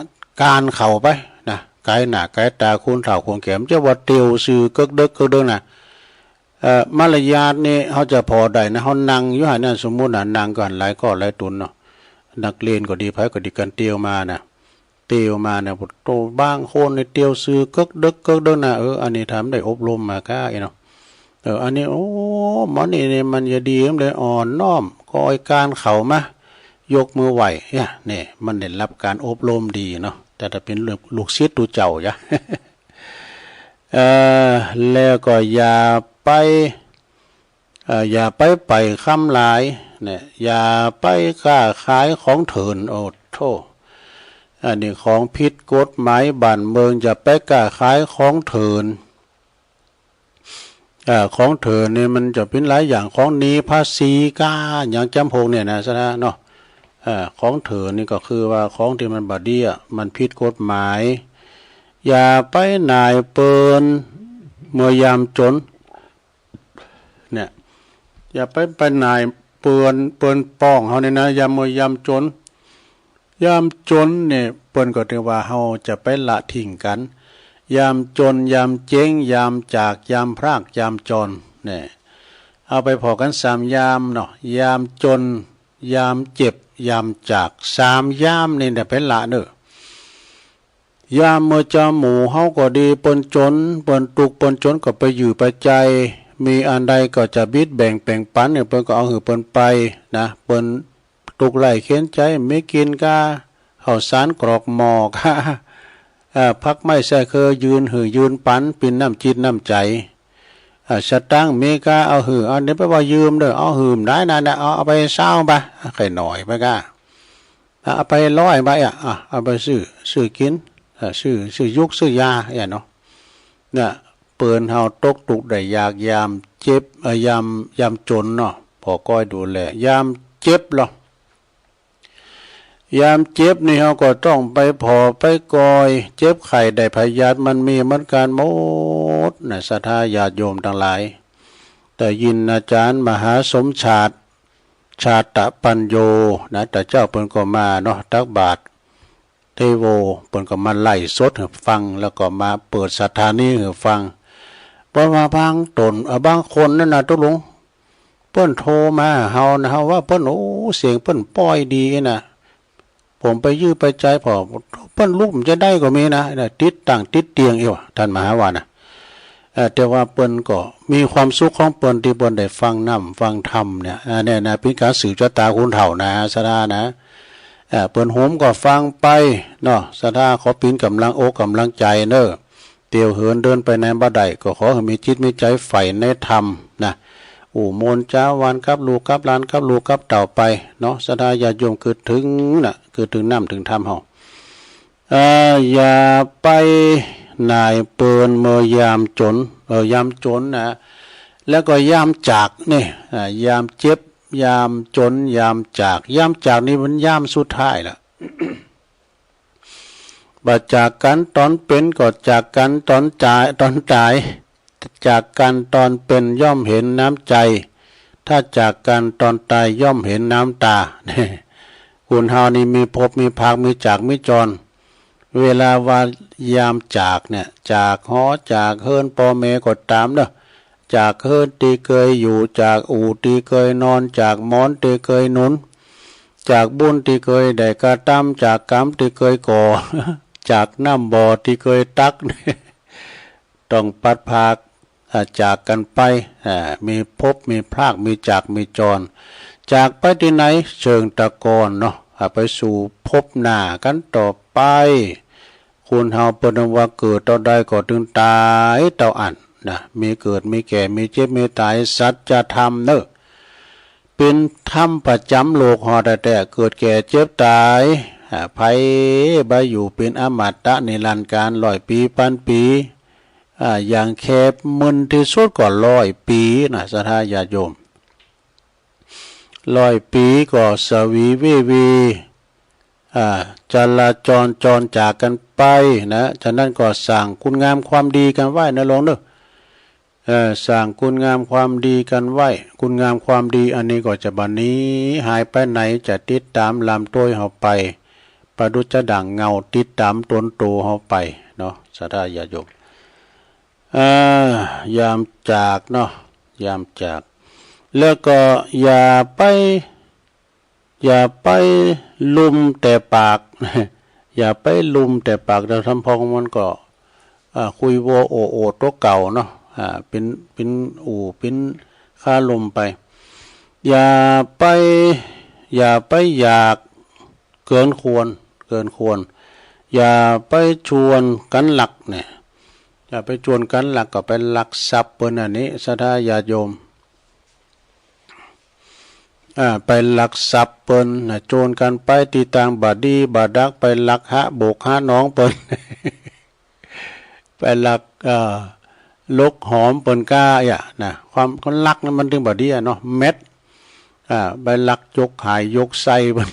ก๋านเขาไปนะ ก๋ายหน้าก๋ายต๋าคนเฒ่าคนแก่ บ่ใจ้ว่าเตียวซื่อเก๊กเดิกเก๊กเดิกนะ เอ่อ มารยาทนี่เฮาจะผ่อได้นะ เฮานั่งอยู่หั้นนะ สมมุตินะ นั่งกั๋นหลายก้อหลายตุ๊นเนาะ นักเรียนก็ดี ใผก็ดี กั๋นเตียวมานะ เตียวมานะ ปะโต บางคนนี่เตียวซื่อเก๊กเดิกเก๊กเดิกนะ เออ อันนี้ถ้าบ่ได้อบรมมาก้า เอ้ยเนาะ เออ อันนี้ โอ้ หมอนี่นี่มันจะดี มันเลยอ่อนน้อม ก็ไอ้ก๋านเขามา ยกมือไหว้ เนี่ย เนี่ย มันได้รับก๋านอบรมดีเนาะ แต่ถ้าเป๋นลูกศิษย์ตุ๊เจ้า อย่า เอ่อ แล้วก็อย่าไป เอ่อ อย่าไปใป๊คำหลายเนี่ย อย่าไปก๊าขายของเถื่อน โอ้โธ่ อันนี้ของผิดกฎหมายบ้านเมือง อย่าไปก๊าขายของเถื่อน เอ่อ ของเถื่อนนี่มันจะเป๋นหลายอย่าง ของหนีภาษีก้า อย่างจ๋ำพวกเนี่ยนะ ศรัทธาเนาะ เอ่อ ของเถื่อนนี่ก็คือว่าของตี้มันบ่ดีอะ มันผิดกฎหมาย อย่าไปหน่ายเปิ้นเมื่อยามจน เนี่ย อย่าไป ไปหน่ายเปิ้น เปิ้นป้องเฮาเนี่ยนะ ยามเมื่อยามจน ยามจนเนี่ย เปิ้นก็ถือว่าเฮาจะไปละทิ้งกั๋น ยามจน ยามเจ๊ง ยามจาก ยามพราก ยามจร เนี่ย เอาไปผ่อกั๋นสามยามเนาะ ยามจน ยามเจ็บ ยามจาก สามยามนี่เนี่ยไปละเน่อ ยามเมื่อจาหมู่เฮาก็ดี เปิ้นจน เปิ้นตุ๊กข์ เปิ้นจนก็ไปยื้อไปใจ๊ มีอันใดก็จะบิดแบ่งแป่งปันเนี่ย เปิ้นก็เอาหื้อเปิ้นไปนะ เปิ้นตุ๊กข์ไร้เข็ญใจ๋ มีกิ๋นก้า ข้าวสารกรอกหม้อก้า เอ่อ ผักไม้ไส้เคือง ยื่นหื้อยื่นปัน เป๋นน้ำจิตน้ำใจ๋ เอ่อ สตางค์มีก้า เอาหื้อ อันนี้บ่ใจ้ว่ายืมเน่อ เอาหื้อได้นะ เนี่ย เอา เอาไปซาวไป ใค่หน่อยไปก้า เอาไปร้อยไปอะ อ่ะ เอาไปซื้อ ซื้อกิ๋น เอ่อ ซื้อ ซื้อยุก ซื้อยา เนี่ยเนาะ เนี่ย เปิ้นเฮาตกตุ๊กข์ได้ยาก ยามเจ็บ เอ่อ ยาม ยามจนเนาะ ผ่อก้อยดูแล ยามเจ็บลอ ยามเจ็บนี่เฮาก็ต้องไปผ่อไปก้อย เจ็บไข้ได้พยาธิมันมีเหมือนกั๋นหมดนะ ศรัทธาญาติโยมตังหลาย ได้ยินอาจ๋ารย์มหาสมชาติ ชาตปัญโญนะ ตะเจ๊าเปิ้นก็มาเนาะ ตักบาตร เตโว เปิ้นก็มาไลฟ์สดหื้อฟัง แล้วก็มาเปิดสถานีหื้อฟัง เปิ้นว่าบางต๋น เอ่อ บางคนนั่นนะ ตุ๊ลุง เปิ้นโทรมาหาเฮานะ เฮาว่าเปิ้น โอ้ เสียงเปิ้นป้อยดีนะ ผมไปยื้อไปใจ๊ผ่อ เปิ้นลุกบ่ใจ้ได้ก็มีนะ เนี่ย ติดตั้งติดเตียงอี้หว่า ต้านมหาว่านะ เอ่อ แต่ว่าเปิ้นก็มีความสุขของเปิ้นตี้เปิ้นได้ฟังน้ำฟังธรรมเนี่ย อ่า เนี่ยนะ เป๋นก๋านสืบจะต๋าคนเฒ่านะ ศรัทธานะ เอ่อ เปิ้นโหมก็ฟังไปเนาะ ศรัทธาขอเป๋นก๋ำลังอกก๋ำลังใจ๋เน่อ เตียวเหินเดินไปไหนบ่ได้ ก็ขอหื้อมีจิตมีใจ๋ใฝ่ในธรรมนะ อู้มนต์จาวันกับลูกกับหลาน กับลูกกับเต้าไปเนาะ ศรัทธาญาติโยม กึ๊ดเถิงนะ กึ๊ดเถิงน้ำเถิงธรรมเฮา เอ่อ อย่าไปหน่ายเปิ้นเมื่อยามจน เอ่อ ยามจนนะ แล้วก็ยามจากเนี่ย อ่า ยามเจ็บ ยามจน ยามจาก ยามจากนี่มันยามสุดท้ายละ บ่จากกั๋นต๋อนเป๋น ก็จากกั๋นต๋อนต๋าย ต๋อนต๋าย จากกั๋นต๋อนเป๋นย่อมเห็นน้ำใจ๋ ถ้าจากกั๋นต๋อนต๋ายย่อมเห็นน้ำต๋า คนเฮานี่มีภพ มีภาค มีจาก มีจร เวลาว่ายามจากเนี่ย จากหอ จากเฮือนป้อแม่ก็ต๋ามเนาะ จากเฮือนตี้เกยอยู่ จากอู่ตี้เกยนอน จากหมอนตี้เกยหนุน จากบุญตี้เกยได้กระตำ จากกรรมตี้เกยก่อ จากน้ำบ่อตี้เกยตัก ต้องพลัดพราก อ่า จากกั๋นไป อ่า มีภพ มีพราก มีจาก มีจร จากไปตี้ไหน เชิงตะกอนเนาะ อ่า ไปสู่ภพหน้ากั๋นต่อไป คนเฮาเปิ้นว่าเกิดเต้าใดก็ตึงต๋ายเต้าอั้นนะ มีเกิด มีแก่ มีเจ็บ มีต๋าย สัจธรรมเนาะ เป๋นธรรมประจ๋ำโลกเฮาแต๊ๆ เกิด แก่ เจ็บ ต๋าย อ่า ใผบ่อยู่เป๋นอมตะนิรันดร์กาล ร้อยปี๋ ปันปี๋ อ่า อย่างแคบมึนตี้สุดก็ร้อยปี๋นะ ศรัทธาญาติโยม ร้อยปี๋ก็สวีเววี อ่า จราจรจรจากกั๋นไปนะ ฉะนั้นก็สร้างคุณงามความดีกั๋นไว้นะโยมเนาะ เออ สร้างคุณงามความดีกั๋นไว้ คุณงามความดีอันนี้ก็จะบ่หนีหายไปไหน จะติดต๋ามลำต้วยเฮาไป ประดุจจะดั่งเงาติดต๋ามตนโตเฮาไปเนาะ ศรัทธาญาติโยม อ่า ยามจากเนาะ ยามจาก แล้วก็อย่าไป อย่าไปลุมแต่ปาก อย่าไปลุมแต่ปาก แต่ทำพองมันก็ อ่า คุยวัวโอ้ๆ ตั๋วเก่าเนาะ อ่า เป๋น เป๋นอู่ เป๋นคาลมไป อย่าไป อย่าไปอยากเกินควร เกินควร อย่าไปชวนกั๋นลักเนี่ย อย่าไปชวนกั๋นลัก ก็ไปลักทรัพย์เปิ้นอันนี้ ศรัทธาญาติโยม อ่า ไปลักทรัพย์เปิ้นนะ ชวนกั๋นไปตี้ตางบ่ดีบ่ดัก ไปลักหะบกหะหนองเปิ้น ไปลัก เอ่อ ลกหอมเปิ้นก้า อย่านะ ความ คนลักนั้นมันตึงบ่ดีอะเนาะ แม็ด อ่า ไปลักยกหายยกไส้เปิ้น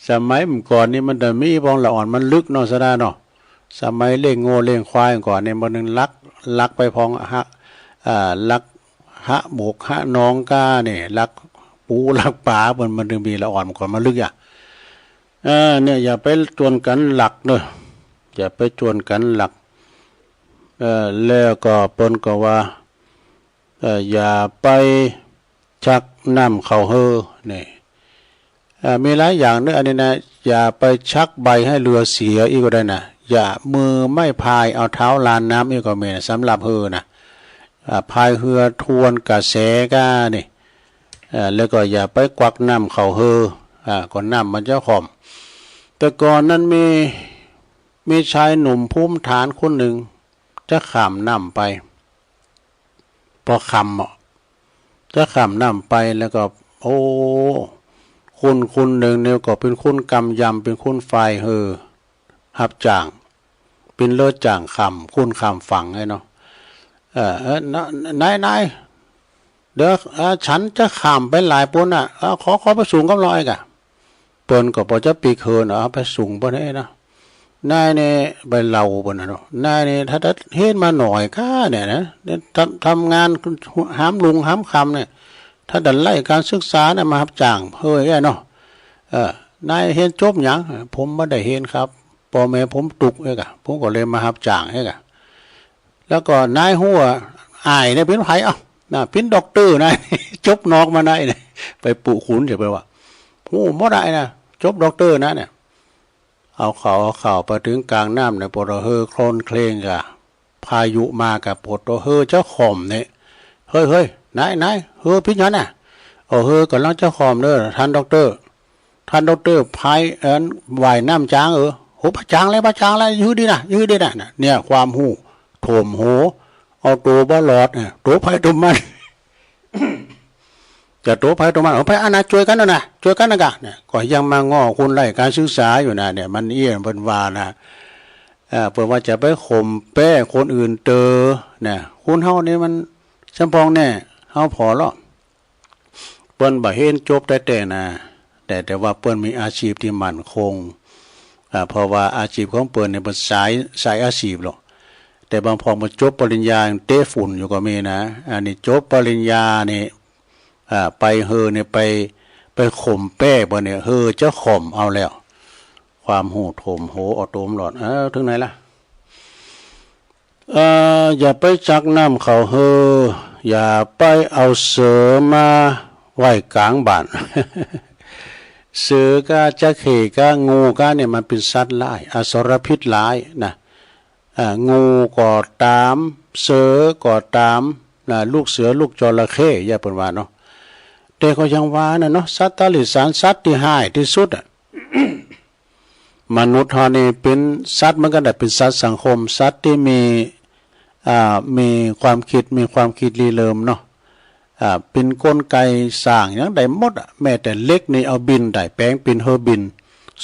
สมัยเมื่อก่อนนี่มันจะมีพองละอ่อนมันลึกเนาะ ศรัทธาเนาะ สมัยเลี้ยงงัวเลี้ยงควายก่อนนี่ มันตึงลัก ลักไปพองหะ อ่า ลักหะบกหะหนองก้าเนี่ย ลักปูลักป๋าเปิ้น มันตึงมีละอ่อนเมื่อก่อนมันลึกอะ เออ เนี่ย อย่าไปชวนกั๋นลักเนาะ อย่าไปชวนกั๋นลัก เออ แล้วก็เปิ้นก็ว่า เอ่อ อย่าไปชักน้ำเข้าหื้อ นี่ เอ่อ มีหลายอย่างเนาะ อันนี้นะ อย่าไปชักใบหื้อเรือเสียอี้ก็ได้นะ อย่ามือไม่พายเอาเท้าลานน้ำอี้ก็มีนะ สำหรับหื้อนะ อ่า พายเฮือทวนกระแสก้านี่ เอ่อ แล้วก็อย่าไปกวักน้ำเข้าหื้อ อ่า ก็น้ำมันจะข่ม แต่ก่อนนั้นมี มีชายหนุ่มภูมิฐานคนนึ่ง จะข้ามน้ำไป ปอค่ำอะ จะข้ามน้ำไปแล้วก็ โอ้ คนคนนึ่งเนี่ยก็เป๋นคนกำยำ เป๋นคนฝ่ายหื้อ ฮับจ้าง เป๋นเรือจ้างข้าม คนข้ามฝั่งไงเนาะ เออ เออ น- นาย นาย เดี๋ยว เอ่อ ฉันจะข้ามไปหลายปู๊นน่ะ เอ่อ ขอ ขอไปสูงกับหน่อยกะ เปิ้นก็ปอจะปิ๊กหื้อเนาะ ไปสูงเปิ้นเอ้ยเนาะ นายเนี่ยไปเล่าเปิ้นน่ะเนาะ นายเนี่ยถ้าได้เฮนมาหน่อยก้าเนี่ยนะ เนี่ย ทำ ทำงานหามรุ่งหามค่ำเนี่ย ถ้าได้ไล่ก๋านศึกษาเนี่ยมาฮับจ้างเฮยแก่เนาะ เออ นายเฮนจบหยัง ผมบ่ได้เฮนครับ ป้อแม่ผมตุ๊กเอ้ยกะ ผมก็เลยมาฮับจ้างเอ้ยกะ แล้วก็นายฮู้ว่าอ้ายเนี่ยเป๋นใผ เอ้า น่ะ เป๋นด็อกเตอร์นะ จบนอกมาได้เนี่ย ไปปุขุนจะไปว่า ฮู้บ่ได้นะ จบด็อกเตอร์นะเนี่ย เอาเข้า เอาเข้าไปเถิงก๋างน้ำเนี่ย ปอเตาะหื้อโคลนเคลงกะ พายุมากะ ปอเตาะหื้อจะข่มเนี่ย เฮ้ย เฮ้ย นาย นาย หื้อเป๋นหยังน่ะ โอ้ หื้อก่ำลังจะข่มเน่อ ท่านด็อกเตอร์ ท่านด็อกเตอร์พาย เอิ้น ว่ายน้ำจาง เออ โห บ่จางแล้ว บ่จางแล้ว อยู่ดีนะ อยู่ดีนะ เนี่ย ความฮู้ ถ่วมหัว เอาตั๋วบ่รอด เนี่ย ตั๋วไผตั๋วมัน จะตั๋วไผตั๋วมัน เอาไป อันน่ะ จ้วยกั๋นเอาน่ะ จ้วยกั๋นนะกะ เนี่ย ก็ยังมาง้อคนไร้ก๋านศึกษาอยู่นะ เนี่ย มันเอี้ย เปิ้นว่านะ เอ่อ เปิ้นว่าจะไปข่มแป้คนอื่นเตอ เนี่ย คนเฮานี่มันสำปองแน่ เฮาผ่อเลาะ เปิ้นบ่เฮนจบแต๊ๆ นะ แต่ แต่ว่าเปิ้นมีอาชีพตี้มั่นคง อ่า เพราะว่าอาชีพของเปิ้นเนี่ยเปิ้นสาย สายอาชีพเลาะ แต่บางพ่องเปิ้นจบปริญญาเตะฝุ่นอยู่ก็มีนะ อันนี้จบปริญญานี่ อ่า ไปหื้อนี่ไป ไปข่มแป้เปิ้นเนี่ย เฮอจะข่มเอาแล้ว ความฮู้โถมโหเอาโตมหลอด เออ เถิงไหนละ เอ่อ อย่าไปจักน้ำเขาเฮอ อย่าไปเอาเสือมาไว้ก๋างบ้าน เสือก้า จระเข้ก้า งูก้าเนี่ยมันเป๋นสัตว์ร้าย อสรพิษร้ายนะ อ่า งูก็ต๋าม เสือก็ต๋ามนะ ลูกเสือลูกจระเข้ อย่างเปิ้นว่าเนาะ แต่ก็ยังว่าน่ะเนาะ สัตว์ติรัจฉาน สัตว์ตี้ฮ้ายตี้สุดอะ มนุษย์เฮานี่เป๋นสัตว์เหมือนกั๋นแหละ เป๋นสัตว์สังคม สัตว์ตี้มี อ่า มีความกึ๊ด มีความกึ๊ดริเริ่มเนาะ อ่า เป๋นกลไกสร้างหยังได้หมดอะ แม้แต่เหล็กนี่เอาบินได้ แป๋งเป๋นเฮอบิน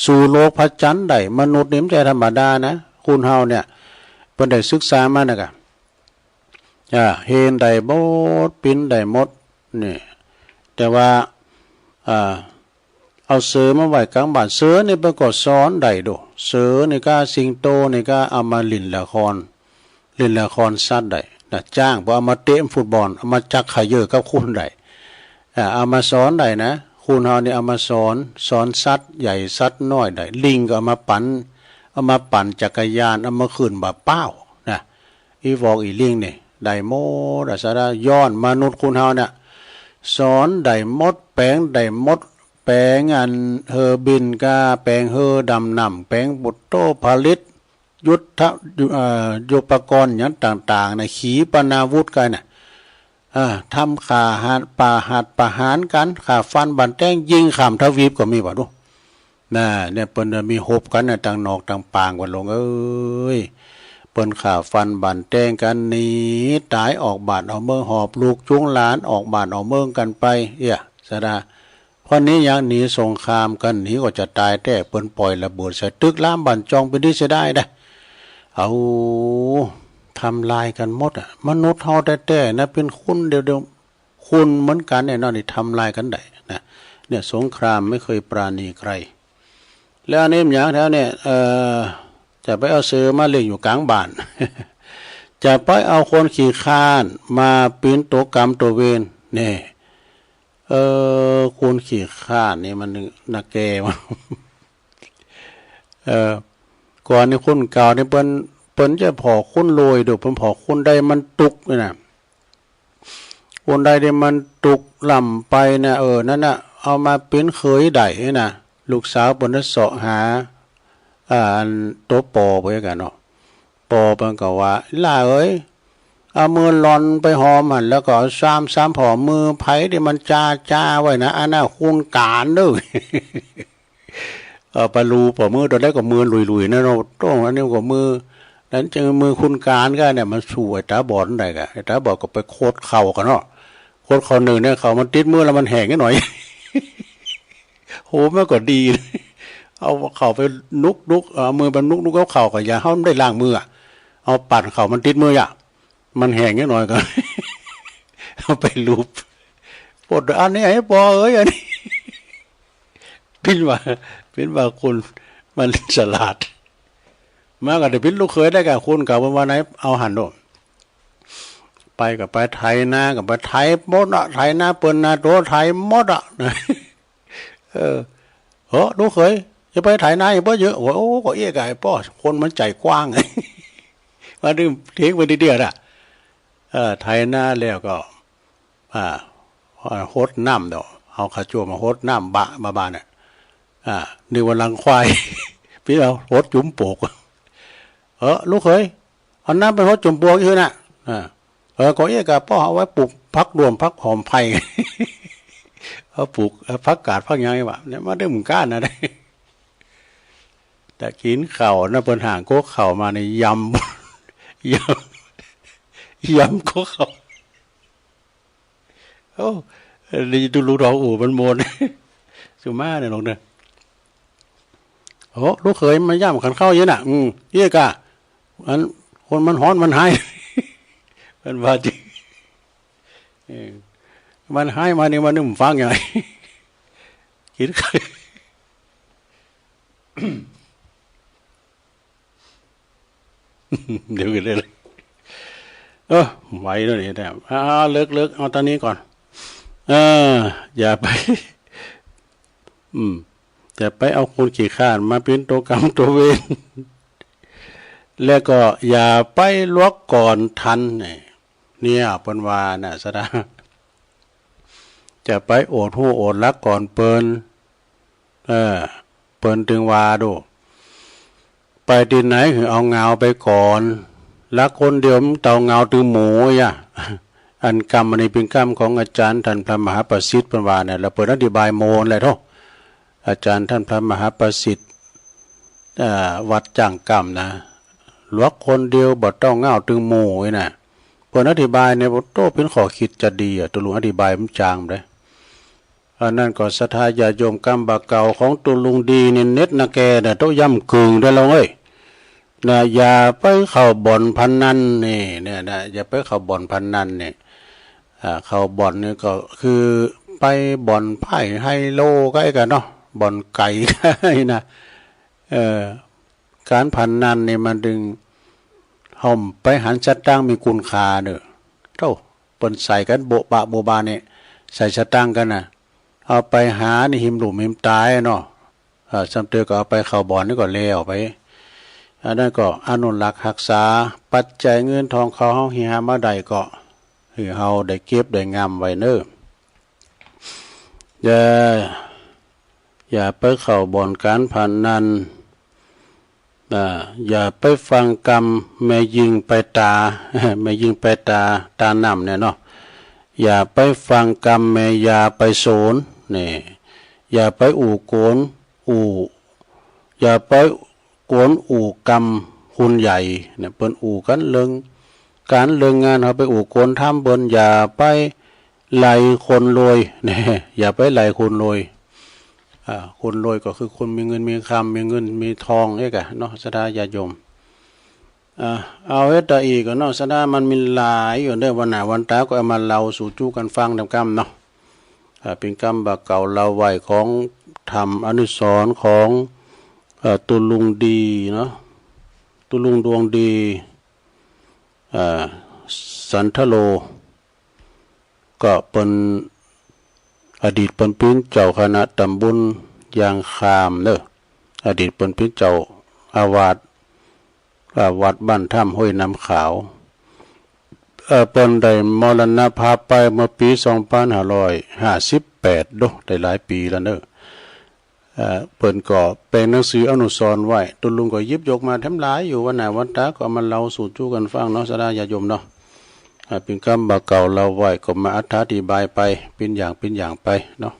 สู่โลกพระจันทร์ได้ มนุษย์นี่บ่ใจ้ธรรมดานะ คนเฮาเนี่ย เปิ้นได้ศึกษามานะกะ อ่า เฮนได้หมด ปิ้นได้หมด นี่ แต่ว่า อ่า เอาเสือมาไว้ก๋างบ้าน เสือนี่เปิ้นก็สอนได้โด เสือนี่ก้า สิงโตนี่ก้า เอามาเล่นละคร เล่นละครสัตว์ได้นะ จ้าง บ่เอามาเตะฟุตบอล เอามาจักเขย่อกับคนได้ อ่า เอามาสอนได้นะ คนเฮานี่เอามาสอน สอนสัตว์ใหญ่สัตว์น้อยได้ ลิงก็เอามาปั่น เอามาปั่นจักรยาน เอามาขึ้นบ่าป๊าวนะ อี่ฟอกอี่ลิงนี่ ได้หมดอะ สาระ ย้อนมนุษย์คนเฮาเนี่ย สอนได้หมด แป๋งได้หมด แป๋งอันเฮอบินก้า แป๋งเฮอดำน้ำ แป๋งบุตโตผลิต ยุทธะ เอ่อ ยุทโธปกรณ์หยังต่างๆ นะ ขีปนาวุธกั๋นน่ะ อ่า ทำฆ่าหัน ปาหัตถ์ประหารกั๋น ฆ่าฟันบั่นแต๊ง ยิงข้ามทวีปก็มีบ่าดู น่ะ เนี่ย เปิ้นมีฮบกั๋นน่ะ ตังนอกตังปาง ว่าหลวงเอ๋ย เปิ้นฆ่าฟันบั่นแต๊งกั๋น หนีต๋ายออกบ้านออกเมือง หอบลูกจูงหลานออกบ้านออกเมืองกั๋นไป เอี้ย สาระ เพราะหนีหยัง หนีสงครามกั๋น หนีก็จะต๋ายแต๊ เปิ้นป่อยระเบิดใส่ตึกรามบ้านจองเป๋นตี้เสียดายนะ เอา ทำลายกั๋นหมดอะ มนุษย์เฮาแต๊ๆ นะ เป๋นคนเดียวๆ คนเหมือนกั๋นเนี่ยเนาะ นี่ทำลายกั๋นได้นะ เนี่ย สงครามไม่เคยปราณีใคร แล้วอันนี้มันหยังแถวเนี่ย เอ่อ จะไปเอาเสือมาเลี้ยงอยู่ก๋างบ้าน จะไปเอาคนขี้คร้านมาเป๋นตั๋วกรรมตั๋วเวร นี่ เออ คนขี้คร้านนี่มันนาแกมัน เออ ก่อนนี่คนเก่านี่เปิ้น เปิ้นจะผ่อคนรวยโดย เปิ้นผ่อคนใดมันตุ๊กข์นี่นะ คนใดที่มันตุ๊กข์ล้ำไปนะ เออ นั่นน่ะ เอามาเป๋นเขยได้นี่นะ ลูกสาวเปิ้นจะเซาะหา อ่า อันตั๋วปอเปิ้นกั๋นเนาะ ปอเปิ้นก็ว่า หล้าเอ๋ย เอามือหล่อนไปหอมหั้น แล้วก็เอาซ้ำๆ ผ่อมือใผที่มันจาๆ ไว้นะ อันนั้นคนก๋านเน่อ เออ ไปลูบผ่อมือ ต๋อนแรกก็มือลุยๆ นะเนาะ โต้ง อันนี้ก็มือ นั้นจะมือคนก๋านก้าเนี่ย มันสู้ไอ้ต๋าบอดได้ก้า ไอ้ต๋าบอดก็ไปขดเข่ากั๋นเนาะ ขดเข่านึ่งเนี่ย เข่ามันติดมือแล้วมันแห้งนิดหน่อย โห มันก็ดี เอาเข่าไปนุกๆ เอามือไปนุกๆ กับเข่า ก็อย่าหื้อมันได้ล้างมืออะ เอาปั่นเข่ามันติดมืออะ มันแห้งนิดหน่อยก็ เอาไปลูบ ปวด อันนี้ไอ้ปอเอ๋ย อันนี้ ปิ้นว่า ปิ้นว่าคนมันฉลาด มาก็ได้ปิ้นลูกเขยได้ก้า คนเก่าเปิ้นว่าไหน เอาหั้นโน่น ไปก็ไปไถนา ก็ไปไถหมดอะ ไถนาเปิ้นนาโต ไถหมดอะ เออ เฮ้อ ลูกเขย จะไปไถนาอีกบ่เยอะ โอ้ย โอ้ ก็เอี้ยก้า ไอ้ป้อ คนมันใจ๋กว้าง มาดึงเถียงไปทีเดียวน่ะ เออ ไถนาแล้วก็ อ่า หดน้ำเนาะ เอาขาจ้วมมาหดน้ำบะ บะบาเนี่ย อ่า นึกว่ารังควาย ปิ้นเอาหดจุ่มปวก เออ ลูกเขย เอาน้ำไปหดจุ่มปวกอีกเถอะน่ะ อ่า เออ ก็เอี้ยก้า ป้อเอาไว้ปลูกผักด้วมผักหอมไผ่ เอาปลูก เอ่อ ผักกาดผักหยังนี่หว่า เนี่ย มาได้เหมือนกั๋นนะ แต่กิ๋นข้าวนะ เปิ้นหางก๊กข้าวมาเนี่ย ยำ ยำ ยำก๊กข้าว โอ้ ดีดูลูกทองอู่มันโมน สุมาเนี่ยลงเนี่ย โอ้ ลูกเขยมาย่ำขันข้าวเย็นน่ะ อืม เอี้ยก้า อัน คนมันฮ้อนมันฮ้าย มันว่าจริง เออ มันฮ้ายมานี่ มันนึ่งฟังยังไง กิ๋นข้าว เดี๋ยวกันเลย เออ ไหวแล้วนี่ แต่ อ่า เลิก เลิก เอาตอนนี้ก่อน เออ อย่าไป อืม จะไปเอาคนขี้คร้านมาเป๋นตั๋วก๋รรมตั๋วเวร แล้วก็อย่าไปหลวกก๋อนตัน เนี่ย เนี่ย เปิ้นว่าน่ะ สะดา จะไปโอษฮู้โอษหลักก๋อนเปิ้น เออ เปิ้นตึงว่าดู ไปตี้ไหนหื้อเอาเหงาไปก่อน หลักคนเดียวมันเต่าเหงาตึงหมู่อะ อันกำอันนี้เป๋นกำของอาจ๋ารย์ต้านพระมหาประสิทธิ์เปิ้นว่าเนี่ย แล้วเปิ้นอธิบายโมนแหละโธ่ อาจ๋ารย์ต้านพระมหาประสิทธิ์ อ่า วัดจ้างกำนะ หลวกคนเดียวบ่เต้าเหงาตึงหมู่นี่นะ เปิ้นอธิบายเนี่ย โอ้โธ่ เป๋นข้อคิดจะดีอะ ตุ๊ลุงอธิบายมันจางเลย อันนั้นก็ศรัทธาญาติโยมกำบ่าเก่าของตุ๊ลุงดีเนี่ย เน็ตนาแกน่ะ โต้ย่ำกึ่งได้แล้วเอ้ย นะ อย่าไปเข้าบ่อนพนันนี่ เนี่ยนะ อย่าไปเข้าบ่อนพนันเนี่ย อ่า เข้าบ่อนนี่ก็คือไปบ่อนไพ่ไฮโลก็ไอ้กั๋นเนาะ บ่อนไก่ก็ไอ้นะ เออ ก๋านพนันนี่มันตึง เฮาไปหันสตางค์มีคุณค่าเน่อ โธ่ เปิ้นใส่กั๋นโบ๊ะบะโบ๊ะบะเนี่ย ใส่สตางค์กั๋นน่ะ เอาไปหาในหิมลุ่มหิมต๋ายเนาะ เอ่อ ซ้ำเตื้อก็เอาไปเข้าบ่อนนี่ก็แล้วไป อันนั้นก็อนุรักษ์ฮักษา ปัจจัยเงินทองเขาเฮาเหียหามาได้ก็ หื้อเฮาได้เก็บได้งำไว้เน่อ อย่า อย่าไปเข้าบ่อนก๋านพนัน อ่า อย่าไปฟังกำแม่ญิงไปตา แม่ญิงไปตา ตาน้ำเนี่ยเนาะ อย่าไปฟังกำแม่ยาไปโสน นี่ อย่าไปอู้โก๋น อู้ อย่าไปโก๋นอู้กำคุณใหญ่ เนี่ย เปิ้นอู้กั๋นเรื่องก๋านเรื่องงาน เฮาไปอู้โก๋นถามเปิ้น อย่าไปไล่คนรวย เนี่ย อย่าไปไล่คนรวย อ่า คนรวยก็คือคนมีเงินมีคำ มีเงินมีทองเอ๊ะกะเนาะ ศรัทธาญาติโยม อ่า เอาเฮ็ดตะอี้ก่อนเนาะ ศรัทธา มันมีหลายอยู่เด้อ วันหน้าวันต๋าก็เอามาเล่าสู่จู้กั๋นฟังต๋ามกำเนาะ อ่า เป๋นกำบ่าเก่าเล่าไว้ของธรรมอนุสรณ์ของ เอ่อ ตุ๊ลุงดีเนาะ ตุ๊ลุงดวงดี อ่า สันทโล ก็เปิ้น อดีตเปิ้นเป๋นเจ้าคณะตำบลยางคามเน่อ อดีตเปิ้นเป๋นเจ้าอาวาส อ่า วัดบ้านถ้ำห้วยน้ำขาว เอ่อ เปิ้นได้มรณภาพไปเมื่อปี๋สองปันห้าร้อยห้าสิบแปด โด ได้หลายปี๋แล้วเน่อ เอ่อ เปิ้นก็แป๋งหนังสืออนุสรณ์ไว้ ตุ๊ลุงก็หยิบยกมาแถมหลายอยู่ วันหน้าวันต๋าก็เอามาเล่าสู่จู้กั๋นฟังเนาะ ศรัทธาญาติโยมเนาะ อ่า เป๋นกำบ่าเก่าเล่าไว้ก็มาอธิบายไป เป๋นอย่างเป๋นอย่างไปเนาะ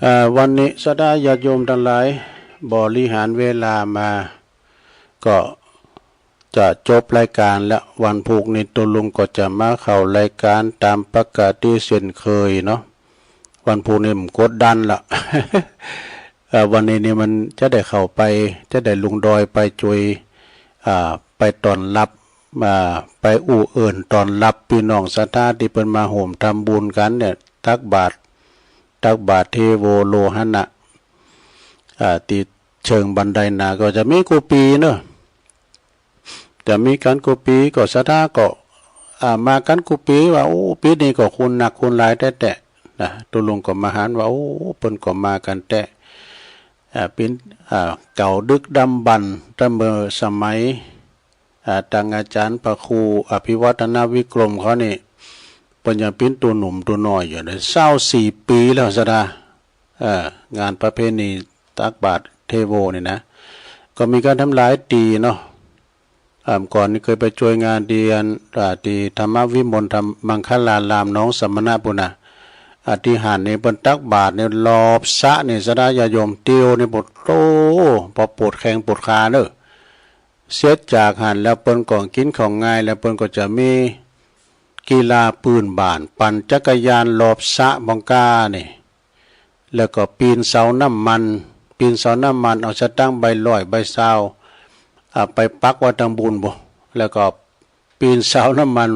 อ่า วันนี้ศรัทธาญาติโยมตังหลายบริหารเวลามา ก็จะจบรายก๋านแล้ว วันพูกนี้ตุ๊ลุงก็จะมาเข้ารายก๋านต๋ามปกติเส้นเคยเนาะ วันพูกนี้บ่กดดันละ เอ่อ วันนี้นี่มันจะได้เข้าไป จะได้ลงดอยไปจุย อ่า ไปต้อนฮับ อ่า ไปอู้เอิ้นต้อนฮับปี้น้องศรัทธาตี้เปิ้นมาฮ่วมทำบุญกั๋นเนี่ย ตักบาตร ตักบาตรเทโวโลหณะ อ่า ตี้เชิงบันไดนาก็จะมีกู้ปี๋เนาะ จะมีกั๋นกู้ปี๋ ก็ศรัทธาก็ อ่า มากั๋นกู้ปี๋ว่า โอ้ ปี๋นี้ก็คนนักคนหลายแต๊ๆ นะ ตุ๊ลุงก็มาหันว่า โอ้ เปิ้นก็มากั๋นแต๊ อ่า เป๋น อ่า เก่าดึกดำบรรพ์ ตั้งเมื่อสมัย อ่า ตังอาจ๋ารย์พระครูอภิวัฒนวิกรมเขานี่ เปิ้นยังเป๋นตั๋วหนุ่มตั๋วน้อยอยู่เลย ซาวสี่ปี๋แล้วศรัทธา เอ่อ งานประเพณีตักบาตรเทโวนี่นะ ก็มีกั๋นแถมหลายตี้เนาะ อ่า ก่อนนี้เคยไปจุยงานตี้อัน อ่า ตี้ธรรมวิมลธรรมมังคลารามหนองสมณะปู้นนะ อ่า ตี้หั้นนี่เปิ้นตักบาตรนี่รอบสระนี่ศรัทธาญาติโยม เตียวนี่ปวด โอ้ ปอปวดแข้งปวดขาเน่อ เสร็จจากหั้นแล้วเปิ้นก็กิ๋นข้าวงายแล้วเปิ้นก็จะมีกีฬาปื้นบ้าน ปั่นจักรยานรอบสระบ่องก้านี่ แล้วก็ปีนเสาน้ำมัน ปีนเสาน้ำมัน เอาสตางค์ใบร้อยใบซาว อ่า ไปปักไว้ตังปู้นโบ้ แล้วก็ปีนเสาน้ำมัน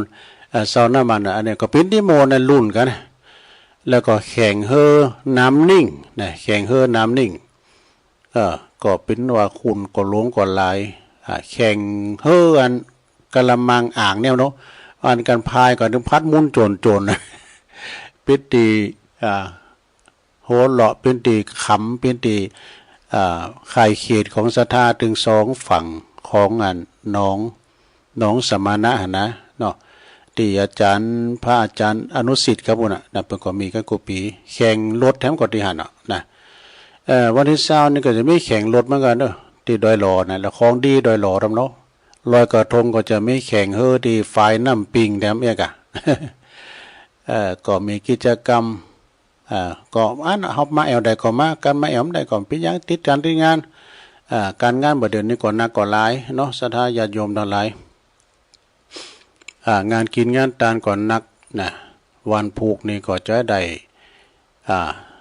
อ่า เสาน้ำมันน่ะ อันนี้ก็เป๋นตี้โมนะ ลุ้นกั๋นนะ แล้วก็แข่งเฮ่อน้ำนิ่งนะ แข่งเฮ่อน้ำนิ่ง เออ ก็เป๋นว่าคนก็หลงก็หลาย อ่า แข่งเฮ่ออันกะละมังอ่างเนี่ยเนาะ อันกั๋นพายก็นึ่งพัดหมุนโจ๋นๆ นะ เป๋นตี้ อ่า หัวเราะ เป๋นตี้ขำ เป๋นตี้ อ่า คายเขตของศรัทธาตึงสองฝั่งของอันหนอง หนองสมณะหั้นนะเนาะ ตี้อาจ๋ารย์ พระอาจ๋ารย์อนุสิทธิ์ครับปู๊นน่ะ นะ เปิ้นก็มีกั๋นกู้ปี๋ แข่งรถแถมก็ตี้หั้นน่ะนะ เอ่อ วันตี้ซาวนี่ก็จะมีแข่งรถเหมือนกั๋นเนาะ ตี้ดอยหล่อนะ แล้วของดีดอยหล่อตำเนาะ ลอยกระทงก็จะมีแข่งเฮ่อตี้ฝายน้ำปิงแถมเอียกอะ เอ่อ ก็มีกิจกรรม อ่า ก็อันเฮามาแอ่วใดก็มากั๋น มาแอ่วใดก็เป๋นหยัง ติดก๋านติดงาน อ่า ก๋านงานบ่าเดี่ยวนี้ก็หนักก็หลายเนาะ ศรัทธาญาติโยมตังหลาย อ่า งานกิ๋นงานตานก็หนักนะ วันพูกนี่ก็จะได้ อ่า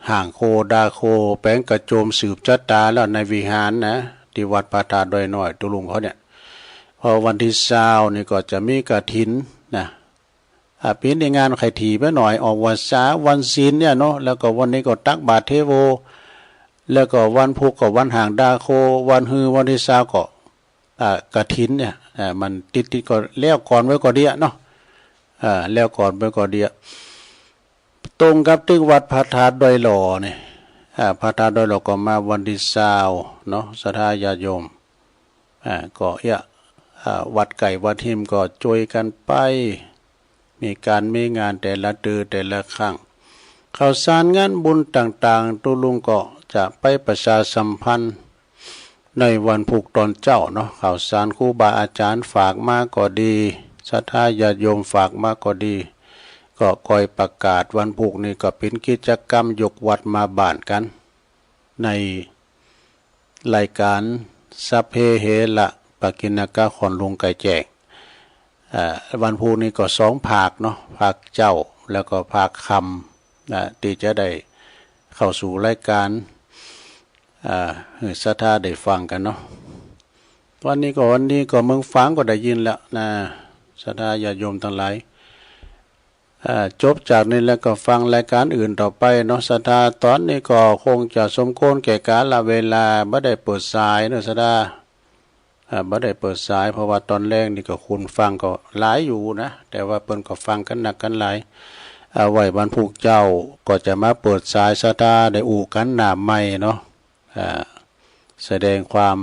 ฮ่างโคด่าโค แป๋งกระโจมสืบจะต๋าแล้วในวิหารนะ ตี้วัดพระธาตุดอยน้อย ตุ๊ลุงเขาเนี่ย พอวันตี้ซาวนี่ก็จะมีกฐินนะ อ่า ปี๋นี้งานใค่ถี่ไปหน่อย ออกวันเสาร์วันศีลเนี่ยเนาะ แล้วก็วันนี้ก็ตักบาตรเทโว แล้วก็วันพูกก็วันฮ่างด่าโค วันฮือวันตี้ซาวก็ อ่า กฐินเนี่ย อ่า มันติดๆ ก็แล้วก่อนไว้ก่อเดียะเนาะ อ่า แล้วก่อนไว้ก่อเดียะ ตรงกับตึกวัดพระธาตุดอยหล่อนี่ อ่า พระธาตุดอยหล่อก็มาวันตี้ซาวเนาะ ศรัทธาญาติโยม อ่า ก็เอี้ย อ่า วัดใก้วัดฮิมก็จ้วยกั๋นไป มีก๋านมีงานแต่ละเตื้อแต่ละครั้ง ข่าวสารงานบุญต่างๆ ตุ๊ลุงก็จะไปประชาสัมพันธ์ในวันพูกต๋อนเจ๊าเนาะ ข่าวสารครูบาอาจ๋ารย์ฝากมาก็ดี ศรัทธาญาติโยมฝากมาก็ดี ก็คอยประกาศวันพูกนี่ก็เป๋นกิจกรรมยกวัดมาบ้านกั๋น ในรายก๋านสัพเพเหระปกิณณกะ ขอนหลวงไก่แจ้ง อ่า วันพูกนี่ก็สองภาคเนาะ ภาคเจ๊า แล้วก็ภาคค่ำ อ่า ตี้จะได้เข้าสู่รายก๋าน อ่า หื้อศรัทธาได้ฟังกั๋นเนาะ วันนี้ก็ วันนี้ก็เมืองฝางก็ได้ยินแล้วนะ ศรัทธาญาติโยมตังหลาย อ่า จบจากนี้แล้วก็ฟังรายก๋านอื่นต่อไปเนาะ ศรัทธา ต๋อนนี้ก็คงจะสมควรแก่กาลเวลา บ่ได้เปิดสายเนาะ ศรัทธา อ่า บ่ได้เปิดสาย เพราะว่าต๋อนแลงนี่ก็คนฟังก็หลายอยู่นะ แต่ว่าเปิ้นก็ฟังกั๋นนักกั๋นหลาย อ่า ไว้วันพูกเจ๊าก็จะมาเปิดสาย ศรัทธาได้อู้กั๋นหน้าไมค์เนาะ อ่า แสดงความ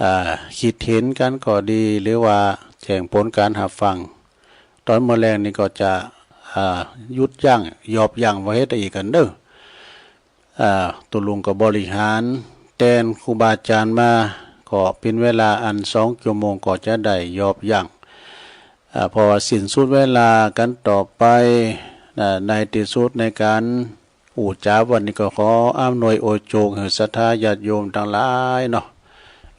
อ่า คิดเห็นกั๋นก็ดี หรือว่าแจ้งผลก๋านหับฟัง ต๋อนเมื่อแลงนี่ก็จะ อ่า หยุดยั้ง หยอบยั้งบ่เฮ็ดอะหยังกั๋นเน่อ อ่า ตุ๊ลุงก็บริหารแตนครูบาอาจ๋ารย์มา ก็เป๋นเวลาอันสองจั่วโมง ก็จะได้หยอบยั้ง อ่า เพราะว่าสิ้นสุดเวลากั๋นต่อไป อ่า ในตี้สุดในก๋าน อู้จ๋าวันนี้ก็ขออำนวยอวยโจงหื้อศรัทธาญาติโยมตังหลายเนาะ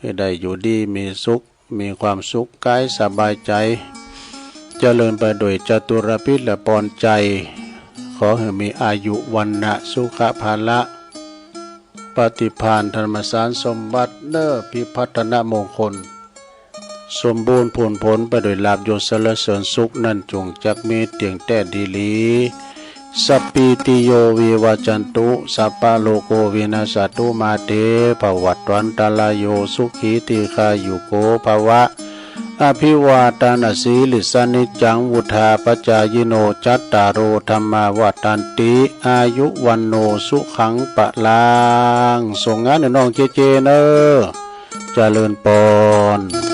หื้อได้อยู่ดีมีสุข มีความสุขก๋ายสบายใจ๋ เจริญไปโดยจตุรพิธและปอนใจ๋ ขอหื้อมีอายุ วรรณะ สุขะ พละ ปฏิภาณ ธรรมสารสมบัติ เน่อพิพัฒนมงคล สมบูรณ์พูนผลไปโดยลาภยศสรรเสริญสุข นั้นจงจักมีเตี้ยงแต๊ดีหลี สัพพีติโย วิวัจจันตุ สัพพะโรโค วินัสสะตุ มาเต ภวัตวันตะราโย สุขี ทีฆายุโก ภวะ อภิวาทานะสีลิสสะ นิจจัง วุฑฒาปะจายิโน จัตตาโร ธัมมา วัฑฒันติ อายุ วัณโณ สุขัง พลัง ส่งงานหื้อน้องเจเจเน่อ เจริญปอน